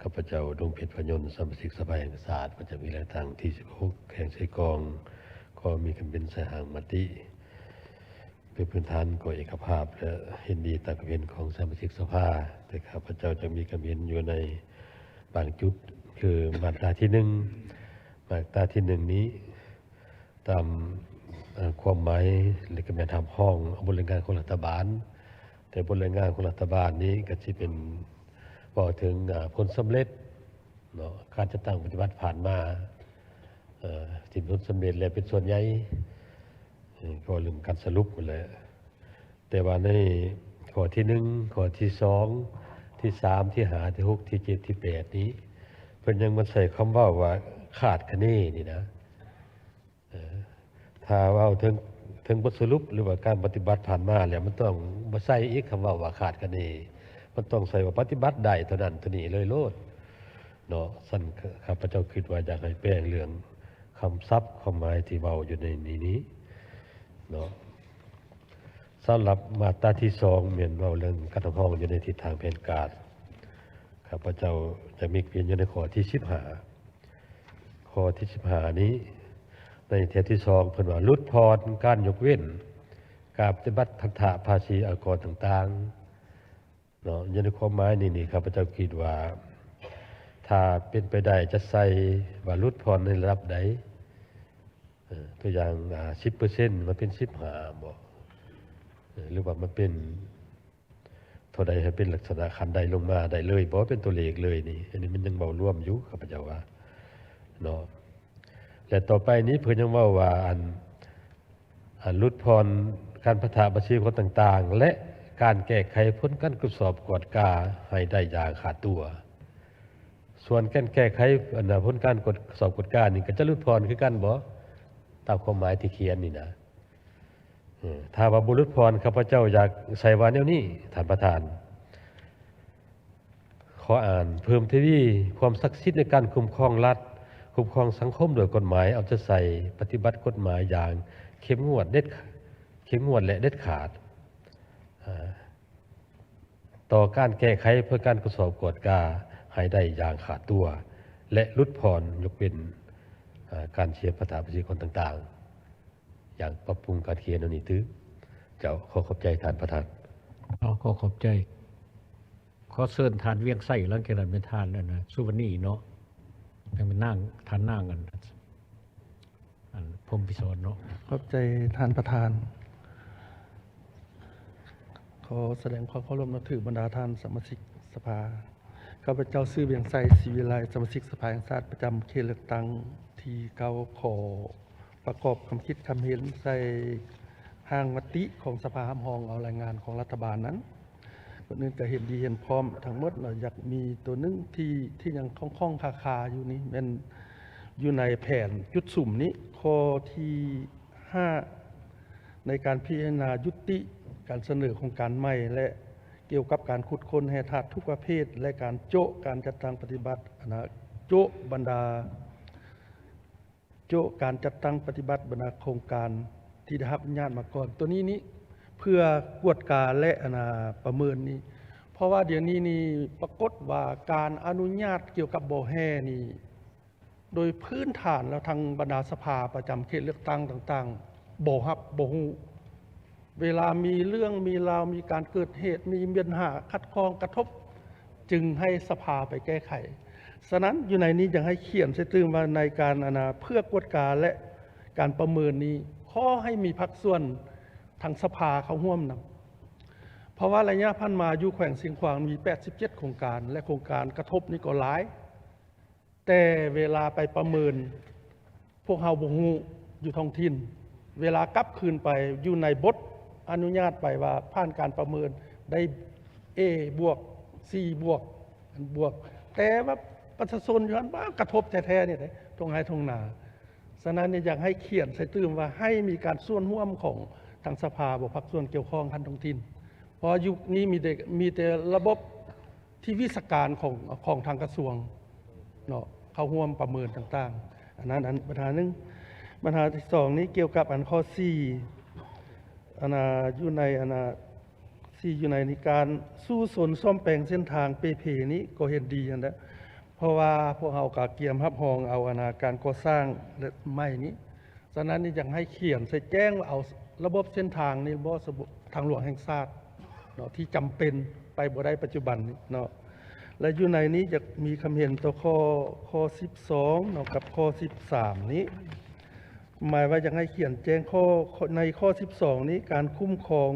ຂ້າພະເຈົ້າ ດົງເພັດ ພະຍົນ, ສະມາຊິກສະພາແຫ່ງຊາດປະຈຳເຂດເລືອກຕັ້ງທີສິບຫົກ ແຂວງເຊກອງ, ຂໍມີຄຳເຫັນໃສ່ຮ່າງມະຕິ. ໂດຍພື້ນຖານກໍເອກະພາບ ແລະ ເຫັນດີຕາມຄຳເຫັນຂອງສະມາຊິກສະພາ, ແຕ່ຂ້າພະເຈົ້າຈະມີຄຳເຫັນຢູ່ໃນບາງຈຸດ ຄືມາດຕາທີໜຶ່ງ. ມາດຕາທີໜຶ່ງນີ້ ຕາມ ເອີ ຄວາມໝາຍ ແລະ ກໍແມ່ນຮັບຮອງເອົາບົດລາຍງານຂອງລັດຖະບານ, ແຕ່ບົດລາຍງານຂອງລັດຖະບານນີ້ກໍຊິເປັນ ເວົ້າເຖິງ ອາ ຜົນສຳເລັດເນາະ, ການຈັດຕັ້ງປະຕິບັດຜ່ານມາ ເອີ ທີ່ມີຜົນສຳເລັດ ແລະ ເປັນສ່ວນໃຫຍ່ ເອີ ກໍເລື່ອງການສະຫຼຸບຫັ້ນແຫຼະ. ແຕ່ວ່າໃນຂໍ້ທີໜຶ່ງ ຂໍ້ທີສອງ ທີສາມ ທີຫ້າ ທີຫົກ ທີເຈັດ ທີແປດນີ້ ເພິ່ນຍັງມາໃຊ້ຄຳເວົ້າວ່າຄາດຄະເນນີ້ນະ. ເອີ ຖ້າເວົ້າເຖິງ ເຖິງບົດສະຫຼຸບ ຫຼືວ່າການປະຕິບັດຜ່ານມາແລ້ວ ມັນຕ້ອງບໍ່ໃຊ້ອີກຄຳເວົ້າວ່າຄາດຄະເນ, ມັນຕ້ອງໃຊ້ວ່າປະຕິບັດໄດ້ເທົ່ານັ້ນເທົ່ານີ້ເລີຍໂລດເນາະ. ຊັ້ນ ຂ້າພະເຈົ້າຄິດວ່າຢາກໃຫ້ແປງເລື່ອງຄຳສັບຄວາມໝາຍທີ່ເວົ້າຢູ່ໃນນີ້ນີ້ເນາະ. ສຳລັບມາດຕາທີສອງ ແມ່ນເວົ້າເລື່ອງການຮັບຮອງຢູ່ໃນທິດທາງແຜນການ. ຂ້າພະເຈົ້າຈະມີກວຽນຢູ່ໃນຂໍ້ທີສິບຫ້າ ຂໍ້ທີສິບຫ້ານີ້ ໃນແຖວທີສອງ ເພິ່ນວ່າຫຼຸດຜ່ອນການຍົກເວັ້ນການປະຕິບັດພັນທະພາສີອາກອນຕ່າງໆເນາະ. ຢູ່ໃນຄວາມໝາຍນີ້ນີ້ ຂ້າພະເຈົ້າຄິດວ່າ ຖ້າເປັນໄປໄດ້ຈະໃສ່ວ່າຫຼຸດຜ່ອນໃນລະດັບໃດ? ເອີ ຕົວຢ່າງ ອາ ສິບເປີເຊັນ ມາເປັນສິບຫ້າບໍ? ເອີ ຫຼືວ່າມາເປັນເທົ່າໃດ ໃຫ້ເປັນລັກສະນະຂັ້ນໃດລົງມາໄດ້ເລີຍບໍ? ເປັນຕົວເລກເລີຍນີ້ ອັນນີ້ມັນຍັງເວົ້າລວມຢູ່ ຂ້າພະເຈົ້າວ່າເນາະ. ແລະ ຕໍ່ໄປນີ້ເພິ່ນຍັງເວົ້າວ່າ ອັນ ອັນຫຼຸດຜ່ອນການປະທະບັນຊີຄົນຕ່າງໆ ແລະ ການແກ້ໄຂຜົນການກວດສອບກວດກາໃຫ້ໄດ້ຢ່າງຂາດຕົວ. ສ່ວນການແກ້ໄຂ ອັນນະ ຜົນການກວດສອບກວດການີ້ ກໍຈະຫຼຸດຜ່ອນຄືກັນບໍ? ຕາມຄວາມໝາຍທີ່ຂຽນນີ້ນະ. ເອີ ຖ້າວ່າບໍ່ຫຼຸດຜ່ອນ ຂ້າພະເຈົ້າຢາກໃສ່ວ່າແນວນີ້ ທ່ານປະທານ. ຂໍອ່ານ ເພີ່ມທະວີຄວາມສັກສິດໃນການຄຸ້ມຄອງລັດ, ຄຸ້ມຄອງສັງຄົມດ້ວຍກົດໝາຍ, ເອົາໃຈໃສ່ປະຕິບັດກົດໝາຍຢ່າງເຂັ້ມງວດເດັດ ເຂັ້ມງວດ ແລະ ເດັດຂາດ ອາ ຕໍ່ການແກ້ໄຂເພື່ອການກວດສອບກວດກາໃຫ້ໄດ້ຢ່າງຂາດຕົວ ແລະ ຫຼຸດຜ່ອນຍົກເວັ້ນ ອາ ການເສຍພັນທະບັນຊີຄົນຕ່າງໆ ຢ່າງປັບປຸງການຂຽນແນວນີ້ຕື່ມ. ເຈົ້າ ຂໍຂອບໃຈທ່ານປະທານ. ເອົາ ຂໍຂອບໃຈ. ຂໍເຊີນທ່ານວຽງໄຊ ຫຼັງຈາກນັ້ນແມ່ນທ່ານ ອັນນະ ສຸວັນນີເນາະ ແມ່ນນາງ ທ່ານນາງ ອັນ ອັນ ພົມພິສອນເນາະ. ຂອບໃຈທ່ານປະທານ. ຂໍສະແດງຄວາມເຄົາລົບນັບຖືບັນດາທ່ານສະມາຊິກສະພາ. ຂ້າພະເຈົ້າຊື່ ວຽງໄຊ ສີວິໄລ, ສະມາຊິກສະພາແຫ່ງຊາດປະຈຳເຂດເລືອກຕັ້ງທີເກົ້າ ຂໍປະກອບຄຳຄິດຄຳເຫັນໃສ່ຮ່າງມະຕິຂອງສະພາຮັບຮອງເອົາລາຍງານຂອງລັດຖະບານນັ້ນ. ຄົນອື່ນກໍເຫັນດີເຫັນພ້ອມທັງໝົດເນາະ. ຢາກມີຕົວໜຶ່ງທີ່ ທີ່ຍັງຄ້ອງໆຄາໆຢູ່ນີ້ ແມ່ນຢູ່ໃນແຜນຈຸດສຸມນີ້ ຂໍ້ທີຫ້າ ໃນການພິຈາລະນາຍຸຕິການສະເໜີໂຄງການໃໝ່ ແລະ ກ່ຽວກັບການຂຸດຄົ້ນແຮ່ທາດທຸກປະເພດ ແລະ ການໂຈະການຈັດຕັ້ງປະຕິບັດ ອັນນະ ໂຈະບັນດາ ໂຈະການຈັດຕັ້ງປະຕິບັດບັນດາໂຄງການທີ່ໄດ້ຮັບອະນຸຍາດມາກ່ອນ. ໂຕນີ້ນີ້ເພື່ອກວດກາ ແລະ ອັນນາ ປະເມີນນີ້ ເພາະວ່າດຽວນີ້ນີ້ປາກົດວ່າການອະນຸຍາດກ່ຽວກັບບໍ່ແຮ່ນີ້ ໂດຍພື້ນຖານແລ້ວທາງບັນດາສະພາປະຈຳເຂດເລືອກຕັ້ງຕ່າງໆ ບໍ່ຮັບບໍ່ຮູ້. ເວລາມີເລື່ອງມີລາວ ມີການເກີດເຫດ ມີບັນຫາຂັດຂ້ອງກະທົບ ຈຶ່ງໃຫ້ສະພາໄປແກ້ໄຂ. ສະນັ້ນ ຢູ່ໃນນີ້ຢາກໃຫ້ຂຽນໃສ່ຕື່ມວ່າ ໃນການ ອັນນາ ເພື່ອກວດກາ ແລະ ການປະເມີນນີ້ ຂໍໃຫ້ມີພາກສ່ວນທາງສະພາເຂົ້າຮ່ວມນຳ. ເພາະວ່າໄລຍະຜ່ານມາຢູ່ແຂວງຊຽງຂວາງມີແປດສິບເຈັດໂຄງການ ແລະ ໂຄງການກະທົບນີ້ກໍຫຼາຍ. ແຕ່ເວລາໄປປະເມີນ ພວກເຮົາບໍ່ຮູ້ຢູ່ທ້ອງຖິ່ນ ເວລາກັບຄືນໄປຢູ່ໃນບົດອະນຸຍາດໄປວ່າຜ່ານການປະເມີນໄດ້ A ບວກ C ບວກ ບວກ ແຕ່ວ່າປະຊາຊົນຢູ່ຫັ້ນ ວ່າກະທົບແທ້ໆນີ້ເດ້ ທົ່ງໄຮ່ທົ່ງນາ. ສະນັ້ນນີ້ຢາກໃຫ້ຂຽນໃສ່ຕື່ມວ່າ ໃຫ້ມີການສ່ວນຮ່ວມຂອງທາງສະພາ ພາກສ່ວນກ່ຽວຂ້ອງຂັ້ນທ້ອງຖິ່ນ ເພາະວ່າຍຸກນີ້ມີແຕ່ ມີແຕ່ລະບົບ ທີ່ວິຊາການຂອງ ຂອງທາງກະຊວງເນາະ ເຂົ້າຮ່ວມປະເມີນຕ່າງໆ. ອັນນັ້ນ ອັນບັນຫາໜຶ່ງ. ບັນຫາທີສອງນີ້ກ່ຽວກັບອັນຂໍ້ສີ່ ອັນນາ ຢູ່ໃນ ອັນນາ ສີ່ ຢູ່ໃນ ໃນການສູ້ຊົນສ້ອມແປງເສັ້ນທາງເປ່ເພນີ້ກໍເຫັນດີຫັ້ນແຫຼະ ເພາະວ່າພວກເຮົາກໍກຽມຮັບຮອງເອົາ ອັນນາ ການກໍ່ສ້າງ ແລະ ໃໝ່ນີ້. ສະນັ້ນນີ້ຢາກໃຫ້ຂຽນໃສ່ແຈ້ງວ່າເອົາລະບົບເສັ້ນທາງນີ້ ລະບົບທາງຫຼວງແຫ່ງຊາດເນາະ ທີ່ຈຳເປັນໄປບໍ່ໄດ້ປັດຈຸບັນນີ້ເນາະ. ແລະ ຢູ່ໃນນີ້ຢາກມີຄຳເຫັນຕໍ່ຂໍ້ ຂໍ້ສິບສອງເນາະ ກັບຂໍ້ສິບສາມນີ້ ໝາຍວ່າຢາກໃຫ້ຂຽນແຈ້ງຂໍ້ ໃນຂໍ້ສິບສອງນີ້ ການຄຸ້ມຄອງ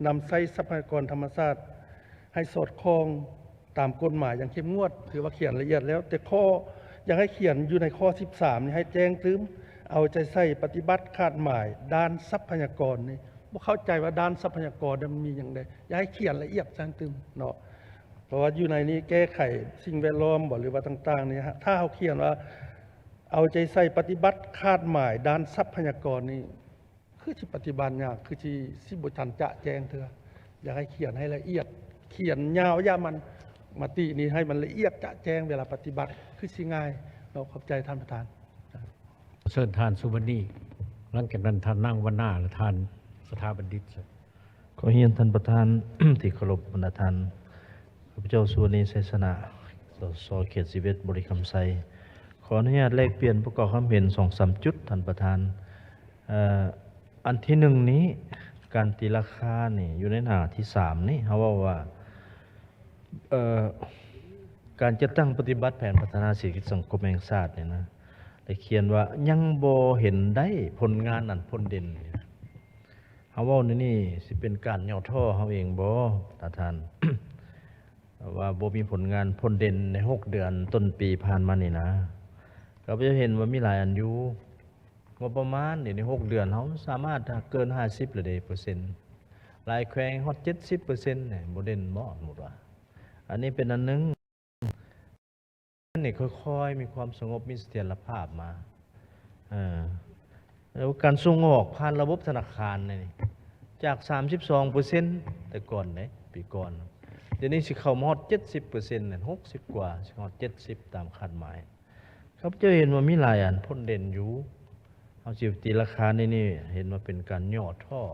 ນຳໃຊ້ຊັບພະຍາກອນທຳມະຊາດໃຫ້ສອດຄ່ອງ ຕາມກົດໝາຍຢ່າງເຂັ້ມງວດ ຖືວ່າຂຽນລະອຽດແລ້ວ ແຕ່ຂໍ້ ຢາກໃຫ້ຂຽນຢູ່ໃນຂໍ້ສິບສາມນີ້ ໃຫ້ແຈ້ງຕື່ມ ເອົາໃຈໃສ່ປະຕິບັດຄາດໝາຍດ້ານຊັບພະຍາກອນນີ້ ບໍ່ເຂົ້າໃຈວ່າດ້ານຊັບພະຍາກອນນັ້ນມັນມີຫຍັງແດ່ ຢາກໃຫ້ຂຽນລະອຽດຊັ້ນຕື່ມເນາະ. ະວ່າຢູ່ໃນນີ້ແກ້ໄຂສິ່ງແວດລ້ອມບໍ ຫຼືວ່າຕ່າງໆນີ້ ຖ້າເຮົາຂຽນວ່າເອົາໃຈໃສ່ປະຕິບັດຄາດໝາຍດ້ານຊັບພະຍາກອນນີ້ ຄືຊິປະຕິບັດຍາກ ຄືຊິ ຊິບໍ່ທັນຈະແຈ້ງເທື່ອ. ຢາກໃຫ້ຂຽນໃຫ້ລະອຽດ ຂຽນຍາວຢ່າມັນ ມະຕິນີ້ໃຫ້ມັນລະອຽດຈະແຈ້ງ ເວລາປະຕິບັດຄືຊິງ່າຍເນາະ. ຂອບໃຈທ່ານປະທານ. ເຊີນທ່ານສຸວັນນີ ຫຼັງຈາກນັ້ນທ່ານນາງວັນນາ ແລະ ທ່ານສະຖາບັນດິດ. ຂໍຮຽນທ່ານປະທານທີ່ເຄົາລົບ, ບັນດາທ່ານ, ຂ້າພະເຈົ້າ ສຸວັນນີ ໄຊຊະນະ ສສ ເຂດສິບເອັດ ບໍລິຄຳໄຊ ຂໍອະນຸຍາດແລກປ່ຽນປະກອບຄວາມເຫັນສອງສາມຈຸດທ່ານປະທານ. ເອີ ອັນທີໜຶ່ງນີ້ ການຕີລາຄານີ້ ຢູ່ໃນໜ້າທີສາມນີ້ ເຮົາເວົ້າວ່າ ເອີ ການຈັດຕັ້ງປະຕິບັດແຜນພັດທະນາເສດຖະກິດສັງຄົມແຫ່ງຊາດນີ້ນະ ໄດ້ຂຽນວ່າຍັງບໍ່ເຫັນໄດ້ຜົນງານອັນພົ້ນເດັ່ນ. ເຮົາເວົ້າໃນນີ້ຊິເປັນການຫຍໍ້ທໍ້ເຮົາເອງບໍ່ ທ່ານ? ວ່າບໍ່ມີຜົນງານພົ້ນເດັ່ນໃນຫົກເດືອນຕົ້ນປີຜ່ານມານີ້ນະ. ຂ້າພະເຈົ້າເຫັນວ່າມີຫຼາຍອັນຢູ່. ງົບປະມານນີ້ໃນຫົກເດືອນ ເຮົາສາມາດເກີນຫ້າສິບແລ້ວເດ້ ເປີເຊັນ. ຫຼາຍແຂວງຮອດເຈັດສິບເປີເຊັນນີ້ ບໍ່ເດັ່ນບໍ່ ສົມມຸດວ່າ. ອັນນີ້ເປັນອັນໜຶ່ງ. ນີ້ຄ່ອຍໆມີຄວາມສະຫງົບ ມີສະຖຽນລະພາບມາ. ເອີ ແລ້ວການສົ່ງອອກຜ່ານລະບົບທະນາຄານນີ້ ຈາກສາມສິບສອງເປີເຊັນແຕ່ກ່ອນເດ້ ປີກ່ອນ, ດຽວນີ້ຊິເຂົ້າມາຮອດເຈັດສິບເປີເຊັນແລ້ວ ຫົກສິບກວ່າ ຊິຮອດເຈັດສິບຕາມຄາດໝາຍ. ຂ້າພະເຈົ້າເຫັນວ່າມີຫຼາຍອັນພົ້ນເດັ່ນຢູ່. ເຮົາຊິຕີລາຄາໃນນີ້ ເຫັນວ່າເປັນການຫຍໍ້ທໍ້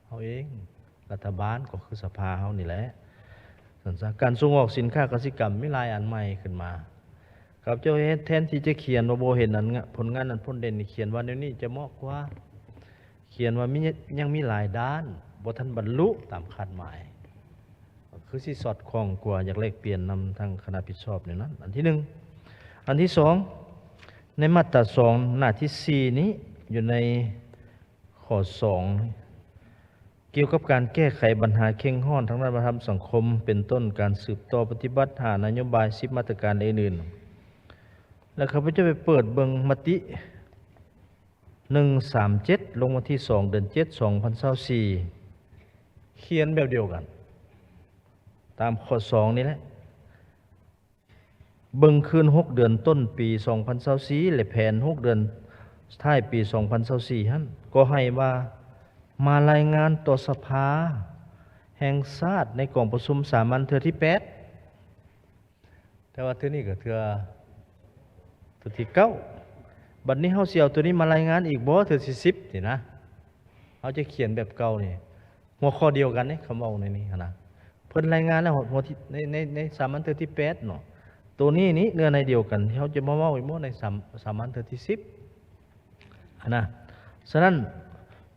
ເຮົາເອງ, ລັດຖະບານກໍຄືສະພາເຮົານີ້ແຫຼະ. ສັນຊາ ການສົ່ງອອກສິນຄ້າກະສິກຳມີຫຼາຍອັນໃໝ່ຂຶ້ນມາ. ຂ້າພະເຈົ້າເຮັດ ແທນທີ່ຈະຂຽນວ່າບໍ່ເຫັນອັນ ຜົນງານອັນພົ້ນເດັ່ນນີ້ ຂຽນວ່າແນວນີ້ຈະເໝາະກວ່າ. ຂຽນວ່າມີ ຍັງມີຫຼາຍດ້ານບໍ່ທັນບັນລຸຕາມຄາດໝາຍ ຄືຊິສອດຄ່ອງກວ່າ. ຢາກແລກປ່ຽນນຳທາງຄະນະຜິດຊອບໃນນັ້ນ ອັນທີໜຶ່ງ. ອັນທີສອງ ໃນມາດຕາສອງ ໜ້າທີສີ່ນີ້ ຢູ່ໃນຂໍ້ສອງ ກ່ຽວກັບການແກ້ໄຂບັນຫາເຄັ່ງຮ້ອນທາງດ້ານວັດທະນະທຳສັງຄົມ ເປັນຕົ້ນການສືບຕໍ່ປະຕິບັດຫ້ານະໂຍບາຍ ສິບມາດຕະການ ແລະ ອື່ນໆ ແລະ ຂ້າພະເຈົ້າໄປເປີດເບິ່ງມະຕິ ໜຶ່ງສາມເຈັດ ລົງວັນທີສອງ ເດືອນເຈັດ ສອງພັນຊາວສີ່ ຂຽນແບບດຽວກັນ ຕາມຂໍ້ສອງນີ້ແຫຼະ. ເບິ່ງຄືນຫົກເດືອນຕົ້ນປີສອງພັນຊາວສີ່ ແລະ ແຜນຫົກເດືອນທ້າຍປີສອງພັນຊາວສີ່ຫັ້ນ ກໍໃຫ້ວ່າມາລາຍງານຕໍ່ສະພາແຫ່ງຊາດໃນກອງປະຊຸມສາມັນເທື່ອທີແປດ. ແຕ່ວ່າເທື່ອນີ້ກໍເທື່ອ ເທື່ອທີເກົ້າ. ບັດນີ້ເຮົາຊິເອົາໂຕນີ້ມາລາຍງານອີກບໍ່ ເທື່ອທີສິບນີ້ນະ? ເຮົາຈະຂຽນແບບເກົ່ານີ້ ຫົວຂໍ້ດຽວກັນເດ້ ຄຳເວົ້າໃນນີ້ຫັ້ນນະ. ເພິ່ນລາຍງານແລ້ວ ຫົວທີ ໃນ ໃນ ໃນສາມັນເທື່ອທີແປດເນາະ. ໂຕນີ້ນີ້ເນື້ອໃນດຽວກັນ ເຮົາຈະມາເວົ້າອີກບໍ່ໃນສາມ ສາມັນເທື່ອທີສິບຫັ້ນນະ. ສະນັ້ນ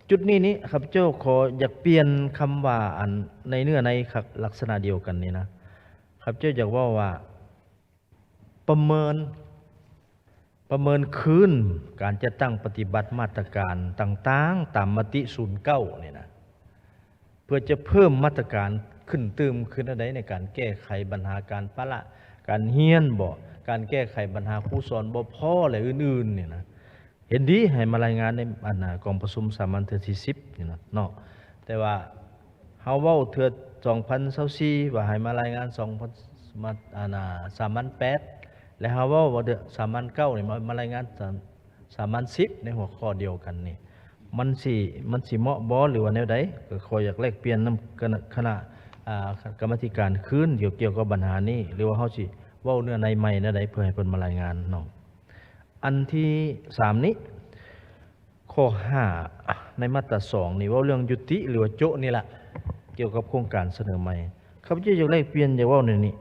ຈຸດນີ້ນີ້ ຂ້າພະເຈົ້າຂໍຢາກປ່ຽນຄຳວ່າ ອັນ ໃນເນື້ອໃນລັກສະນະດຽວກັນນີ້ນະ. ຂ້າພະເຈົ້າຢາກເວົ້າວ່າ ປະເມີນ ປະເມີນຄືນການຈັດຕັ້ງປະຕິບັດມາດຕະການຕ່າງໆ ຕາມມະຕິສູນເກົ້ານີ້ນະ ເພື່ອຈະເພີ່ມມາດຕະການຂຶ້ນຕື່ມຂຶ້ນອັນໃດ ໃນການແກ້ໄຂບັນຫາການປະລະການຮຽນບໍ ການແກ້ໄຂບັນຫາຄູສອນບໍ່ພໍ ແລະ ອື່ນໆນີ້ນະ. ເຫັນດີໃຫ້ມາລາຍງານໃນ ອັນ ກອງປະຊຸມສາມັນເທື່ອທີສິບນີ້ນະເນາະ. ແຕ່ວ່າເຮົາເວົ້າເທື່ອສອງພັນຊາວສີ່ ວ່າໃຫ້ມາລາຍງານສອງພັນ ມາ ອັນ ສາມັນແປດ ແລະ ເຮົາເວົ້າວ່າເດືອນ ສາມັນເກົ້ານີ້ ມາ ມາລາຍງານສາ ສາມັນສິບ ໃນຫົວຂໍ້ດຽວກັນນີ້ ມັນຊິ ມັນຊິເໝາະບໍ່ ຫຼືວ່າແນວໃດ? ກໍຂໍຢາກແລກປ່ຽນນຳຄະນະ ຄະນະ ອາ ກຳມາທິການຄືນ ກ່ຽວ ກ່ຽວກັບບັນຫານີ້ ຫຼືວ່າເຮົາຊິເວົ້າເນື້ອໃນໃໝ່ແນວໃດ ເພື່ອໃຫ້ເພິ່ນມາລາຍງານເນາະ. ອັນທີສາມນີ້ ຂໍ້ຫ້າ ໃນມາດຕາສອງນີ້ ເວົ້າເລື່ອງຍຸຕິ ຫຼືວ່າໂຈະນີ້ລະ ກ່ຽວກັບໂຄງການສະເໜີໃໝ່. ຂ້າພະເຈົ້າຢາກແລກປ່ຽນ ຢາກເວົ້າແນວນີ້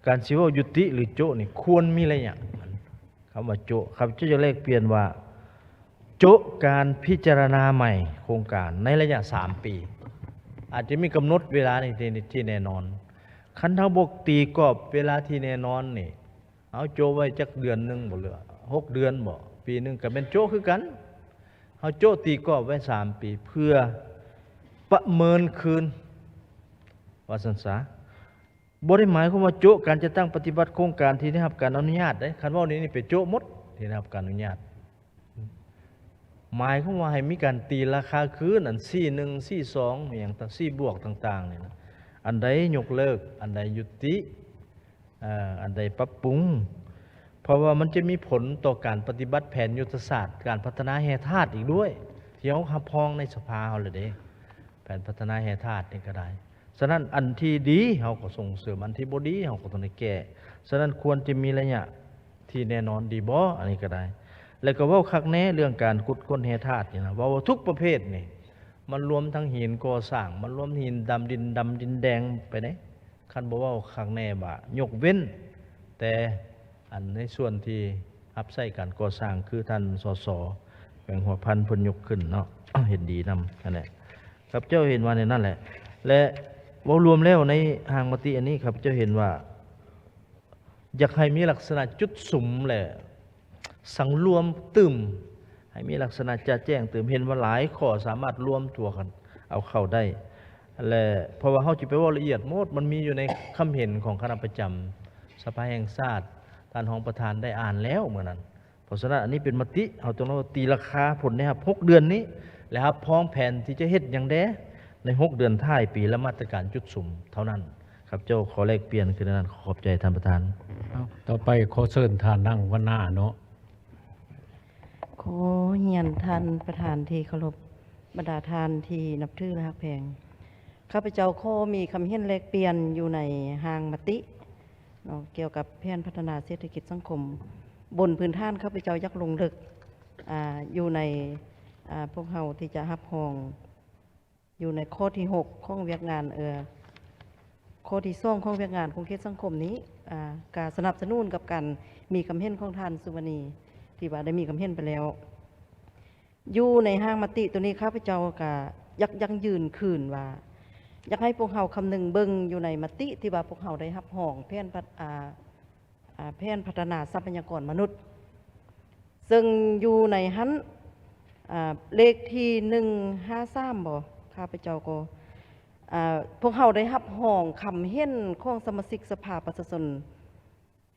ການຊິເວົ້າຍຸຕິ ຫຼື ໂຈະນີ້ ຄວນມີໄລຍະ. ຄຳວ່າໂຈະ ຂ້າພະເຈົ້າຢາກແລກປ່ຽນວ່າ ໂຈະການພິຈາລະນາໃໝ່ໂຄງການໃນໄລຍະສາມປີ ອາດຈະມີກຳນົດເວລາໃນທີ່ ທີ່ແນ່ນອນ. ຄັນເຮົາບໍ່ຕີກອບເວລາທີ່ແນ່ນອນນີ້ ເຮົາໂຈະໄວ້ຈັກເດືອນໜຶ່ງບໍ ຫຼື ຫົກເດືອນບໍ ປີໜຶ່ງ ກໍແມ່ນໂຈະຄືກັນ. ເຮົາໂຈະຕີກອບໄວ້ສາມປີ ເພື່ອປະເມີນຄືນ ວ່າຊັ້ນສາ. ບໍ່ໄດ້ໝາຍຄວາມວ່າໂຈະການຈັດຕັ້ງປະຕິບັດໂຄງການທີ່ໄດ້ຮັບການອະນຸຍາດເດ້. ຄັນເວົ້ານີ້ ນີ້ໄປໂຈະໝົດທີ່ໄດ້ຮັບການອະນຸຍາດ. ໝາຍຄວາມວ່າໃຫ້ມີການຕີລາຄາຄືນ ອັນ ສີ່ໜຶ່ງ ສີ່ສອງ ອີ່ຫຍັງ ສີ່ບວກຕ່າງໆນີ້ນະ. ອັນໃດຍົກເລີກ ອັນໃດຍຸຕິ ເອີ ອັນໃດປັບປຸງ ເພາະວ່າມັນຈະມີຜົນຕໍ່ການປະຕິບັດແຜນຍຸດທະສາດການພັດທະນາແຮ່ທາດອີກດ້ວຍ ທີ່ເຮົາຮັບຮອງໃນສະພາເຮົາແລ້ວເດ້ ແຜນພັດທະນາແຮ່ທາດນີ້ກໍໄດ້. ສະນັ້ນ ອັນທີ່ດີເຮົາກໍສົ່ງເສີມ ອັນທີ່ບໍ່ດີເຮົາກໍຕ້ອງໄດ້ແກ້. ສະນັ້ນ ຄວນຈະມີໄລຍະທີ່ແນ່ນອນດີບໍ່? ອັນນີ້ກໍໄດ້. ແລ້ວກໍເວົ້າຄັກແນ່ເລື່ອງການຂຸດຄົ້ນແຮ່ທາດນີ້ນະ ເວົ້າວ່າທຸກປະເພດນີ້ ມັນລວມທັງຫີນກໍ່ສ້າງ ມັນລວມຫີນດຳ ດິນດຳ ດິນແດງໄປເດ້. ຄັນບໍ່ເວົ້າຄັກແນ່ວ່າ ຍົກເວັ້ນແຕ່ອັນໃນສ່ວນທີ່ຮັບໃຊ້ການກໍ່ສ້າງ ຄືທ່ານ ສສ ແຂວງຫົວພັນ ເພິ່ນຍົກຂຶ້ນເນາະ ເຫັນດີນຳຫັ້ນແຫຼະ. ຂ້າພະເຈົ້າເຫັນວ່າແນວນັ້ນແຫຼະ ແລະ ເວົ້າລວມແລ້ວໃນຮ່າງມະຕິອັນນີ້ ຂ້າພະເຈົ້າເຫັນວ່າ ຢາກໃຫ້ມີລັກສະນະຈຸດສຸມ ແລະ ສັງລວມຕື່ມ ໃຫ້ມີລັກສະນະຈະແຈ້ງຕື່ມ ເຫັນວ່າຫຼາຍຂໍ້ສາມາດລວມຕົວກັນເອົາເຂົ້າໄດ້ ແລະ ເພາະວ່າເຮົາຈະໄປເວົ້າລະອຽດໝົດ ມັນມີຢູ່ໃນຄຳເຫັນຂອງຄະນະປະຈຳສະພາແຫ່ງຊາດ ທ່ານຮອງປະທານໄດ້ອ່ານແລ້ວມື້ນັ້ນ. ເພາະສະນັ້ນ ອັນນີ້ເປັນມະຕິ ເຮົາຕ້ອງເອົາຕີລາຄາຜົນໄດ້ຮັບຫົກເດືອນນີ້ ແລະ ຮັບຮອງແຜນທີ່ຈະເຮັດຫຍັງແດ່ໃນຫົກເດືອນທ້າຍປີ ແລະ ມາດຕະການຈຸດສຸມເທົ່ານັ້ນ. ຂ້າພະເຈົ້າຂໍແລກປ່ຽນຄືແນວນັ້ນ. ຂໍຂອບໃຈທ່ານປະທານ. ເອົາ ຕໍ່ໄປຂໍເຊີນທ່ານນາງວັນນາເນາະ. ຂໍຮຽນທ່ານປະທານທີ່ເຄົາລົບ, ບັນດາທ່ານທີ່ນັບຖື ແລະ ຮັກແພງ, ຂ້າພະເຈົ້າຂໍມີຄຳເຫັນແລກປ່ຽນຢູ່ໃນຮ່າງມະຕິເນາະ ກ່ຽວກັບແຜນພັດທະນາເສດຖະກິດສັງຄົມ. ບົນພື້ນຖານຂ້າພະເຈົ້າຢາກລົງເລິກ ອາ ຢູ່ໃນ ອາ ພວກເຮົາທີ່ຈະຮັບຮອງ ຢູ່ໃນຂໍ້ທີຫົກຂອງວຽກງານ ເອີ ຂໍ້ທີສອງຂອງວຽກງານຂົງເຂດສັງຄົມນີ້ ອາ ກະສະໜັບສະໜູນກັບການມີຄຳເຫັນຂອງທ່ານສຸວັນນີ ທີ່ວ່າໄດ້ມີຄຳເຫັນໄປແລ້ວ. ຢູ່ໃນຮ່າງມະຕິໂຕນີ້ ຂ້າພະເຈົ້າກະຢາກຢັ້ງຢືນຄືນວ່າ ຢາກໃຫ້ພວກເຮົາຄຳນຶງເບິ່ງຢູ່ໃນມະຕິທີ່ວ່າພວກເຮົາໄດ້ຮັບຮອງແຜນພັດ ອາ ອາ ແຜນພັດທະນາຊັບພະຍາກອນມະນຸດ ເຊິ່ງຢູ່ໃນຫັ້ນ ອາ ເລກທີໜຶ່ງຫ້າສາມບໍ ຂ້າພະເຈົ້າກໍ ອາ ພວກເຮົາໄດ້ຮັບຮອງຄຳເຫັນຂອງສະມາຊິກສະພາປະຊາຊົນ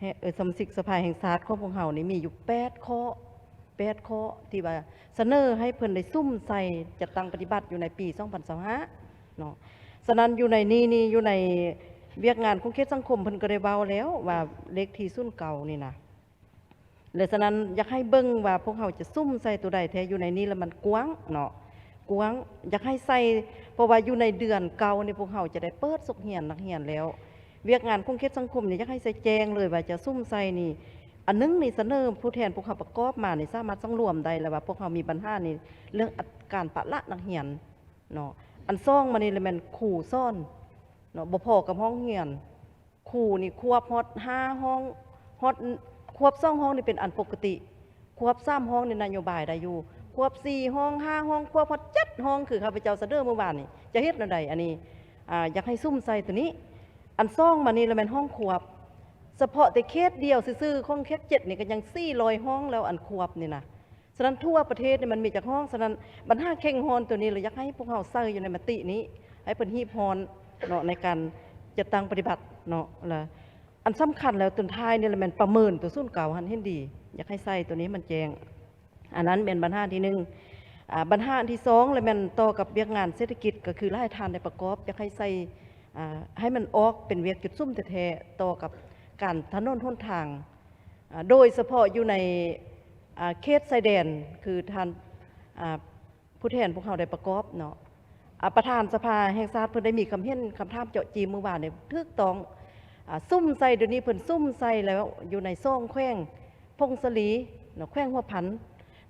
ແຮ ເອີ ສະມາຊິກສະພາແຫ່ງຊາດຂອງພວກເຮົານີ້ມີຢູ່ແປດຂໍ້ ແປດຂໍ້ທີ່ວ່າສະເໜີໃຫ້ເພິ່ນໄດ້ສຸມໃສ່ຈັດຕັ້ງປະຕິບັດຢູ່ໃນປີສອງພັນຊາວຫ້າເນາະ. ສະນັ້ນ ຢູ່ໃນນີ້ນີ້ ຢູ່ໃນວຽກງານຂົງເຂດສັງຄົມ ເພິ່ນກໍໄດ້ເວົ້າແລ້ວວ່າເລກທີສູນເກົ້ານີ້ນະ ແລະ ສະນັ້ນ ຢາກໃຫ້ເບິ່ງວ່າພວກເຮົາຈະສຸມໃສ່ໂຕໃດແທ້ ຢູ່ໃນນີ້ລະມັນກວ້າງເນາະ ກວ້າງ ຢາກໃຫ້ໃສ່ ເພາະວ່າຢູ່ໃນເດືອນເກົ້ານີ້ ພວກເຮົາຈະໄດ້ເປີດສົກຮຽນນັກຮຽນແລ້ວ. ວຽກງານຂົງເຂດສັງຄົມນີ້ ຢາກໃຫ້ໃສ່ແຈ້ງເລີຍວ່າຈະສຸມໃສ່ນີ້ ອັນໜຶ່ງນີ້ສະເໜີຜູ້ແທນພວກເຮົາປະກອບມານີ້ ສາມາດສັງລວມໄດ້ແລ້ວວ່າພວກເຮົາມີບັນຫານີ້ ເລື່ອງການປະລະນັກຮຽນເນາະ. ອັນສອງມານີ້ລະແມ່ນຄູສອນເນາະ ບໍ່ພໍກັບຫ້ອງຮຽນ. ຄູນີ້ຄວບຮອດຫ້າຫ້ອງ ຮອດຄວບສອງຫ້ອງນີ້ເປັນອັນປົກກະຕິ ຄວບສາມຫ້ອງນີ້ນະໂຍບາຍໄດ້ຢູ່ ຄວບສີ່ຫ້ອງ ຫ້າຫ້ອງ ຄວບຮອດເຈັດຫ້ອງ ຄືຂ້າພະເຈົ້າສະເໜີມື້ວານນີ້ ຈະເຮັດແນວໃດ? ອັນນີ້ ອາ ຢາກໃຫ້ສຸມໃສ່ໂຕນີ້. ອັນສອງມານີ້ລະແມ່ນຫ້ອງຄວບ ສະເພາະແຕ່ເຂດດຽວຊື່ໆ ຂອງເຂດເຈັດນີ້ກໍຍັງສີ່ຮ້ອຍຫ້ອງແລ້ວ ອັນຄວບນີ້ນະ. ສະນັ້ນ ທົ່ວປະເທດນີ້ມັນມີຈັກຫ້ອງ? ສະນັ້ນ ບັນຫາເຄັ່ງຮ້ອນໂຕນີ້ລະ ຢາກໃຫ້ພວກເຮົາໃສ່ຢູ່ໃນມະຕິນີ້ ໃຫ້ເພິ່ນຮີບຮ້ອນເນາະ ໃນການຈັດຕັ້ງປະຕິບັດເນາະ. ລະອັນສຳຄັນແລ້ວ ຕົນທ້າຍນີ້ລະແມ່ນປະເມີນໂຕສູນເກົ້າຫັ້ນເຫັນດີ ຢາກໃຫ້ໃສ່ໂຕນີ້ໃຫ້ມັນແຈ້ງ. ອັນນັ້ນແມ່ນບັນຫາທີໜຶ່ງ. ອາ ບັນຫາອັນທີສອງລະແມ່ນຕໍ່ກັບວຽກງານເສດຖະກິດ ກໍຄືຫຼາຍທ່ານໄດ້ປະກອບ ຢາກໃຫ້ໃສ່ ອາ ໃຫ້ມັນອອກເປັນວຽກຈຸດສຸມແທ້ໆ ຕໍ່ກັບການຖະໜົນຫົນທາງ ອາ ໂດຍສະເພາະຢູ່ໃນ ອາ ເຂດຊາຍແດນ ຄືທ່ານ ອາ ຜູ້ແທນພວກເຮົາໄດ້ປະກອບເນາະ ອາ ປະທານສະພາແຫ່ງຊາດເພິ່ນໄດ້ມີຄຳເຫັນຄຳຖາມເຈາະຈີ້ມມື້ວານນີ້ຖືກຕ້ອງ ອາ ສຸມໃສ່ ດຽວນີ້ເພິ່ນສຸມໃສ່ແລ້ວຢູ່ໃນສອງແຂວງ ຜົ້ງສາລີເນາະ ແຂວງຫົວພັນ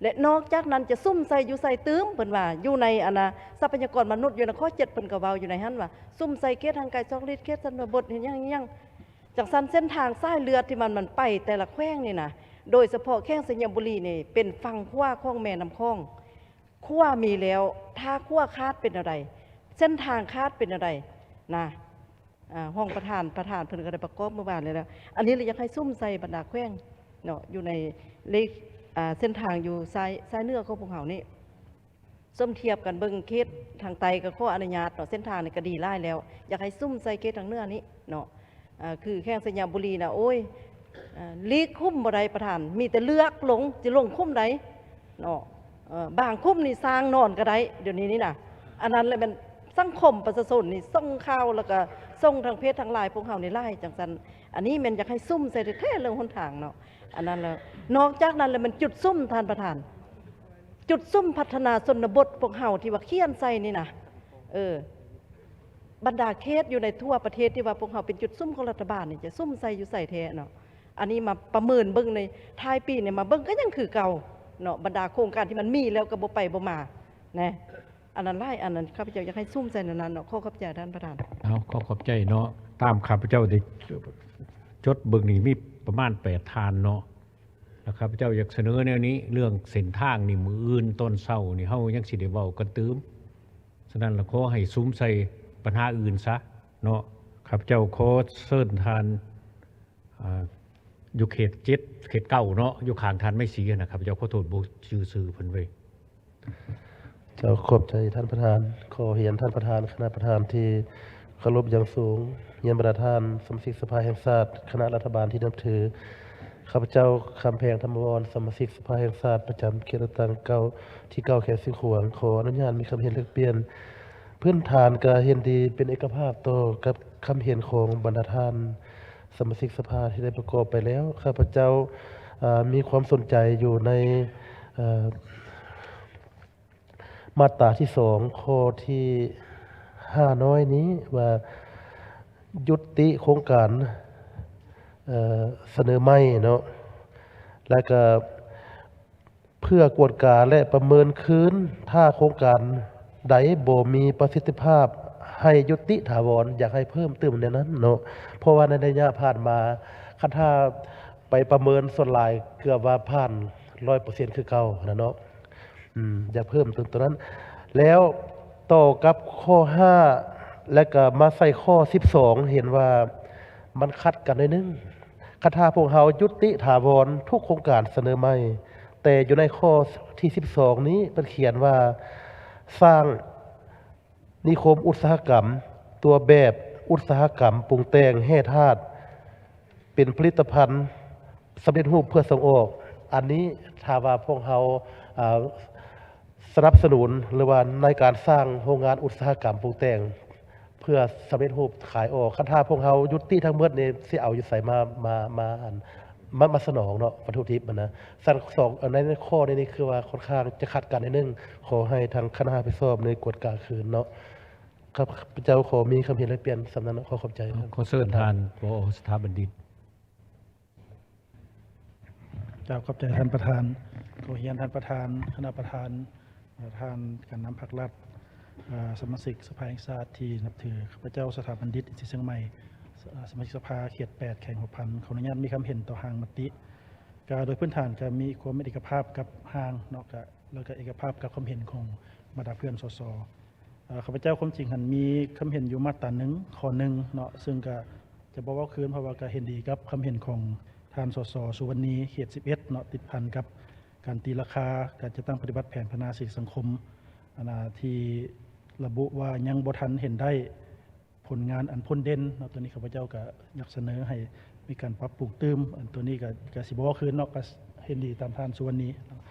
ແລະ ນອກຈາກນັ້ນຈະສຸມໃສ່ຢູ່ໃສຕື່ມ ເພິ່ນວ່າຢູ່ໃນອັນນະ ຊັບພະຍາກອນມະນຸດ ຢູ່ໃນຂໍ້ເຈັດ ເພິ່ນກໍເວົ້າຢູ່ໃນຫັ້ນວ່າ ສຸມໃສ່ເຂດຫ່າງໄກສອກຫຼີກ ເຂດຊົນນະບົດ ເຮັດຫຍັງ ເຮັດຫຍັງ. ຈັ່ງຊັ້ນເສັ້ນທາງສາຍເລືອດທີ່ມັນ ມັນໄປແຕ່ລະແຂວງນີ້ນະ ໂດຍສະເພາະແຂວງໄຊຍະບູລີນີ້ເປັນຝັ່ງຂວາຂອງແມ່ນ້ຳຂອງ ຂົວມີແລ້ວ ຖ້າຂົວຂາດເປັນແນວໃດ ເສັ້ນທາງຂາດເປັນແນວໃດນະ. ອາ ຮອງປະທານ ປະທານເພິ່ນກໍໄດ້ປະກອບມື້ວານນີ້ແລ້ວ ອັນນີ້ລະຢາກໃຫ້ສຸມໃສ່ບັນດາແຂວງເນາະ ຢູ່ໃນເລກ ອາ ເສັ້ນທາງຢູ່ຊາຍ ຊາຍເໜືອຂອງພວກເຮົານີ້. ສົມທຽບກັນເບິ່ງເຂດທາງໃຕ້ ກໍຂໍອະນຸຍາດເນາະ ເສັ້ນທາງນີ້ກໍດີຫຼາຍແລ້ວ ຢາກໃຫ້ສຸມໃສ່ເຂດທາງເໜືອນີ້ເນາະ. ອາ ຄືແຂວງໄຊຍະບູລີນະ ໂອ້ຍ ອາ ຫຼີກຂຸມບໍ່ໄດ້ປະທານ ມີແຕ່ເລືອກລົງ ຊິລົງຂຸມໃດເນາະ. ເອີ ບາງຂຸມນີ້ຊ້າງນອນກໍໄດ້ ດຽວນີ້ນີ້ນະ. ອັນນັ້ນແຫຼະແມ່ນສັງຄົມປະຊາຊົນນີ້ສົ່ງຂ່າວ ແລ້ວກໍ ສົ່ງທາງເພຈທາງລາຍພວກເຮົານີ້ຫຼາຍຈັ່ງຊັ້ນ. ອັນນີ້ແມ່ນຢາກໃຫ້ສຸມໃສ່ແທ້ໆເລື່ອງຫົນທາງເນາະ. ອັນນັ້ນແລ້ວ ນອກຈາກນັ້ນແລ້ວແມ່ນຈຸດສຸມທ່ານປະທານ ຈຸດສຸມພັດທະນາຊົນນະບົດພວກເຮົາທີ່ວ່າຂຽນໃສ່ນີ້ນະ ເອີ ບັນດາເຂດຢູ່ໃນທົ່ວປະເທດທີ່ວ່າພວກເຮົາເປັນຈຸດສຸມຂອງລັດຖະບານນີ້ ຈະສຸມໃສ່ຢູ່ໃສແທ້ເນາະ. ອັນນີ້ມາປະເມີນເບິ່ງໃນທ້າຍປີນີ້ ມາເບິ່ງກໍຍັງຄືເກົ່າເນາະ. ບັນດາໂຄງການທີ່ມັນມີແລ້ວກໍບໍ່ໄປບໍ່ມານະ. ອັນນັ້ນຫຼາຍອັນນັ້ນ ຂ້າພະເຈົ້າຢາກໃຫ້ສຸມໃສ່ແນວນັ້ນເນາະ. ຂໍຂອບໃຈທ່ານປະທານ. ເອົາ ຂໍຂອບໃຈເນາະ. ຕາມຂ້າພະເຈົ້າໄດ້ຈົດເບິ່ງນີ້ມີປະມານແປດທ່ານເນາະ. ແລ້ວຂ້າພະເຈົ້າຢາກສະເໜີແນວນີ້ ເລື່ອງເສັ້ນທາງນີ້ ມື້ອື່ນຕອນເຊົ້ານີ້ເຮົາຍັງຊິໄດ້ເວົ້າກັນຕື່ມ. ສະນັ້ນລະຂໍໃຫ້ສຸມໃສ່ບັນຫາອື່ນຊະເນາະ. ຂ້າພະເຈົ້າຂໍເຊີນທ່ານ ອ່າ ຢູ່ເຂດເຈັດ ເຂດເກົ້າເນາະ ຢູ່ຂ້າງທ່ານໄມສີຫັ້ນນະ. ຂ້າພະເຈົ້າຂໍໂທດບໍ່ຈື່ຊື່ເພິ່ນເວີຍ. ເຈົ້າ ຂອບໃຈທ່ານປະທານ. ຂໍຮຽນທ່ານປະທານ, ຄະນະປະທານທີ່ເຄົາລົບຢ່າງສູງ, ຮຽນບັນດາທ່ານສະມາຊິກສະພາແຫ່ງຊາດ, ຄະນະລັດຖະບານທີ່ນັບຖື, ຂ້າພະເຈົ້າ ຄຳແພງ ທຳມະວອນ ສະມາຊິກສະພາແຫ່ງຊາດ ປະຈຳເຂດເລືອກຕັ້ງເກົ້າ ທີເກົ້າ ແຂວງຊຽງຂວາງ ຂໍອະນຸຍາດມີຄຳເຫັນແລກປ່ຽນ. ພື້ນຖານກະເຫັນດີເປັນເອກະພາບຕໍ່ກັບຄຳເຫັນຂອງບັນດາທ່ານສະມາຊິກສະພາທີ່ໄດ້ປະກອບໄປແລ້ວ. ຂ້າພະເຈົ້າ ເອີ ມີຄວາມສົນໃຈຢູ່ໃນ ເອີ ມາດຕາທີສອງ ຂໍ້ທີຫ້ານ້ອຍນີ້ວ່າ ຍຸຕິໂຄງການ ເອີ ສະເໜີໃໝ່ເນາະ ແລ້ວກະ ເພື່ອກວດກາ ແລະ ປະເມີນຄືນ ຖ້າໂຄງການໃດບໍ່ມີປະສິດທິພາບ ໃຫ້ຍຸຕິຖາວອນ. ຢາກໃຫ້ເພີ່ມຕື່ມແນວນັ້ນເນາະ ເພາະວ່າໃນໄລຍະຜ່ານມາ ຄັນຖ້າໄປປະເມີນ ສ່ວນຫຼາຍເກືອບວ່າຜ່ານຮ້ອຍເປີເຊັນຄືເກົ່າຫັ້ນນະເນາະ. ອືມ ຢາກເພີ່ມຕົວນັ້ນ ແລ້ວຕໍ່ກັບຂໍ້ຫ້າ ແລ້ວກໍມາໃສ່ຂໍ້ສິບສອງ ເຫັນວ່າມັນຂັດກັນໜ້ອຍໜຶ່ງ. ຄັນຖ້າພວກເຮົາຍຸຕິຖາວອນທຸກໂຄງການສະເໜີໃໝ່ ແຕ່ຢູ່ໃນຂໍ້ທີສິບສອງນີ້ ເພິ່ນຂຽນວ່າ ສ້າງ ນິຄົມອຸດສາຫະກຳ ຕົວແບບອຸດສາຫະກຳປຸງແຕ່ງແຮ່ທາດ ເປັນຜະລິດຕະພັນສຳເລັດຮູບເພື່ອສົ່ງອອກ. ອັນນີ້ຖ້າວ່າພວກເຮົາ ອ່າ ສະໜັບສະໜູນ ຫຼືວ່າໃນການສ້າງໂຮງງານອຸດສາຫະກຳປຸງແຕ່ງເພື່ອສຳເລັດຮູບຂາຍອອກ, ຄັນຖ້າພວກເຮົາຍຸຕິທັງໝົດນີ້ ຊິເອົາຢູ່ໃສມາ ມາ ມາ ອັນ ມາ ມາສະໜອງເນາະ ວັດຖຸດິບຫັ້ນນະ. ສະນັ້ນ ສອງ ໃນຂໍ້ນີ້ ນີ້ຄືວ່າຄ່ອນຂ້າງຈະຂັດກັນໜ້ອຍໜຶ່ງ. ຂໍໃຫ້ທາງຄະນະຮັບຜິດຊອບນີ້ກວດກາຄືນເນາະ. ຂ້າພະເຈົ້າຂໍມີຄຳເຫັນແລກປ່ຽນສ່ຳນັ້ນເນາະ. ຂໍຂອບໃຈ. ຂໍເຊີນທ່ານ ຜອ ສະຖາບັນດິດ. ເຈົ້າ ຂອບໃຈທ່ານປະທານ. ຂໍຮຽນທ່ານປະທານ, ຄະນະປະທານ, ເອີ ທ່ານການນຳພັກລັດ, ເອີ ສະມາຊິກສະພາແຫ່ງຊາດທີ່ນັບຖື, ຂ້າພະເຈົ້າ ສະຖາບັນດິດ ອິນສີຊຽງໃໝ່, ສະ ສະມາຊິກສະພາເຂດແປດ ແຂວງຫົວພັນ, ຂໍອະນຸຍາດມີຄຳເຫັນຕໍ່ຮ່າງມະຕິ. ກະໂດຍພື້ນຖານກະມີຄວາມເປັນເອກະພາບກັບຮ່າງເນາະ, ກະ ແລ້ວກະເອກະພາບກັບຄວາມເຫັນຂອງບັນດາເພື່ອນ ສສ. ເອີ ຂ້າພະເຈົ້າຄວາມຈິງຫັ້ນມີຄຳເຫັນຢູ່ມາດຕາໜຶ່ງ ຂໍ້ໜຶ່ງເນາະ, ຊຶ່ງກະຈະບໍ່ເວົ້າຄືນ ເພາະວ່າກະເຫັນດີກັບຄຳເຫັນຂອງທ່ານ ສສ ສຸວັນນີ ເຂດສິບເອັດເນາະ, ຕິດພັນກັບການຕີລາຄາການຈັດຕັ້ງປະຕິບັດແຜນພັດທະນາເສດຖະກິດສັງຄົມ ອັນນາ ທີ່ລະບຸວ່າຍັງບໍ່ທັນເຫັນໄດ້ ຜົນງານອັນພົ້ນເດັ່ນເນາະ. ໂຕນີ້ຂ້າພະເຈົ້າກະຢາກສະເໜີໃຫ້ມີການປັບປຸງຕື່ມ. ອັນໂຕນີ້ກະ ກະຊິບໍ່ເວົ້າຄືນເນາະ, ກະເຫັນດີຕາມທ່ານສຸວັນນີ.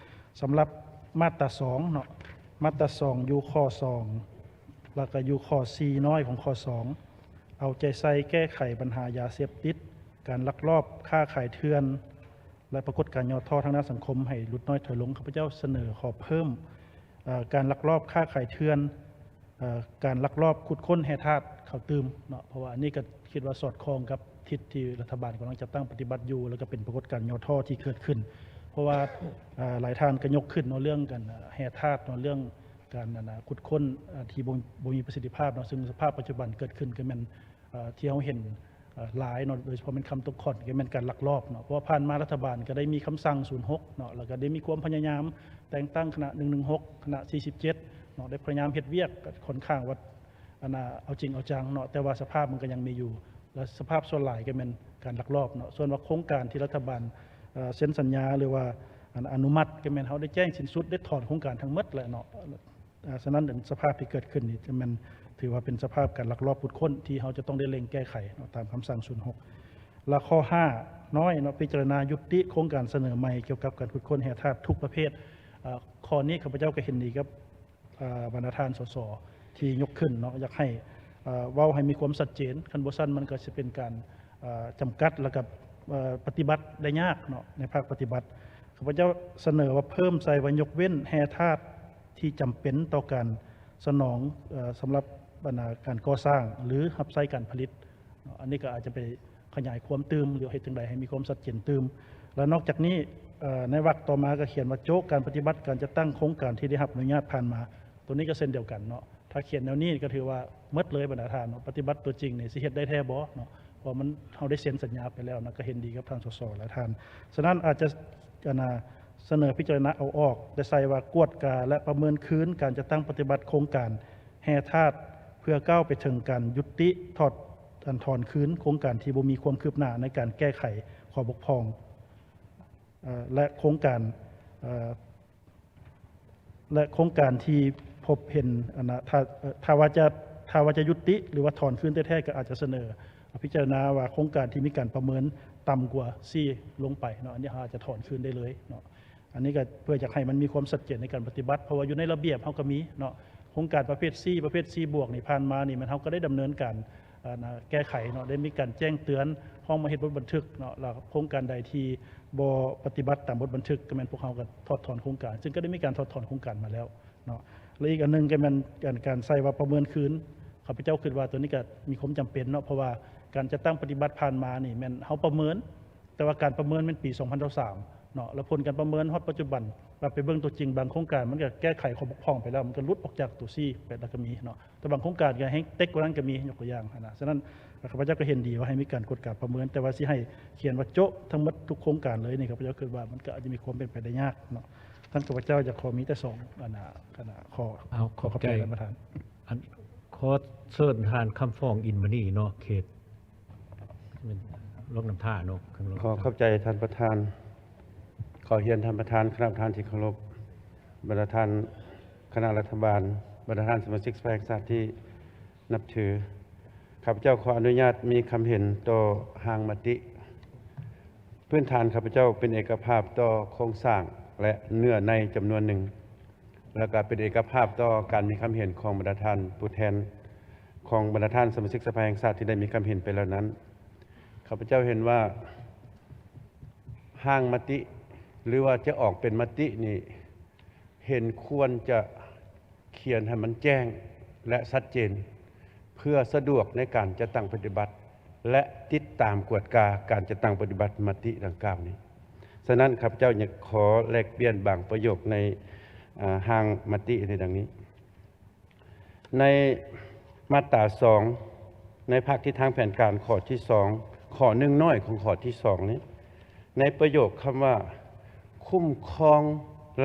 ສຳລັບມາດຕາສອງເນາະ, ມາດຕາສອງ ຢູ່ຂໍ້ສອງ ແລ້ວກະຢູ່ຂໍ້ສີ່ນ້ອຍຂອງຂໍ້ສອງ ເອົາໃຈໃສ່ແກ້ໄຂບັນຫາຢາເສບຕິດ, ການລັກລອບຄ້າຂາຍເຖື່ອນ ແລະ ປາກົດການຫຍໍ້ທໍ້ທາງດ້ານສັງຄົມໃຫ້ຫຼຸດນ້ອຍຖອຍລົງ. ຂ້າພະເຈົ້າສະເໜີຂໍເພີ່ມ ເອີ ການລັກລອບຄ້າຂາຍເຖື່ອນ, ເອີ ການລັກລອບຂຸດຄົ້ນແຮ່ທາດເຂົ້າຕື່ມເນາະ, ເພາະວ່າອັນນີ້ກໍຄິດວ່າສອດຄ່ອງກັບທິດທີ່ລັດຖະບານກຳລັງຈັດຕັ້ງປະຕິບັດຢູ່ ແລ້ວກໍເປັນປາກົດການຫຍໍ້ທໍ້ທີ່ເກີດຂຶ້ນ. ເພາະວ່າ ເອີ ຫຼາຍທ່ານກໍຍົກຂຶ້ນເນາະ ເລື່ອງການ ເອີ ແຮ່ທາດເນາະ, ເລື່ອງການ ອັນນາ ຂຸດຄົ້ນ ເອີ ທີ່ບໍ່ ບໍ່ມີປະສິດທິພາບເນາະ, ຊຶ່ງສະພາບປັດຈຸບັນເກີດຂຶ້ນກໍແມ່ນ ເອີ ທີ່ເຮົາເຫັນ ເອີ ຫຼາຍເນາະ, ໂດຍສະເພາະແມ່ນຄຳຕົກຂ້ອນ ກໍແມ່ນການລັກລອບເນາະ. ເພາະວ່າຜ່ານມາລັດຖະບານກໍໄດ້ມີຄຳສັ່ງສູນຫົກເນາະ, ແລ້ວກໍໄດ້ມີຄວາມພະຍາຍາມແຕ່ງຕັ້ງຄະນະໜຶ່ງໜຶ່ງຫົກ ຄະນະສີ່ສິບເຈັດເນາະ, ໄດ້ພະຍາຍາມເຮັດວຽກ ກໍຄ່ອນຂ້າງວ່າ ອັນນາ ເອົາຈິງເອົາຈັງເນາະ, ແຕ່ວ່າສະພາບມັນກໍຍັງມີຢູ່ ແລະ ສະພາບສ່ວນຫຼາຍກໍແມ່ນການລັກລອບເນາະ. ສ່ວນວ່າໂຄງການທີ່ລັດຖະບານ ເອີ ເຊັນສັນຍາ ຫຼືວ່າ ອັນ ອະນຸມັດ ກໍແມ່ນເຮົາໄດ້ແຈ້ງສິ້ນສຸດ ໄດ້ຖອນໂຄງການທັງໝົດແລ້ວເນາະ. ອາ ສະນັ້ນ ສະພາບທີ່ເກີດຂຶ້ນນີ້ ຈະແມ່ນຖືວ່າເປັນສະພາບການລັກລອບຂຸດຄົ້ນ ທີ່ເຮົາຈະຕ້ອງໄດ້ເລັ່ງແກ້ໄຂເນາະ ຕາມຄຳສັ່ງສູນຫົກ. ແລະ ຂໍ້ຫ້ານ້ອຍເນາະ, ພິຈາລະນາຍຸຕິໂຄງການສະເໜີໃໝ່ກ່ຽວກັບການຂຸດຄົ້ນແຮ່ທາດທຸກປະເພດ. ອາ ຂໍ້ນີ້ຂ້າພະເຈົ້າກໍເຫັນດີກັບ ອາ ບັນດາທ່ານ ສສ ທີ່ຍົກຂຶ້ນເນາະ, ຢາກໃຫ້ ເວົ້າໃຫ້ມີຄວາມຊັດເຈນ, ຄັນບໍ່ຊັ້ນມັນກໍຊິເປັນການ ເອ່ອ ຈຳກັດ ແລ້ວກໍ ເອ່ອ ປະຕິບັດໄດ້ຍາກເນາະ ໃນພາກປະຕິບັດ. ຂ້າພະເຈົ້າສະເໜີວ່າເພີ່ມໃສ່ວ່າຍົກເວັ້ນແຮ່ທາດທີ່ຈຳເປັນຕໍ່ການສະໜອງ ເອ່ອ ສຳລັບ ອັນນ່າ ການກໍ່ສ້າງ ຫຼື ຮັບໃຊ້ການຜະລິດເນາະ. ອັນນີ້ກໍອາດຈະໄປຂະຫຍາຍຄວາມຕື່ມ ຫຼື ເຮັດຈັ່ງໃດໃຫ້ມີຄວາມຊັດເຈນຕື່ມ. ແລະ ນອກຈາກນີ້ ເອ່ອ ໃນວັກຕໍ່ມາກໍຂຽນວ່າ ໂຈະການປະຕິບັດການຈັດຕັ້ງໂຄງການທີ່ໄດ້ຮັບອະນຸຍາດຜ່ານມາ. ຕົວນີ້ກໍເຊັ່ນດຽວກັນເນາະ. ຖ້າຂຽນແນວນີ້ກໍຖືວ່າໝົດເລີຍບັນດາທ່ານເນາະ, ປະຕິບັດຕົວຈິງນີ້ຊິເຮັດໄດ້ແທ້ບໍ່ເນາະ? ເພາະວ່າມັນ ເຮົາໄດ້ເຊັນສັນຍາໄປແລ້ວນະ, ກໍເຫັນດີກັບທ່ານ ສສ ຫຼາຍທ່ານ. ສະນັ້ນອາດຈະ ອັນນ່າ ສະເໜີພິຈາລະນາເອົາອອກ ແຕ່ໃສ່ວ່າກວດກາ ແລະ ປະເມີນຄືນການຈັດຕັ້ງປະຕິບັດໂຄງການແຮ່ທາດ ເພື່ອກ້າວໄປເຖິງການຢຸດຕິ ຖອດ ອັນ ຖອນຄືນໂຄງການທີ່ບໍ່ມີຄວາມຄືບໜ້າໃນການແກ້ໄຂຂໍ້ບົກຜ່ອງ ເອ່ອ ແລະ ໂຄງການ ເອ່ອ ແລະ ໂຄງການທີ່ພົບເຫັນ ອັນນະ ຖ້າ ເອ່ອ ຖ້າວ່າຈະ ຖ້າວ່າຈະຍຸຕິ ຫຼືວ່າຖອນຄືນແທ້ໆ ກໍອາດຈະສະເໜີພິຈາລະນາວ່າໂຄງການທີ່ມີການປະເມີນຕ່ຳກວ່າສີ່ລົງໄປເນາະ, ອັນນີ້ເຮົາອາດຈະຖອນຄືນໄດ້ເລີຍເນາະ. ອັນນີ້ກໍເພື່ອຢາກໃຫ້ມັນມີຄວາມຊັດເຈນໃນການປະຕິບັດ, ເພາະວ່າຢູ່ໃນລະບຽບເຮົາກໍມີເນາະ, ໂຄງການປະເພດ C ປະເພດ C ບວກນີ້ ຜ່ານມານີ້ ແມ່ນເຮົາກໍໄດ້ດຳເນີນການ ອັນນະ ແກ້ໄຂເນາະ, ໄດ້ມີການແຈ້ງເຕືອນ, ຮ້ອງມາເຮັດບົດບັນທຶກເນາະ, ແລ້ວໂຄງການໃດທີ່ບໍ່ປະຕິບັດຕາມບົດບັນທຶກ ກໍແມ່ນພວກເຮົາກໍຖອດຖອນໂຄງການ, ຊຶ່ງກໍໄດ້ມີການຖອດຖອນໂຄງການມາແລ້ວເນາະ. ແລະ ອີກອັນໜຶ່ງກໍແມ່ນການ ການໃສ່ວ່າປະເມີນຄືນ, ຂ້າພະເຈົ້າຄິດວ່າຕົວນີ້ກໍມີຄວາມຈຳເປັນເນາະ, ເພາະວ່າການຈັດຕັ້ງປະຕິບັດຜ່ານມານີ້ແມ່ນເຮົາປະເມີນ, ແຕ່ວ່າການປະເມີນແມ່ນປີສອງພັນຊາວສາມເນາະ, ແລ້ວຜົນການປະເມີນຮອດປັດຈຸບັນ ເຮົາໄປເບິ່ງຕົວຈິງ ບາງໂຄງການມັນກໍແກ້ໄຂຂໍ້ບົກຜ່ອງໄປແລ້ວ, ມັນກໍຫຼຸດອອກຈາກຕົວ C ໄປແລ້ວກໍມີເນາະ. ແຕ່ບາງໂຄງການກໍແຮ່ງເຕັກກວ່ານັ້ນກໍມີ, ຍົກຕົວຢ່າງຫັ້ນນະ. ສະນັ້ນ ຂ້າພະເຈົ້າກໍເຫັນດີວ່າໃຫ້ມີການກວດກາປະເມີນ, ແຕ່ວ່າຊິໃຫ້ຂຽນວ່າໂຈະທັງໝົດທຸກໂຄງການເລີຍນີ້, ຂ້າພະເຈົ້າຄິດວ່າມັນກໍອາດຈະມີຄວາມເປັນໄປໄດ້ຍາກເນາະ. ທາງຂ້າພະເຈົ້າຢາກຂໍມີແຕ່ສອງ ອັນນະ ອັນນະ ຂໍ ຂໍຂອບໃຈທ່ານປະທານ. ອັນ ຂໍເຊີນທ່ານ ຄຳຟອງ ອິນມະນີເນາະ, ເຂດ ລອງນ້ຳທາເນາະ. ຂໍຂອບໃຈທ່ານປະທານ, ຂໍຮຽນທ່ານປະທານ, ຄະນະປະທານທີ່ເຄົາລົບ, ບັນດາທ່ານຄະນະລັດຖະບານ, ບັນດາທ່ານສະມາຊິກສະພາແຫ່ງຊາດທີ່ນັບຖື. ຂ້າພະເຈົ້າຂໍອະນຸຍາດມີຄຳເຫັນຕໍ່ຮ່າງມະຕິ. ພື້ນຖານຂ້າພະເຈົ້າເປັນເອກະພາບຕໍ່ໂຄງສ້າງ ແລະ ເນື້ອໃນຈຳນວນໜຶ່ງ. ແລ້ວກໍເປັນເອກະພາບຕໍ່ການມີຄຳເຫັນຂອງບັນດາທ່ານຜູ້ແທນຂອງບັນດາທ່ານສະມາຊິກສະພາແຫ່ງຊາດທີ່ໄດ້ມີຄຳເຫັນໄປແລ້ວນັ້ນ. ຂ້າພະເຈົ້າເຫັນວ່າຮ່າງມະຕິ ຫຼືວ່າຈະອອກເປັນມະຕິນີ້ ເຫັນຄວນຈະຂຽນໃຫ້ມັນແຈ້ງ ແລະ ຊັດເຈນ ເພື່ອສະດວກໃນການຈັດຕັ້ງປະຕິບັດ ແລະ ຕິດຕາມກວດກາການຈັດຕັ້ງປະຕິບັດມະຕິດັ່ງກ່າວນີ້. ສະນັ້ນ ຂ້າພະເຈົ້າຢາກຂໍແລກປ່ຽນບາງປະໂຫຍກໃນ ອາ ຮ່າງມະຕິໃນດັ່ງນີ້. ໃນມາດຕາສອງ ໃນພາກທິດທາງແຜນການຂໍ້ທີສອງ ຂໍ້ໜຶ່ງນ້ອຍຂອງຂໍ້ທີສອງນີ້ ໃນປະໂຫຍກຄຳວ່າ ຄຸ້ມຄອງ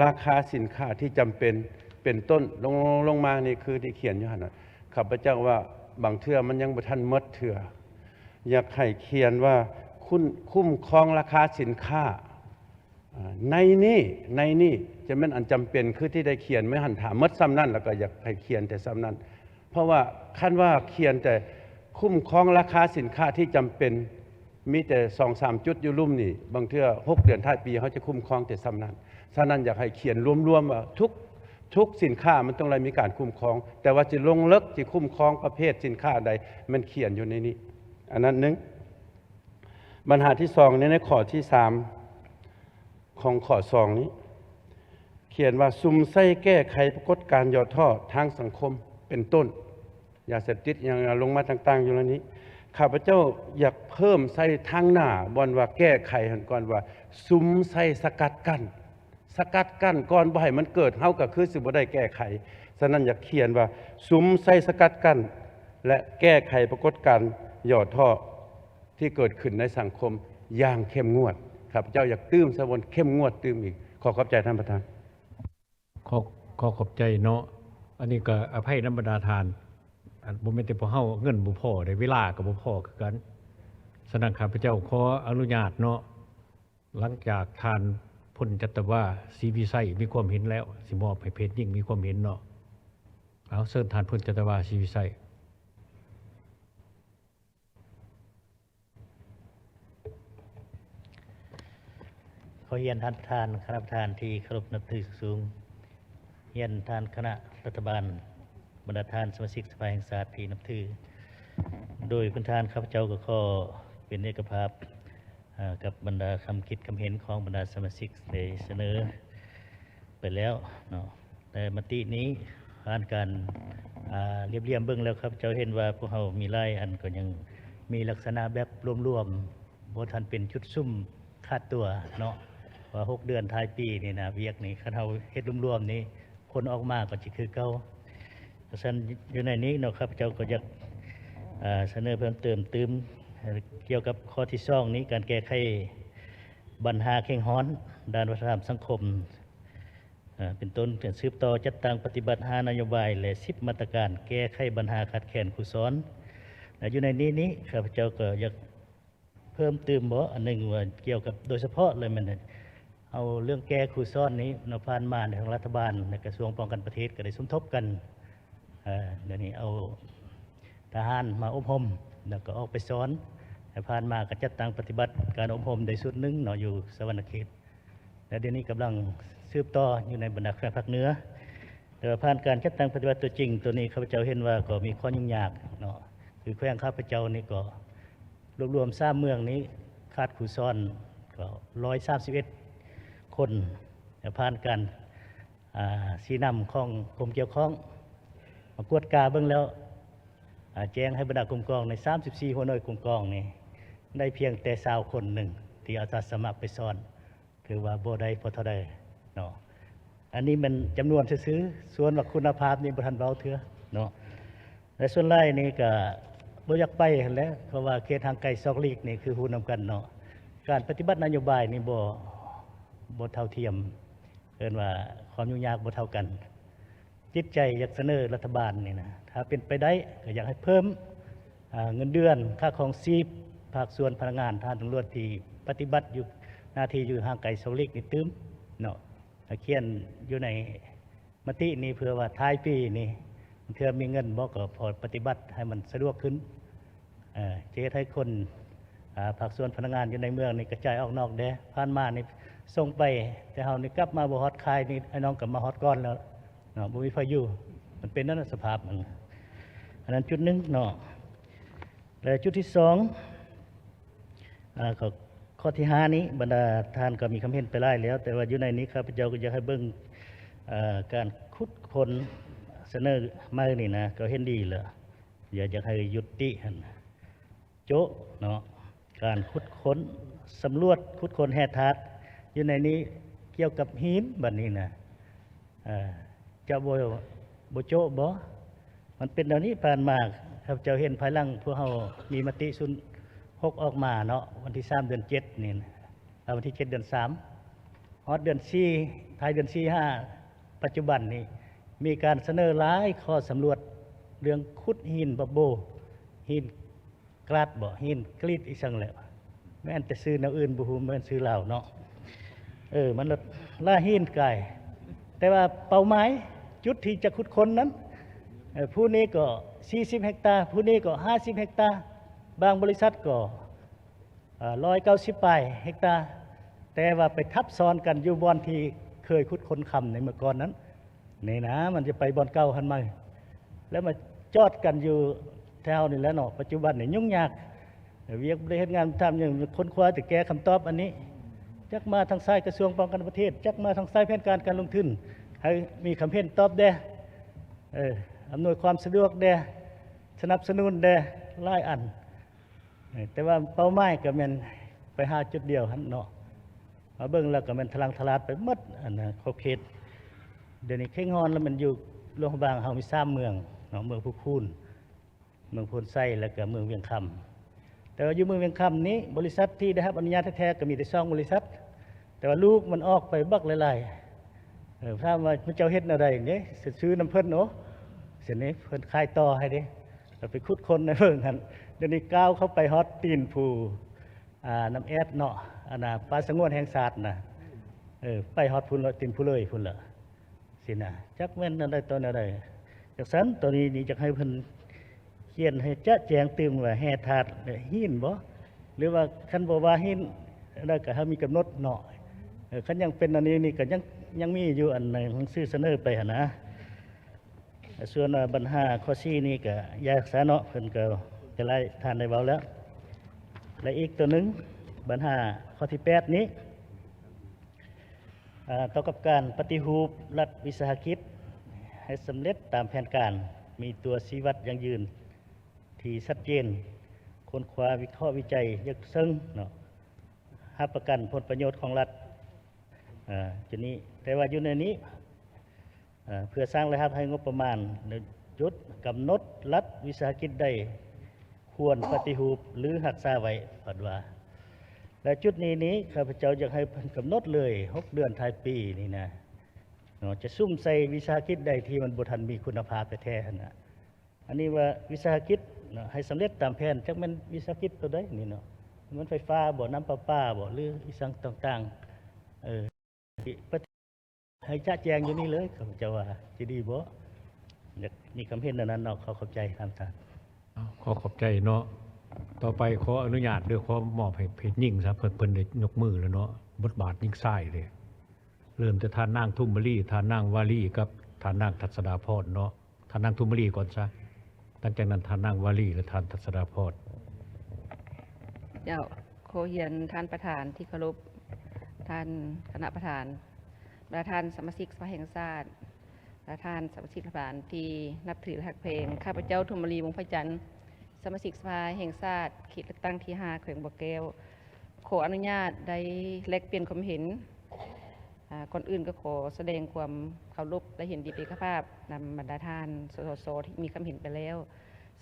ລາຄາສິນຄ້າທີ່ຈຳເປັນ ເປັນຕົ້ນ ລົງ ລົງມານີ້ ຄືທີ່ຂຽນຢູ່ຫັ້ນນະ. ຂ້າພະເຈົ້າວ່າບາງເທື່ອມັນຍັງບໍ່ທັນໝົດເທື່ອ. ຢາກໃຫ້ຂຽນວ່າ ຄຸ້ນ ຄຸ້ມຄອງລາຄາສິນຄ້າ ອາ ໃນນີ້ ໃນນີ້ຈະແມ່ນອັນຈຳເປັນ ຄືທີ່ໄດ້ຂຽນໄວ້ຫັ້ນ. ຖ້າໝົດສ່ຳນັ້ນ ແລ້ວກໍຢາກໃຫ້ຂຽນແຕ່ສ່ຳນັ້ນ. ເພາະວ່າຄັນວ່າຂຽນແຕ່ຄຸ້ມຄອງລາຄາສິນຄ້າທີ່ຈຳເປັນ ມີແຕ່ສອງສາມຈຸດຢູ່ລຸ່ມນີ້, ບາງເທື່ອຫົກເດືອນທ້າຍປີເຮົາຈະຄຸ້ມຄອງແຕ່ສ່ຳນັ້ນ. ສະນັ້ນ ຢາກໃຫ້ຂຽນລວມໆວ່າ ທຸກ ທຸກສິນຄ້າມັນຕ້ອງໄດ້ມີການຄຸ້ມຄອງ, ແຕ່ວ່າຊິລົງເລິກ ຊິຄຸ້ມຄອງປະເພດສິນຄ້າໃດ ແມ່ນຂຽນຢູ່ໃນນີ້. ອັນນັ້ນໜຶ່ງ. ບັນຫາທີສອງ ໃນ ໃນຂໍ້ທີສາມຂອງຂໍ້ສອງນີ້ ຂຽນວ່າ ສຸມໃສ່ແກ້ໄຂປາກົດການຫຍໍ້ທໍ້ທາງສັງຄົມ ເປັນຕົ້ນ ຢາເສບຕິດຫຍັງ ລົງມາຕ່າງໆຢູ່ແລ້ວນີ້. ຂ້າພະເຈົ້າຢາກເພີ່ມໃສ່ທາງໜ້າ ບ່ອນວ່າແກ້ໄຂຫັ້ນກ່ອນວ່າ ສຸມໃສ່ສະກັດກັ້ນ. ສະກັດກັ້ນກ່ອນ ບໍ່ໃຫ້ມັນເກີດ ເຮົາກໍຄືຊິບໍ່ໄດ້ແກ້ໄຂ. ສະນັ້ນ ຢາກຂຽນວ່າ ສຸມໃສ່ສະກັດກັ້ນ ແລະ ແກ້ໄຂປາກົດການຫຍໍ້ທໍ້ ທີ່ເກີດຂຶ້ນໃນສັງຄົມຢ່າງເຂັ້ມງວດ. ຂ້າພະເຈົ້າຢາກຕື່ມໃສ່ບ່ອນເຂັ້ມງວດຕື່ມອີກ. ຂໍຂອບໃຈທ່ານປະທານ. ຂໍ ຂໍຂອບໃຈເນາະ. ອັນນີ້ກໍອະໄພນຳບັນດາທ່ານ, ອັນ ບໍ່ແມ່ນແຕ່ພວກເຮົາ ເງິນບໍ່ພໍເດ້, ເວລາກໍບໍ່ພໍຄືກັນ. ສະນັ້ນ ຂ້າພະເຈົ້າຂໍອະນຸຍາດເນາະ, ຫຼັງຈາກທ່ານ ພົນຈັດຕະວາ ສີວິໄຊ ມີຄວາມເຫັນແລ້ວ, ຊິມອບໃຫ້ເພດຍິງມີຄວາມເຫັນເນາະ. ເອົາ ເຊີນທ່ານ ພົນຈັດຕະວາ ສີວິໄຊ. ຂໍຮຽນທ່ານປະທານ, ຄະນະປະທານທີ່ເຄົາລົບນັບຖືສູງ, ຮຽນທ່ານຄະນະລັດຖະບານ, ບັນດາທ່ານສະມາຊິກສະພາແຫ່ງຊາດທີ່ນັບຖື. ໂດຍພື້ນຖານ ຂ້າພະເຈົ້າກໍຂໍເປັນເອກະພາບ ເອີ ກັບບັນດາຄຳຄິດຄຳເຫັນຂອງບັນດາສະມາຊິກໄດ້ສະເໜີໄປແລ້ວເນາະ. ແຕ່ມະຕິນີ້ຜ່ານການ ອາ ລຽບລຽມເບິ່ງແລ້ວ ຂ້າພະເຈົ້າເຫັນວ່າພວກເຮົາມີຫຼາຍອັນກໍຍັງມີລັກສະນະແບບລວມໆ ບໍ່ທັນເປັນຈຸດສຸມຂາດຕົວເນາະ ວ່າຫົກເດືອນທ້າຍປີນີ້ນະ ວຽກນີ້ຄັນເຮົາເຮັດລວມໆນີ້ ຜົນອອກມາກໍຊິຄືເກົ່າ. ສະນັ້ນ ຢູ່ໃນນີ້ເນາະ ຂ້າພະເຈົ້າກໍຢາກ ອາ ສະເໜີເພີ່ມເຕີມຕື່ມ ກ່ຽວກັບຂໍ້ທີສອງນີ້ ການແກ້ໄຂບັນຫາເຄັ່ງຮ້ອນດ້ານວັດທະນະທຳສັງຄົມ ອາ ເປັນຕົ້ນ ການສືບຕໍ່ຈັດຕັ້ງປະຕິບັດຫ້ານະໂຍບາຍ ແລະ ສິບມາດຕະການແກ້ໄຂບັນຫາຂາດແຄນຄູສອນ. ແລະ ຢູ່ໃນນີ້ນີ້ ຂ້າພະເຈົ້າກໍຢາກ ເພີ່ມຕື່ມບໍ່ ອັນໜຶ່ງວ່າກ່ຽວກັບໂດຍສະເພາະເລີຍແມ່ນ ເອົາເລື່ອງແກ້ຄູສອນນີ້ເນາະ ຜ່ານມາທາງລັດຖະບານ ແລະ ກະຊວງປ້ອງກັນປະເທດກໍໄດ້ສົມທົບກັນ ເອີ ດຽວນີ້ເອົາທະຫານມາອົບຮົມ ແລ້ວກໍອອກໄປສອນ ແລະ ຜ່ານມາກໍຈັດຕັ້ງປະຕິບັດການອົບຮົມໄດ້ຊຸດໜຶ່ງເນາະ ຢູ່ສະຫວັນນະເຂດ. ແລະ ດຽວນີ້ກຳລັງສືບຕໍ່ຢູ່ໃນບັນດາແຂວງພາກເໜືອ. ແຕ່ວ່າຜ່ານການຈັດຕັ້ງປະຕິບັດຕົວຈິງໂຕນີ້ ຂ້າພະເຈົ້າເຫັນວ່າກໍມີຂໍ້ຫຍຸ້ງຍາກເນາະ ຄືແຂວງຂ້າພະເຈົ້ານີ້ກໍລວບລວມສາມເມືອງນີ້ ຂາດຄູສອນກໍຮ້ອຍສາມສິບເອັດຄົນ ແລະ ຜ່ານການ ອາ ຊີ້ນຳຂອງກົມກ່ຽວຂ້ອງ ມາກວດກາເບິ່ງແລ້ວ ອາ ແຈ້ງໃຫ້ບັນດາກົມກອງໃນສາມສິບສີ່ຫົວໜ່ວຍກົມກອງນີ້ ໄດ້ພຽງແຕ່ຊາວຄົນໜຶ່ງທີ່ອາສາສະໝັກໄປສອນ ຖືວ່າບໍ່ໄດ້ພໍເທົ່າໃດເນາະ. ອັນນີ້ແມ່ນຈຳນວນຊື່ໆ ສ່ວນວ່າຄຸນນະພາບນີ້ບໍ່ທັນເວົ້າເທື່ອເນາະ. ແລະ ສ່ວນຫຼາຍນີ້ກະບໍ່ຢາກໄປຫັ້ນແຫຼະ ເພາະວ່າເຂດຫ່າງໄກສອກຫຼີກນີ້ຄືຮູ້ນຳກັນເນາະ ການປະຕິບັດນະໂຍບາຍນີ້ບໍ່ ບໍ່ເທົ່າທຽມ ເອີ້ນວ່າຄວາມຫຍຸ້ງຍາກບໍ່ເທົ່າກັນ. ຈິດໃຈຢາກສະເໜີລັດຖະບານນີ້ນະ ຖ້າເປັນໄປໄດ້ກໍຢາກໃຫ້ເພີ່ມ ອາ ເງິນເດືອນ ຄ່າຄອງຊີບ ພາກສ່ວນພະນັກງານ ທະຫານ ຕຳຫຼວດທີ່ປະຕິບັດຢູ່ ໜ້າທີ່ຢູ່ຫ່າງໄກສອກຫຼີກນີ້ຕື່ມເນາະ ແລະ ຂຽນຢູ່ໃນມະຕິນີ້ ເພື່ອວ່າທ້າຍປີນີ້ ເທື່ອມີເງິນບໍ່ ກໍພໍປະຕິບັດໃຫ້ມັນສະດວກຂຶ້ນ. ເອີ ຈະເຮັດໃຫ້ຄົນ ອາ ພາກສ່ວນພະນັກງານຢູ່ໃນເມືອງນີ້ກະຈາຍອອກນອກແດ່. ຜ່ານມານີ້ສົ່ງໄປ ແຕ່ເຮົານີ້ກັບມາບໍ່ຮອດຄ້າຍນີ້ ອ້າຍນ້ອງກໍມາຮອດກ່ອນແລ້ວເນາະ ບໍ່ມີໃຜຢູ່. ມັນເປັນນັ້ນນະ ສະພາບມັນ. ອັນນັ້ນຈຸດໜຶ່ງເນາະ ແລະ ຈຸດທີສອງ ອາ ຂໍ້ທີຫ້ານີ້ ບັນດາທ່ານກໍມີຄຳເຫັນໄປຫຼາຍແລ້ວ ແຕ່ວ່າຢູ່ໃນນີ້ຂ້າພະເຈົ້າກໍຢາກໃຫ້ເບິ່ງ ອາ ການຂຸດຄົ້ນ ສະເໜີໃໝ່ນີ້ນະ ກໍເຫັນດີແລ້ວ. ຢາກ ຢາກໃຫ້ຍຸຕິຫັ້ນ ໂຈະເນາະ ການຂຸດຄົ້ນ ສຳຫຼວດ ຂຸດຄົ້ນແຮ່ທາດ ຢູ່ໃນນີ້ກ່ຽວກັບຫີນ ບັດນີ້ນະ ເອີ ຈະບໍ່ ບໍ່ໂຈະບໍ່? ມັນເປັນແນວນີ້ ຜ່ານມາຂ້າພະເຈົ້າເຫັນ ພາຍຫຼັງພວກເຮົາມີມະຕິສູນຫົກອອກມາເນາະ ວັນທີສາມເດືອນເຈັດນີ້ ເອົາ ວັນທີເຈັດເດືອນສາມ ຮອດເດືອນສີ່ ທ້າຍເດືອນສີ່ ຫ້າ ປັດຈຸບັນນີ້ ມີການສະເໜີຫຼາຍຂໍ້ສຳຫຼວດເລື່ອງຂຸດຫີນບັບໂບ ຫີນກຣາດບໍ ຫີນກຣີດ ອີ່ສັງແຫຼະ ແມ່ນແຕ່ຊື່ແນວອື່ນບໍ່ຮູ້ ແມ່ນຊື່ລາວເນາະ. ເອີ ມັນລະຫຼາຍຫີນກາຍ ແຕ່ວ່າເປົ້າໝາຍຈຸດທີ່ຈະຂຸດຄົ້ນນັ້ນ ເອີ ຜູ້ນີ້ກໍສີ່ສິບເຮັກຕາ ຜູ້ນີ້ກໍຫ້າສິບເຮັກຕາ ບາງບໍລິສັດກໍ ເອີ ຮ້ອຍເກົ້າສິບປາຍເຮັກຕາ ແຕ່ວ່າໄປທັບຊ້ອນກັນຢູ່ບ່ອນທີ່ເຄີຍຂຸດຄົ້ນຄຳໃນເມື່ອກ່ອນນັ້ນ ນີ້ນະ ມັນຈະໄປບ່ອນເກົ່າຫັ້ນໃໝ່ ແລ້ວມາຈອດກັນຢູ່ແຖວນີ້ແຫຼະເນາະ. ປັດຈຸບັນນີ້ຫຍຸ້ງຍາກ ວຽກບໍ່ໄດ້ເຮັດງານທຳຫຍັງ ຄົ້ນຄວ້າແຕ່ແກ້ຄຳຕອບອັນນີ້ ຈັກມາທາງສາຍກະຊວງປ້ອງກັນປະເທດ ຈັກມາທາງສາຍແຜນການການລົງທຶນ ໃຫ້ມີຄຳເຫັນຕອບແດ່ ເອີ ອຳນວຍຄວາມສະດວກແດ່ ສະໜັບສະໜູນແດ່ ຫຼາຍອັນ. ເອີ ແຕ່ວ່າເປົ້າໝາຍກໍແມ່ນໄປຫາຈຸດດຽວຫັ້ນເນາະ ມາເບິ່ງແລ້ວກໍແມ່ນທະລັງທະລາດໄປໝົດ ອັນນະ ຂອບເຂດ. ດຽວນີ້ເຄັ່ງຮ້ອນແລ້ວ ມັນຢູ່ຫຼວງພະບາງເຮົາມີສາມເມືອງເນາະ ເມືອງພູຄູນ ເມືອງໂພນໄຊ ແລ້ວກໍເມືອງວຽງຄຳ. ແຕ່ວ່າຢູ່ເມືອງວຽງຄຳນີ້ ບໍລິສັດທີ່ໄດ້ຮັບອະນຸຍາດແທ້ໆ ກໍມີແຕ່ສອງບໍລິສັດ ແຕ່ວ່າລູກມັນອອກໄປບັກຫຼາຍໆ. ເອີ ຖາມວ່າເຈົ້າເຮັດແນວໃດເດ້? ຊື້ນຳເພິ່ນ ໂອ ຊັ້ນນີ້ເພິ່ນຂາຍຕໍ່ໃຫ້ເດ້ ແລ້ວໄປຂຸດຄົ້ນໃນເບິ່ງຫັ້ນ. ດຽວນີ້ກ້າວເຂົ້າໄປຮອດຕີນພູ ອາ ນ້ຳແອດເນາະ ອັນນະ ປ່າສະຫງວນແຫ່ງຊາດນະ ເອີ ໄປຮອດພຸ້ນລະ ຕີນພູເລີຍພຸ້ນລະ ຊີ້ນະ. ຈັກແມ່ນແນວໃດຕໍ່ແນວໃດ ຈັ່ງຊັ້ນ ໂຕນີ້ນີ້ຢາກໃຫ້ເພິ່ນຂຽນໃຫ້ຈະແຈ້ງຕື່ມວ່າແຮ່ທາດ ແລະ ຫີນບໍ ຫຼືວ່າຄັນບໍ່ວ່າຫີນ ແລ້ວກໍໃຫ້ມີກຳນົດເນາະ. ເອີ ຄັນຍັງເປັນອັນນີ້ນີ້ກໍຍັງ ຍັງມີຢູ່ ອັນໜັງສືສະເໜີໄປຫັ້ນນະ. ສ່ວນ ອາ ບັນຫາຂໍ້ສີ່ນີ້ກໍຢ່າຊະເນາະ ເພິ່ນກໍ ກໍຫຼາຍທ່ານໄດ້ເວົ້າແລ້ວ ແລະ ອີກຕົວໜຶ່ງ ບັນຫາຂໍ້ທີແປດນີ້ ອາ ຕໍ່ກັບການປະຕິຮູບລັດວິສາຫະກິດໃຫ້ສຳເລັດຕາມແຜນການ, ມີຕົວຊີ້ວັດຢັ້ງຢືນທີ່ຊັດເຈນ, ຄົ້ນຄວ້າວິເຄາະວິໄຈເລິກເຊິ່ງເນາະ, ຮັບປະກັນຜົນປະໂຫຍດຂອງລັດ ອາ ຈຸດນີ້, ແຕ່ວ່າຢູ່ໃນນີ້ ເພື່ອສ້າງລາຍຮັບໃຫ້ງົບປະມານ ແລະ ຈຸດກຳນົດລັດວິສາຫະກິດໃດຄວນປະຕິຮູບ ຫຼື ຮັກສາໄວ້ ເພິ່ນວ່າ. ແລະ ຈຸດນີ້ນີ້ ຂ້າພະເຈົ້າຢາກໃຫ້ເພິ່ນກຳນົດເລີຍ ຫົກເດືອນທ້າຍປີນີ້ນະເນາະ, ຈະສຸມໃສ່ວິສາຫະກິດໃດທີ່ມັນບໍ່ທັນມີຄຸນນະພາບແທ້ໆຫັ້ນນະ. ອັນນີ້ວ່າວິສາຫະກິດເນາະ ໃຫ້ສຳເລັດຕາມແຜນ, ຈັກແມ່ນວິສາຫະກິດຕົວໃດນີ້ເນາະ, ແມ່ນໄຟຟ້າບໍ, ນ້ຳປະປາບໍ ຫຼື ອີ່ຫຍັງຕ່າງໆ ເອີ ປະເທດ ໃຫ້ຈະແຈ້ງຢູ່ນີ້ເລີຍ ຂ້າພະເຈົ້າວ່າຈະດີບໍ່? ຢາກມີຄຳເຫັນແນວນັ້ນເນາະ. ຂໍຂອບໃຈທ່ານປະທານ. ຂໍຂອບໃຈເນາະ. ຕໍ່ໄປຂໍອະນຸຍາດເດີ, ຂໍມອບໃຫ້ເພດຍິງຊະ, ເພິ່ນ ເພິ່ນໄດ້ຍົກມືແລ້ວເນາະ, ບົດບາດຍິງຊາຍເດ້. ເລີ່ມແຕ່ທ່ານນາງທຸມມະລີ, ທ່ານນາງວາລີ ກັບທ່ານນາງທັດສະດາພອນເນາະ. ທ່ານນາງທຸມມະລີກ່ອນຊະ, ຫຼັງຈາກນັ້ນທ່ານນາງວາລີ ແລະ ທ່ານທັດສະດາພອນ. ເຈົ້າ, ຂໍຮຽນທ່ານປະທານທີ່ເຄົາລົບ, ທ່ານຄະນະປະທານ, ບັນດາທ່ານສະມາຊິກສະພາແຫ່ງຊາດ ແລະ ທ່ານສະມາຊິກລັດຖະບານທີ່ນັບຖືແລະຮັກແພງ, ຂ້າພະເຈົ້າ ທຸມມະລີ ວົງພະຈັນ, ສະມາຊິກສະພາແຫ່ງຊາດ ເຂດເລືອກຕັ້ງທີຫ້າ ແຂວງບໍ່ແກ້ວ, ຂໍອະນຸຍາດໄດ້ແລກປ່ຽນຄວາມເຫັນ. ອາ ກ່ອນອື່ນກໍຂໍສະແດງຄວາມເຄົາລົບ ແລະ ເຫັນດີເປັນເອກະພາບນຳບັນດາທ່ານ ສສສ ທີ່ມີຄຳເຫັນໄປແລ້ວ.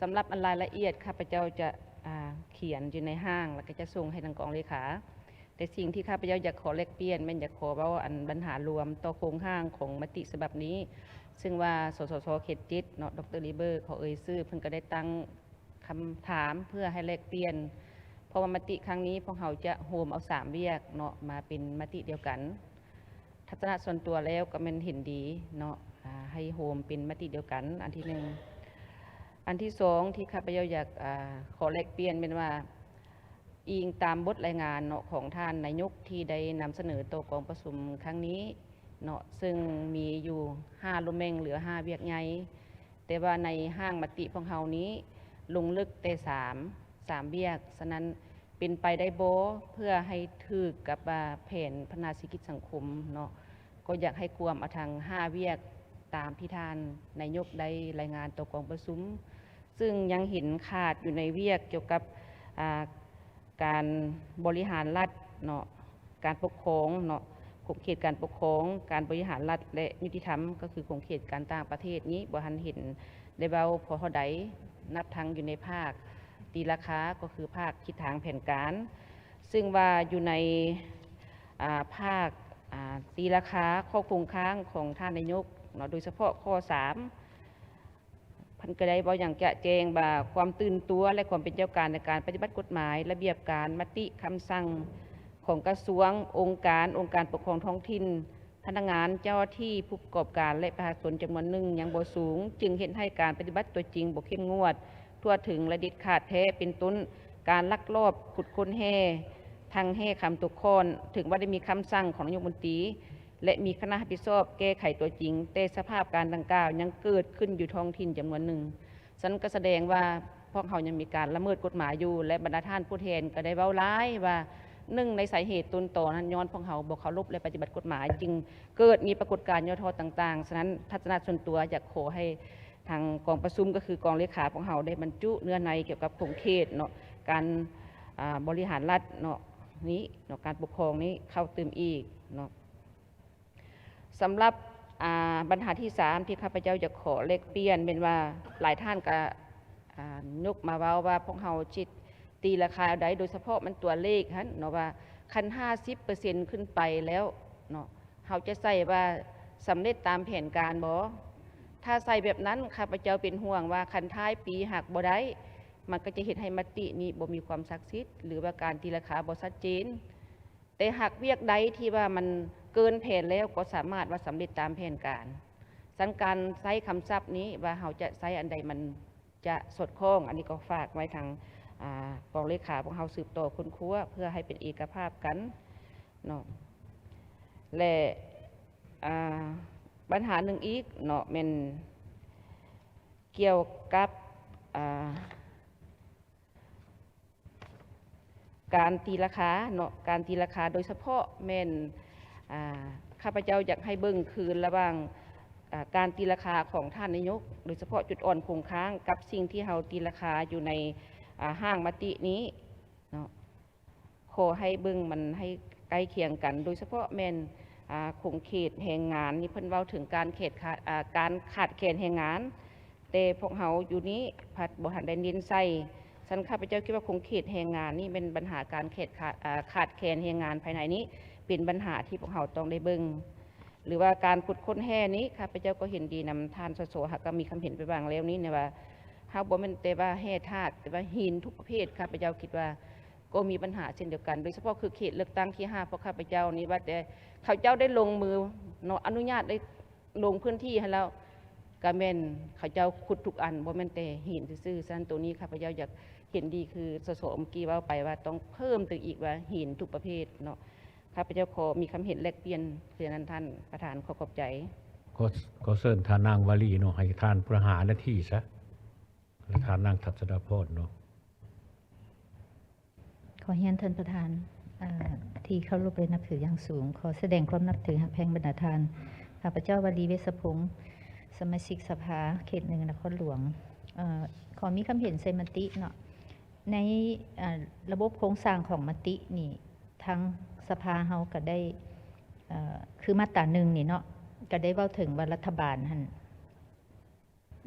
ສຳລັບອັນລາຍລະອຽດ ຂ້າພະເຈົ້າຈະ ອາ ຂຽນຢູ່ໃນຮ່າງ ແລ້ວກໍຈະສົ່ງໃຫ້ທາງກອງເລຂາ. ແຕ່ສິ່ງທີ່ຂ້າພະເຈົ້າຢາກຂໍແລກປ່ຽນ ແມ່ນຢາກຂໍເວົ້າອັນບັນຫາລວມຕໍ່ໂຄງຮ່າງຂອງມະຕິສະບັບນີ້, ເຊິ່ງວ່າ ສສສ ເຂດເຈັດເນາະ, ດອກເຕີ ລີເບີ ຂໍເອີ່ຍຊື່, ເພິ່ນກໍໄດ້ຕັ້ງຄຳຖາມເພື່ອໃຫ້ແລກປ່ຽນ, ເພາະວ່າມະຕິຄັ້ງນີ້ພວກເຮົາຈະໂຮມເອົາສາມວຽກເນາະ ມາເປັນມະຕິດຽວກັນ. ທັດສະນະສ່ວນຕົວແລ້ວກໍແມ່ນເຫັນດີເນາະ, ອາ ໃຫ້ໂຮມເປັນມະຕິດຽວກັນ ອັນທີໜຶ່ງ. ອັນທີສອງ ທີ່ຂ້າພະເຈົ້າຢາກ ອາ ຂໍແລກປ່ຽນແມ່ນວ່າ ອີງຕາມບົດລາຍງານເນາະ ຂອງທ່ານນາຍົກທີ່ໄດ້ນຳສະເໜີຕໍ່ກອງປະຊຸມຄັ້ງນີ້ເນາະ, ເຊິ່ງມີຢູ່ຫ້າໂລແມ່ງເຫຼືອຫ້າວຽກໃຫຍ່, ແຕ່ວ່າໃນຮ່າງມະຕິຂອງເຮົານີ້ ລົງເລິກແຕ່ສາມ ສາມວຽກ. ສະນັ້ນ ເປັນໄປໄດ້ບໍ່ ເພື່ອໃຫ້ຖືກກັບວ່າແຜນພັດທະນາເສດຖະກິດສັງຄົມເນາະ, ກໍຢາກໃຫ້ກວມເອົາທັງຫ້າວຽກຕາມທີ່ທ່ານນາຍົກໄດ້ລາຍງານຕໍ່ກອງປະຊຸມ, ເຊິ່ງຍັງເຫັນຂາດຢູ່ໃນວຽກກ່ຽວກັບ ອາ ການບໍລິຫານລັດເນາະ, ການປົກຄອງເນາະ, ຂົງເຂດການປົກຄອງ, ການບໍລິຫານລັດ ແລະ ຍຸຕິທຳ, ກໍຄືຂົງເຂດການຕ່າງປະເທດນີ້ ບໍ່ທັນເຫັນໄດ້ເວົ້າພໍເທົ່າໃດ, ນັບທັງຢູ່ໃນພາກຕີລາຄາ ກໍຄືພາກທິດທາງແຜນການ, ເຊິ່ງວ່າຢູ່ໃນ ອາ ພາກ ອາ ຕີລາຄາຂໍ້ຄົງຄ້າງຂອງທ່ານນາຍົກເນາະ, ໂດຍສະເພາະຂໍ້ສາມ ເພິ່ນກໍໄດ້ເວົ້າຢ່າງຈະແຈ້ງວ່າ ຄວາມຕື່ນຕົວ ແລະ ຄວາມເປັນເຈົ້າການໃນການປະຕິບັດກົດໝາຍ, ລະບຽບການ, ມະຕິ, ຄຳສັ່ງຂອງກະຊວງ, ອົງການ, ອົງການປົກຄອງທ້ອງຖິ່ນ, ພະນັກງານ, ເຈົ້າໜ້າທີ່, ຜູ້ປະກອບການ ແລະ ປະຊາຊົນຈຳນວນໜຶ່ງຍັງບໍ່ສູງ, ຈຶ່ງເຮັດໃຫ້ການປະຕິບັດຕົວຈິງບໍ່ເຂັ້ມງວດ, ທົ່ວເຖິງ ແລະ ເດັດຂາດແທ້, ເປັນຕົ້ນ ການລັກລອບຂຸດຄົ້ນແຮ່, ທັງແຮ່ຄຳຕົກຂ້ອນ, ເຖິງວ່າໄດ້ມີຄຳສັ່ງຂອງນາຍົກລັດຖະມົນຕີ ແລະ ມີຄະນະຮັບຜິດຊອບແກ້ໄຂຕົວຈິງ, ແຕ່ສະພາບການດັ່ງກ່າວຍັງເກີດຂຶ້ນຢູ່ທ້ອງຖິ່ນຈຳນວນໜຶ່ງ. ສະນັ້ນກໍສະແດງວ່າພວກເຮົາຍັງມີການລະເມີດກົດໝາຍຢູ່ ແລະ ບັນດາທ່ານຜູ້ແທນກໍໄດ້ເວົ້າຫຼາຍວ່າ ໜຶ່ງໃນສາເຫດຕົ້ນຕໍນັ້ນ ຍ້ອນພວກເຮົາບໍ່ເຄົາລົບ ແລະ ປະຕິບັດກົດໝາຍ ຈຶ່ງເກີດມີປາກົດການຫຍໍ້ທໍ້ຕ່າງໆ. ສະນັ້ນ ທັດສະນະສ່ວນຕົວຢາກຂໍໃຫ້ທາງກອງປະຊຸມ ກໍຄືກອງເລຂາຂອງເຮົາ ໄດ້ບັນຈຸເນື້ອໃນກ່ຽວກັບຂົງເຂດເນາະ ການ ອາ ບໍລິຫານລັດເນາະ ນີ້ເນາະ ການປົກຄອງນີ້ເຂົ້າຕື່ມອີກເນາະ. ສຳລັບ ອາ ບັນຫາທີສາມ ທີ່ຂ້າພະເຈົ້າຢາກຂໍແລກປ່ຽນແມ່ນວ່າ ຫຼາຍທ່ານກະ ອາ ຍົກມາເວົ້າວ່າ ພວກເຮົາຊິຕີລາຄາແນວໃດ ໂດຍສະເພາະແມ່ນຕົວເລກຫັ້ນເນາະ ວ່າຄັນຫ້າສິບເປີເຊັນຂຶ້ນໄປແລ້ວເນາະ ເຮົາຈະໃສ່ວ່າສຳເລັດຕາມແຜນການບໍ່? ຖ້າໃສ່ແບບນັ້ນ ຂ້າພະເຈົ້າເປັນຫ່ວງວ່າ ຄັນທ້າຍປີຫາກບໍ່ໄດ້ ມັນກໍຈະເຮັດໃຫ້ມະຕິນີ້ບໍ່ມີຄວາມສັກສິດ ຫຼືວ່າການຕີລາຄາບໍ່ຊັດເຈນ. ແຕ່ຫາກວຽກໃດທີ່ວ່າມັນເກີນແຜນແລ້ວ ກໍສາມາດວ່າສຳເລັດຕາມແຜນການ. ສະນັ້ນ ການໃຊ້ຄຳສັບນີ້ວ່າເຮົາຈະໃຊ້ອັນໃດມັນຈະສອດຄ່ອງ, ອັນນີ້ກໍຝາກໄວ້ທາງ ອາ ກອງເລຂາພວກເຮົາສືບຕໍ່ຄົ້ນຄວ້າ ເພື່ອໃຫ້ເປັນເອກະພາບກັນເນາະ. ແລະ ອາ ບັນຫາໜຶ່ງອີກເນາະ ແມ່ນ ກ່ຽວກັບ ອາ ການຕີລາຄາເນາະ ການຕີລາຄາ ໂດຍສະເພາະແມ່ນ ອາ ຂ້າພະເຈົ້າຢາກໃຫ້ເບິ່ງຄືນລະຫວ່າງ ອາ ການຕີລາຄາຂອງທ່ານນາຍົກ ໂດຍສະເພາະຈຸດອ່ອນຄົງຄ້າງກັບສິ່ງທີ່ເຮົາຕີລາຄາຢູ່ໃນ ອາ ຮ່າງມະຕິນີ້ເນາະ ຂໍໃຫ້ເບິ່ງມັນໃຫ້ໃກ້ຄຽງກັນ ໂດຍສະເພາະແມ່ນ ອາ ຂົງເຂດແຮງງານນີ້ ເພິ່ນເວົ້າເຖິງການແຂດຂາດ ອາ ການຂາດແຄນແຮງງານ ແຕ່ພວກເຮົາຢູ່ນີ້ພັດບໍ່ທັນໄດ້ເນັ້ນໃສ່. ຊັ້ນຂ້າພະເຈົ້າຄິດວ່າຂົງເຂດແຮງງານນີ້ແມ່ນບັນຫາການແຂດຂາດ ອາ ຂາດແຄນແຮງງານພາຍໃນນີ້ ເປັນບັນຫາທີ່ພວກເຮົາຕ້ອງໄດ້ເບິ່ງ ຫຼືວ່າການຂຸດຄົ້ນແຮ່ນີ້ ຂ້າພະເຈົ້າກໍເຫັນດີນຳທ່ານ ສສ ຫາກກໍມີຄຳເຫັນໄປວາງແລ້ວນີ້ນະວ່າ ເຮົາບໍ່ແມ່ນແຕ່ວ່າແຮ່ທາດ ແຕ່ວ່າຫີນທຸກປະເພດ ຂ້າພະເຈົ້າຄິດວ່າ ກໍມີບັນຫາເຊັ່ນດຽວກັນ ໂດຍສະເພາະຄືເຂດເລືອກຕັ້ງທີຫ້າ ພວກຂ້າພະເຈົ້ານີ້ ວ່າແຕ່ເຂົາເຈົ້າໄດ້ລົງມືເນາະ ອະນຸຍາດໄດ້ລົງພື້ນທີ່ໃຫ້ແລ້ວ ກະແມ່ນເຂົາເຈົ້າຂຸດທຸກອັນ ບໍ່ແມ່ນແຕ່ຫີນຊື່ໆ. ສະນັ້ນໂຕນີ້ຂ້າພະເຈົ້າຢາກເຫັນດີຄື ສສ ເມື່ອກີ້ເວົ້າໄປວ່າຕ້ອງເພີ່ມຕື່ມອີກວ່າຫີນທຸກປະເພດເນາະ. ຂ້າພະເຈົ້າຂໍມີຄຳເຫັນແລກປ່ຽນ ເທື່ອນັ້ນທ່ານປະທານ ຂໍຂອບໃຈ. ຂໍ ຂໍເຊີນທ່ານນາງວາລີເນາະ ໃຫ້ທ່ານພຸດຫານາທີຊະ ແລະ ທ່ານນາງທັດສະດາພອນເນາະ. ຂໍຮຽນທ່ານປະທານ ເອີ ທີ່ເຄົາລົບ ແລະ ນັບຖືຢ່າງສູງ, ຂໍສະແດງຄວາມນັບຖືຮັກແພງບັນດາທ່ານ. ຂ້າພະເຈົ້າ ວາລີ ເວດສະພົງ ສະມາຊິກສະພາເຂດໜຶ່ງ ນະຄອນຫຼວງ ເອີ ຂໍມີຄຳເຫັນໃສ່ມະຕິເນາະ ໃນ ເອີ ລະບົບໂຄງສ້າງຂອງມະຕິນີ້ ທາງສະພາເຮົາກໍໄດ້ ເອີ ຄືມາດຕາໜຶ່ງນີ້ເນາະ ກໍໄດ້ເວົ້າເຖິງວ່າລັດຖະບານຫັ້ນ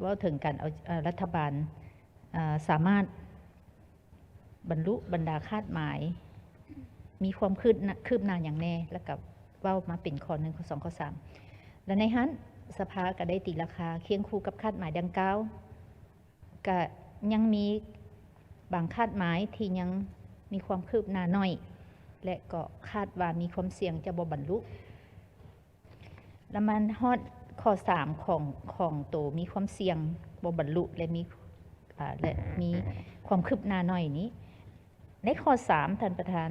ເວົ້າເຖິງການເອົາ ເອີ ລັດຖະບານ ເອີ ສາມາດບັນລຸບັນດາຄາດໝາຍ ມີຄວາມຄືບໜ້າ ຄືບໜ້າຫຍັງແດ່ ແລ້ວກໍເວົ້າມາເປັນຂໍ້ໜຶ່ງ ຂໍ້ສອງ ຂໍ້ສາມ ແລະ ໃນຫັ້ນສະພາກໍໄດ້ຕີລາຄາຄຽງຄູ່ກັບຄາດໝາຍດັ່ງກ່າວ ກະຍັງມີບາງຄາດໝາຍທີ່ຍັງມີຄວາມຄືບໜ້າໜ້ອຍ ແລະ ກໍຄາດວ່າມີຄວາມສ່ຽງຈະບໍ່ບັນລຸ. ລະມາຮອດຂໍ້ສາມຂອງ ຂອງໂຕມີຄວາມສ່ຽງບໍ່ບັນລຸ ແລະ ມີ ອາ ແລະ ມີຄວາມຄືບໜ້າໜ້ອຍນີ້ ໃນຂໍ້ສາມ ທ່ານປະທານ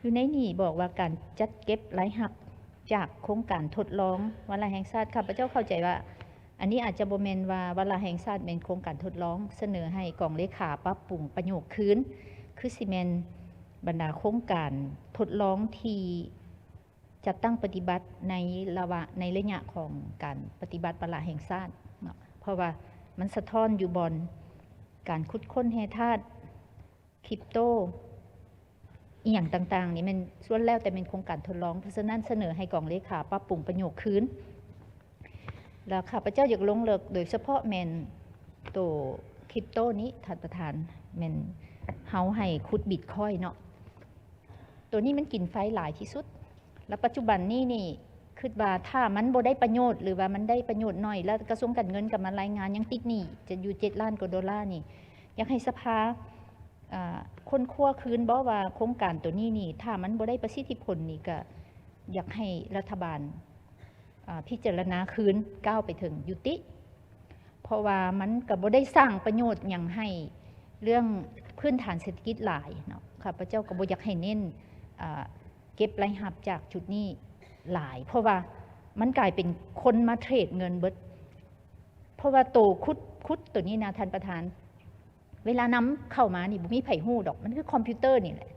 ຢູ່ໃນນີ້ບອກວ່າການຈັດເກັບລາຍຮັບຈາກໂຄງການທົດລອງວາລະແຫ່ງຊາດ ຂ້າພະເຈົ້າເຂົ້າໃຈວ່າ ອັນນີ້ອາດຈະບໍ່ແມ່ນວ່າວາລະແຫ່ງຊາດ ແມ່ນໂຄງການທົດລອງ ສະເໜີໃຫ້ກອງເລຂາປັບປຸງປະໂຫຍກຄືນ ຄືຊິແມ່ນບັນດາໂຄງການທົດລອງທີ່ ຈັດຕັ້ງປະຕິບັດໃນລະຫວ່າງ ໃນໄລຍະຂອງການປະຕິບັດວາລະແຫ່ງຊາດເນາະ ເພາະວ່າມັນສະທ້ອນຢູ່ບ່ອນການຂຸດຄົ້ນແຮ່ທາດ ຄຣິບໂຕ ອີ່ຫຍັງຕ່າງໆ ນີ້ແມ່ນ ສ່ວນແລ້ວແຕ່ແມ່ນໂຄງການທົດລອງ ເພາະສະນັ້ນສະເໜີໃຫ້ກອງເລຂາປັບປຸງປະໂຫຍກຄືນ. ແລ້ວຂ້າພະເຈົ້າຢາກລົງເລິກ ໂດຍສະເພາະແມ່ນໂຕຄຣິບໂຕນີ້ ທ່ານປະທານ ແມ່ນເຮົາໃຫ້ຂຸດບິດຄອຍເນາະ ໂຕນີ້ມັນກິນໄຟຫຼາຍທີ່ສຸດ ແລະ ປັດຈຸບັນນີ້ນີ້ ຄິດວ່າຖ້າມັນບໍ່ໄດ້ປະໂຫຍດ ຫຼືວ່າມັນໄດ້ປະໂຫຍດໜ້ອຍ ແລ້ວກະຊວງການເງິນກໍມາລາຍງານຍັງຕິດໜີ້ ຈະຢູ່ເຈັດລ້ານກວ່າໂດລານີ້ ຢາກໃຫ້ສະພາ ເອີ ຄົ້ນຄວ້າຄືນບໍ່ວ່າໂຄງການໂຕນີ້ນີ້ ຖ້າມັນບໍ່ໄດ້ປະສິດທິຜົນນີ້ ກະຢາກໃຫ້ລັດຖະບານ ອາ ພິຈາລະນາຄືນ ກ້າວໄປເຖິງຍຸຕິ ເພາະວ່າມັນກໍບໍ່ໄດ້ສ້າງປະໂຫຍດຫຍັງໃຫ້ເລື່ອງພື້ນຖານເສດຖະກິດຫຼາຍເນາະ ຂ້າພະເຈົ້າກໍບໍ່ຢາກໃຫ້ເນັ້ນ ອາ ເກັບລາຍຮັບຈາກຈຸດນີ້ຫຼາຍ ເພາະວ່າມັນກາຍເປັນຄົນມາເທຣດເງິນເບິດ ເພາະວ່າໂຕຂຸດ ຂຸດໂຕນີ້ນະ ທ່ານປະທານ ເວລານຳເຂົ້າມານີ້ ບໍ່ມີໃຜຮູ້ດອກ ມັນຄືຄອມພິວເຕີນີ້ແຫຼະ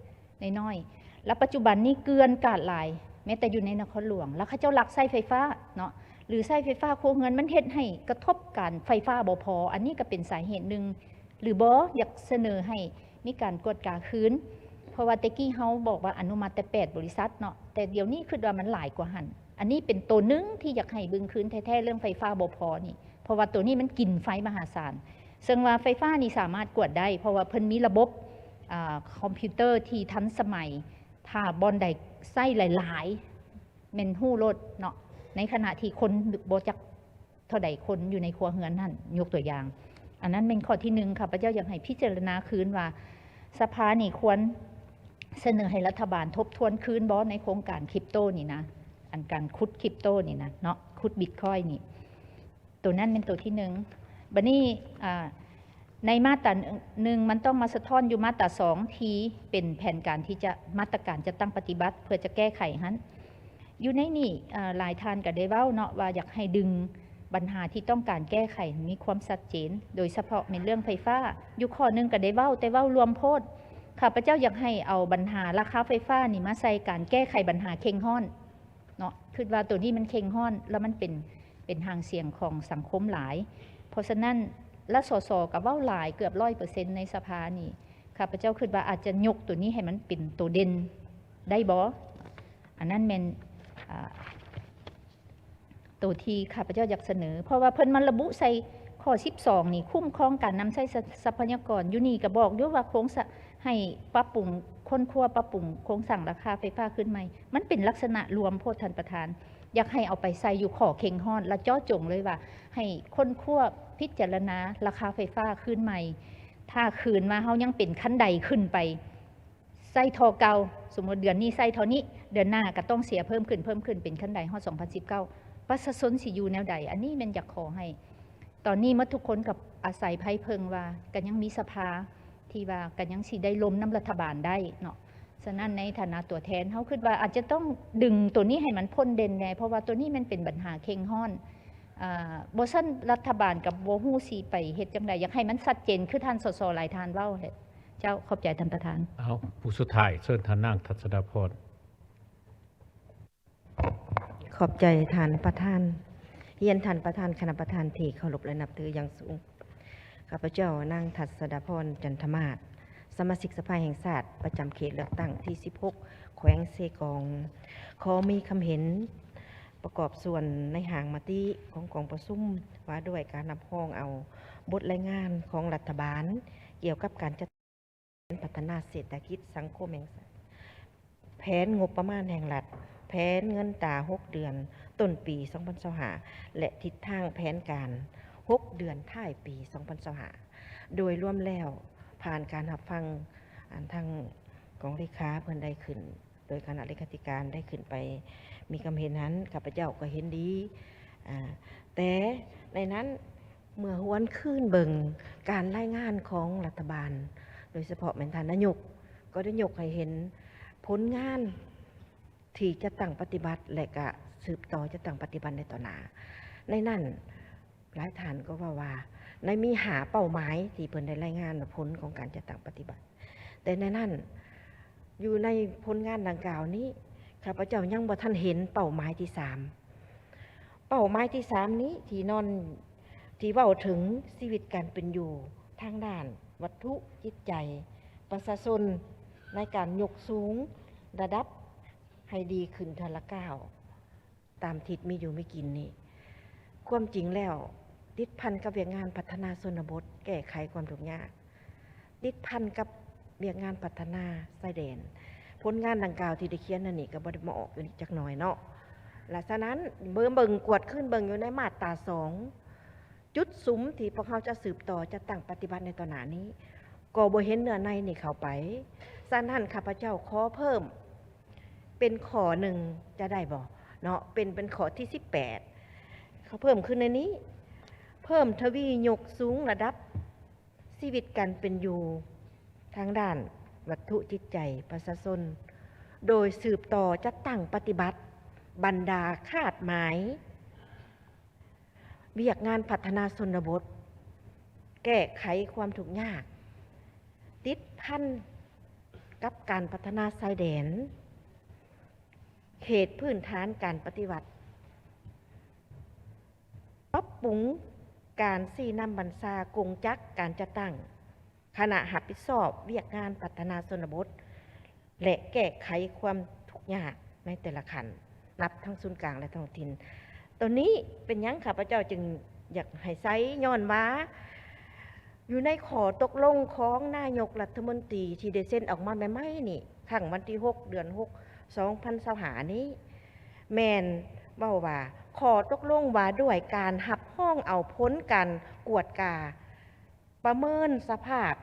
ນ້ອຍໆ ແລ້ວປັດຈຸບັນນີ້ເກື່ອນກາດຫຼາຍ ແມ້ແຕ່ຢູ່ໃນນະຄອນຫຼວງ ແລ້ວເຂົາເຈົ້າລັກໃຊ້ໄຟຟ້າເນາະ ຫຼືໃຊ້ໄຟຟ້າຄົວເຮືອນ ມັນເຮັດໃຫ້ກະທົບການໄຟຟ້າບໍ່ພໍ ອັນນີ້ກະເປັນສາເຫດໜຶ່ງ ຫຼືບໍ່ ຢາກສະເໜີໃຫ້ມີການກວດກາຄືນ ເພາະວ່າແຕ່ກີ້ເຮົາບອກວ່າອະນຸມັດແຕ່ແປດບໍລິສັດເນາະ ແຕ່ດຽວນີ້ຄິດວ່າມັນຫຼາຍກວ່າຫັ້ນ ອັນນີ້ເປັນໂຕໜຶ່ງທີ່ຢາກໃຫ້ເບິ່ງຄືນແທ້ໆ ເລື່ອງໄຟຟ້າບໍ່ພໍນີ້ ເພາະວ່າໂຕນີ້ມັນກິນໄຟມະຫາສານ ເຊິ່ງວ່າໄຟຟ້ານີ້ສາມາດກວດໄດ້ ເພາະວ່າເພິ່ນມີລະບົບ ອາ ຄອມພິວເຕີທີ່ທັນສະໄໝ ຖ້າບ່ອນໃດໃຊ້ຫຼາຍໆ ແມ່ນຮູ້ໂລດເນາະ ໃນຂະນະທີ່ຄົນບໍ່ຈັກເທົ່າໃດຄົນຢູ່ໃນຄົວເຮືອນຫັ້ນ ຍົກຕົວຢ່າງ ອັນນັ້ນແມ່ນຂໍ້ທີໜຶ່ງ ຂ້າພະເຈົ້າຢາກໃຫ້ພິຈາລະນາຄືນວ່າ ສະພານີ້ຄວນສະເໜີໃຫ້ລັດຖະບານທົບທວນຄືນບໍ່ ໃນໂຄງການຄຣິບໂຕນີ້ນະ ອັນການຂຸດຄຣິບໂຕນີ້ນະເນາະ ຂຸດບິດຄອຍນີ້ ໂຕນັ້ນແມ່ນໂຕທີໜຶ່ງ ບາດນີ້ ອາ ໃນມາດຕາໜຶ່ງ ມັນຕ້ອງມາສະທ້ອນຢູ່ມາດຕາສອງ ທີ່ເປັນແຜນການທີ່ຈະ ມາດຕະການຈັດຕັ້ງປະຕິບັດ ເພື່ອຈະແກ້ໄຂຫັ້ນ ຢູ່ໃນນີ້ ອາ ຫຼາຍທ່ານກໍໄດ້ເວົ້າເນາະ ວ່າຢາກໃຫ້ດຶງບັນຫາທີ່ຕ້ອງການແກ້ໄຂໃຫ້ມີຄວາມຊັດເຈນ ໂດຍສະເພາະແມ່ນເລື່ອງໄຟຟ້າ ຢູ່ຂໍ້ໜຶ່ງກໍໄດ້ເວົ້າ ແຕ່ເວົ້າລວມໂພດ ຂ້າພະເຈົ້າຢາກໃຫ້ເອົາບັນຫາລາຄາໄຟຟ້ານີ້ມາໃສ່ການແກ້ໄຂບັນຫາເຄັ່ງຮ້ອນເນາະ, ຄິດວ່າໂຕນີ້ມັນເຄັ່ງຮ້ອນ ແລ້ວມັນເປັນ ເປັນຫາງສຽງຂອງສັງຄົມຫຼາຍ. ເພາະສະນັ້ນ ລະ ສສ ກໍເວົ້າຫຼາຍເກືອບຮ້ອຍເປີເຊັນໃນສະພານີ້, ຂ້າພະເຈົ້າຄິດວ່າອາດຈະຍົກໂຕນີ້ໃຫ້ມັນເປັນໂຕເດັ່ນໄດ້ບໍ່? ອັນນັ້ນແມ່ນ ອາ ໂຕທີ່ຂ້າພະເຈົ້າຢາກສະເໜີ, ເພາະວ່າເພິ່ນມາລະບຸໃສ່ຂໍ້ສິບສອງນີ້ ຄຸ້ມຄອງການນຳໃຊ້ ຊັບພະຍາກອນ. ຢູ່ນີ້ກໍບອກຢູ່ວ່າໂຄງສ້າງ ໃຫ້ປັບປຸງ ຄົ້ນຄວ້າປັບປຸງໂຄງສ້າງລາຄາໄຟຟ້າຄືນໃໝ່. ມັນເປັນລັກສະນະລວມໂພດທ່ານປະທານ, ຢາກໃຫ້ເອົາໄປໃສ່ຢູ່ຂໍ້ເຄັ່ງຮ້ອນ ແລະ ເຈາະຈົງເລີຍວ່າ ໃຫ້ຄົ້ນຄວ້າພິຈາລະນາລາຄາໄຟຟ້າຄືນໃໝ່. ຖ້າຄືນວ່າເຮົາຍັງເປັນຂັ້ນໃດຂຶ້ນໄປ ໃຊ້ທໍ່ເກົ່າ, ສົມມຸດເດືອນນີ້ໃຊ້ທໍ່ນີ້, ເດືອນໜ້າກໍຕ້ອງເສຍເພີ່ມຂຶ້ນ, ເພີ່ມຂຶ້ນເປັນຂັ້ນໃດຮອດສອງພັນສິບເກົ້າ ປະຊາຊົນຊິຢູ່ແນວໃດ? ອັນນີ້ແມ່ນຢາກຂໍໃຫ້ ຕອນນີ້ໝົດທຸກຄົນກໍອາໄສໄພເພິ່ງວ່າ ກໍຍັງມີສະພາທີ່ວ່າກໍຍັງຊິໄດ້ລົມນຳລັດຖະບານໄດ້ເນາະ. ສະນັ້ນໃນຖານະຕົວແທນ ເຮົາຄິດວ່າອາດຈະຕ້ອງດຶງໂຕນີ້ໃຫ້ມັນພົ້ນເດັ່ນແດ່, ເພາະວ່າໂຕນີ້ມັນເປັນບັນຫາເຄັ່ງຮ້ອນ. ອາ ບໍ່ຊັ້ນລັດຖະບານກໍບໍ່ຮູ້ຊິໄປເຮັດຈັ່ງໃດ. ຢາກໃຫ້ມັນຊັດເຈນ ຄືທ່ານ ສສ ຫຼາຍທ່ານເວົ້າແຫຼະ. ເຈົ້າ, ຂອບໃຈທ່ານປະທານ. ເອົາ, ຜູ້ສຸດທ້າຍ ເຊີນທ່ານນາງ ທັດສະດາພອນ. ຂອບໃຈທ່ານປະທານ. ຮຽນທ່ານປະທານ, ຄະນະປະທານທີ່ເຄົາລົບ ແລະ ນັບຖືຢ່າງສູງ. ຂ້າພະເຈົ້າ ນາງ ທັດສະດາພອນ ຈັນທະມາດ, ສະມາຊິກສະພາແຫ່ງຊາດ ປະຈຳເຂດເລືອກຕັ້ງທີສິບຫົກ ແຂວງເຊກອງ, ຂໍມີຄຳເຫັນປະກອບສ່ວນໃນຮ່າງມະຕິຂອງກອງປະຊຸມ ວ່າດ້ວຍການຮັບຮອງເອົາບົດລາຍງານຂອງລັດຖະບານ ກ່ຽວກັບການຈັດ ແຜນພັດທະນາເສດຖະກິດສັງຄົມແຫ່ງຊາດ, ແຜນງົບປະມານແຫ່ງລັດ, ແຜນເງິນຕາຫົກເດືອນຕົ້ນປີສອງພັນຊາວຫ້າ ແລະ ທິດທາງແຜນການຫົກເດືອນທ້າຍປີສອງພັນຊາວຫ້າ. ໂດຍລວມແລ້ວ ຜ່ານການຮັບຟັງ ອັນ ທາງກອງເລຂາເພິ່ນໄດ້ຂຶ້ນ ໂດຍຄະນະເລຂາທິການໄດ້ຂຶ້ນໄປມີຄຳເຫັນຫັ້ນ ຂ້າພະເຈົ້າກໍເຫັນດີ. ອາ ແຕ່ໃນນັ້ນ ເມື່ອຫວນຄືນເບິ່ງການລາຍງານຂອງລັດຖະບານ ໂດຍສະເພາະແມ່ນທ່ານນາຍົກ ກໍໄດ້ຍົກໃຫ້ເຫັນຜົນງານທີ່ຈັດຕັ້ງປະຕິບັດ ແລະ ກະສືບຕໍ່ຈັດຕັ້ງປະຕິບັດໃນຕໍ່ໜ້າ. ໃນນັ້ນ ຫຼາຍທ່ານກໍເວົ້າວ່າ ໃນມີຫ້າເປົ້າໝາຍທີ່ເພິ່ນໄດ້ລາຍງານວ່າຜົນຂອງການຈັດຕັ້ງປະຕິບັດ, ແຕ່ໃນນັ້ນ ຢູ່ໃນຜົນງານດັ່ງກ່າວນີ້ ຂ້າພະເຈົ້າຍັງບໍ່ທັນເຫັນເປົ້າໝາຍທີສາມ. ເປົ້າໝາຍທີສາມນີ້ ທີ່ນອນ ທີ່ເວົ້າເຖິງຊີວິດການເປັນຢູ່ທາງດ້ານວັດຖຸຈິດໃຈປະຊາຊົນ ໃນການຍົກສູງລະດັບໃຫ້ດີຂຶ້ນເທື່ອລະກ້າວ ຕາມທິດມີຢູ່ມີກິນນີ້ ຄວາມຈິງແລ້ວ ຕິດພັນກັບວຽກງານພັດທະນາຊົນນະບົດ ແກ້ໄຂຄວາມທຸກຍາກ, ຕິດພັນກັບວຽກງານພັດທະນາຊາຍແດນ. ຜົນງານດັ່ງກ່າວທີ່ໄດ້ຂຽນນັ້ນນີ້ ກໍບໍ່ໄດ້ມາອອກຢູ່ນີ້ຈັກໜ້ອຍເນາະ. ລະສະນັ້ນ ເບິ່ງ ເບິ່ງ ກວດຄືນເບິ່ງຢູ່ໃນມາດຕາສອງ ຈຸດສຸມທີ່ພວກເຮົາຈະສືບຕໍ່ຈັດຕັ້ງປະຕິບັດໃນຕໍ່ໜ້ານີ້ ກໍບໍ່ເຫັນເນື້ອໃນນີ້ເຂົ້າໄປ. ສະນັ້ນ ຂ້າພະເຈົ້າຂໍເພີ່ມເປັນຂໍ້ໜຶ່ງ ຈະໄດ້ບໍ່ເນາະ? ເປັນ ເປັນຂໍ້ທີສິບແປດ ເຂົາເພີ່ມຂຶ້ນໃນນີ້ ເພີ່ມທະວີຍົກສູງລະດັບຊີວິດການເປັນຢູ່ທາງດ້ານວັດຖຸຈິດໃຈປະຊາຊົນ ໂດຍສືບຕໍ່ຈັດຕັ້ງປະຕິບັດບັນດາຄາດໝາຍ ວຽກງານພັດທະນາຊົນນະບົດ, ແກ້ໄຂຄວາມທຸກຍາກ, ຕິດພັນກັບການພັດທະນາຊາຍແດນ, ເຂດພື້ນຖານການປະຕິວັດ, ປັບປຸງການຊີ້ນຳບັນຊາກົງຈັກການຈັດຕັ້ງ ຄະນະຮັບຜິດຊອບວຽກງານພັດທະນາຊົນນະບົດ ແລະ ແກ້ໄຂຄວາມທຸກຍາກໃນແຕ່ລະຂັ້ນ ນັບທັງສູນກາງ ແລະ ທ້ອງຖິ່ນ. ໂຕນີ້ເປັນຫຍັງຂ້າພະເຈົ້າຈຶ່ງຢາກໃຫ້ໃສ່? ຍ້ອນວ່າຢູ່ໃນຂໍ້ຕົກລົງຂອງນາຍົກລັດຖະມົນຕີທີ່ໄດ້ເຊັນອອກມາໃໝ່ໆນີ້ ຄັ້ງວັນທີຫົກ ເດືອນຫົກ ສອງພັນຊາວຫ້ານີ້ ແມ່ນເວົ້າວ່າ ຂໍ້ຕົກລົງວ່າດ້ວຍການຮັບຮອງເອົາຜົນການກວດກາ ປະເມີນສະພາບ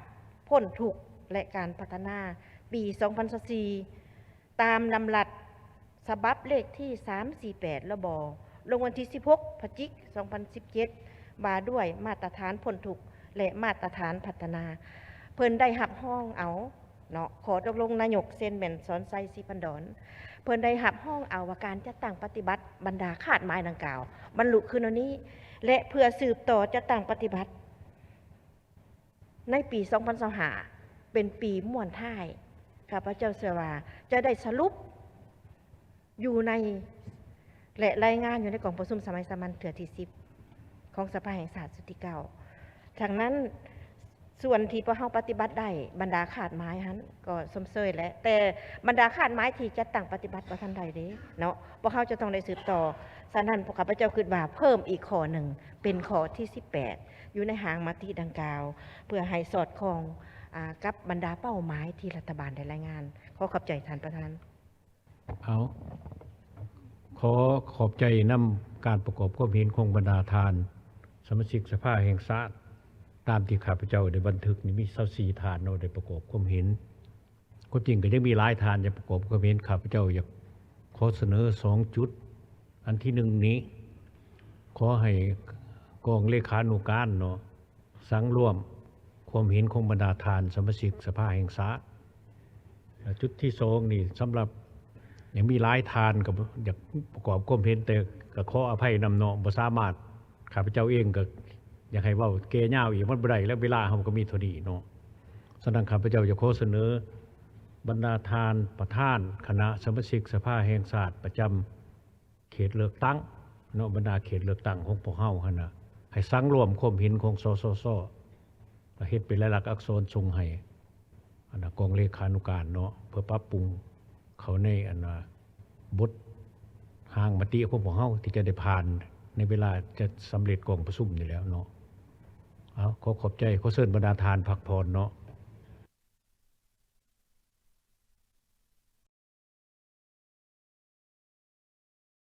ພົ້ນທຸກ ແລະ ການພັດທະນາ ປີສອງພັນຊາວສີ່ ຕາມດຳລັດສະບັບເລກທີສາມສີ່ແປດ ລບ ລົງວັນທີສິບຫົກ ພະຈິກ ສອງພັນສິບເຈັດ ວ່າດ້ວຍມາດຕະຖານພົ້ນທຸກ ແລະ ມາດຕະຖານພັດທະນາ. ເພິ່ນໄດ້ຮັບຮອງເອົາເນາະ ຂໍ້ຕົກລົງນາຍົກເຊັນແມ່ນ ສອນໄຊ ສີພັນດອນ. ເພິ່ນໄດ້ຮັບຮອງເອົາວ່າການຈັດຕັ້ງປະຕິບັດບັນດາຄາດໝາຍດັ່ງກ່າວ ບັນລຸຄືແນວນີ້ ແລະ ເພື່ອສືບຕໍ່ຈັດຕັ້ງປະຕິບັດ ໃນປີສອງພັນຊາວຫ້າ ປັນປີມ້ວນທ້າຍ. ຂ້າພະເຈົ້າເຊື່ອວ່າຈະໄດ້ສະຫຼຸບຢູ່ໃນ ແລະ ລາຍງານຢູ່ໃນກອງປະຊຸມສະໄໝສາມັນເທື່ອທີສິບ ຂອງສະພາແຫ່ງຊາດຊຸດທີເກົ້າ. ດັ່ງນັ້ນ ສ່ວນທີ່ພວກເຮົາປະຕິບັດໄດ້ ບັນດາຄາດໝາຍຫັ້ນກໍຊົມເຊີຍແຫຼະ, ແຕ່ບັນດາຄາດໝາຍທີ່ຈັດຕັ້ງປະຕິບັດບໍ່ທັນໄດ້ເດ້ເນາະ, ພວກເຮົາຈະຕ້ອງໄດ້ສືບຕໍ່. ສະນັ້ນ ພວກຂ້າພະເຈົ້າຄິດວ່າເພີ່ມອີກຂໍ້ໜຶ່ງ ເປັນຂໍ້ທີສິບແປດ ຢູ່ໃນຮ່າງມະຕິດັ່ງກ່າວ ເພື່ອໃຫ້ສອດຄ່ອງ ອາ ກັບບັນດາເປົ້າໝາຍທີ່ລັດຖະບານໄດ້ລາຍງານ. ຂໍຂອບໃຈທ່ານປະທານ. ເອົາ ຂໍຂອບໃຈນຳການປະກອບຄວາມເຫັນຂອງບັນດາທ່ານສະມາຊິກສະພາແຫ່ງຊາດ ຕາມທີ່ຂ້າພະເຈົ້າໄດ້ບັນທຶກນີ້ ມີຊາວສີ່ທ່ານເນາະ ໄດ້ປະກອບຄວາມເຫັນ. ຄວາມຈິງກໍຍັງມີຫຼາຍທ່ານຢາກປະກອບຄວາມເຫັນ, ຂ້າພະເຈົ້າຢາກຂໍສະເໜີສອງຈຸດ. ອັນທີໜຶ່ງນີ້ ຂໍໃຫ້ກອງເລຂານຸການເນາະ ສັງລວມຄວາມເຫັນຂອງບັນດາທ່ານສະມາຊິກສະພາແຫ່ງຊາດ. ແລະ ຈຸດທີສອງນີ້ ສຳລັບຍັງມີຫຼາຍທ່ານກໍຢາກປະກອບຄວາມເຫັນ, ແຕ່ກໍຂໍອະໄພນຳເນາະ, ບໍ່ສາມາດ, ຂ້າພະເຈົ້າເອງກໍຢາກໃຫ້ເວົ້າແກ່ຍາວອີກ ມັນບໍ່ໄດ້ແລ້ວ, ເວລາເຮົາກໍມີເທົ່ານີ້ເນາະ. ສະນັ້ນ ຂ້າພະເຈົ້າຈະຂໍສະເໜີບັນດາທ່ານປະທານຄະນະສະມາຊິກສະພາແຫ່ງຊາດປະຈຳ ເຂດເລືອກຕັ້ງເນາະ, ບັນດາເຂດເລືອກຕັ້ງຂອງພວກເຮົາຫັ້ນນະ ໃຫ້ສັງລວມຄວາມເຫັນຂອງ ສສຊ ແລ້ວເຮັດເປັນລາຍລັກອັກສອນສົ່ງໃຫ້ອັນນະ ກອງເລຂານຸການເນາະ ເພື່ອປັບປຸງເຂົ້າໃນອັນນະ ບົດຮ່າງມະຕິຂອງພວກເຮົາ ທີ່ຈະໄດ້ຜ່ານໃນເວລາຈະສຳເລັດກອງປະຊຸມນີ້ແຫຼ້ວເນາະ. ເອົາ ຂໍຂອບໃຈ, ຂໍເຊີນບັນດາທ່ານພັກຜ່ອນເນາະ.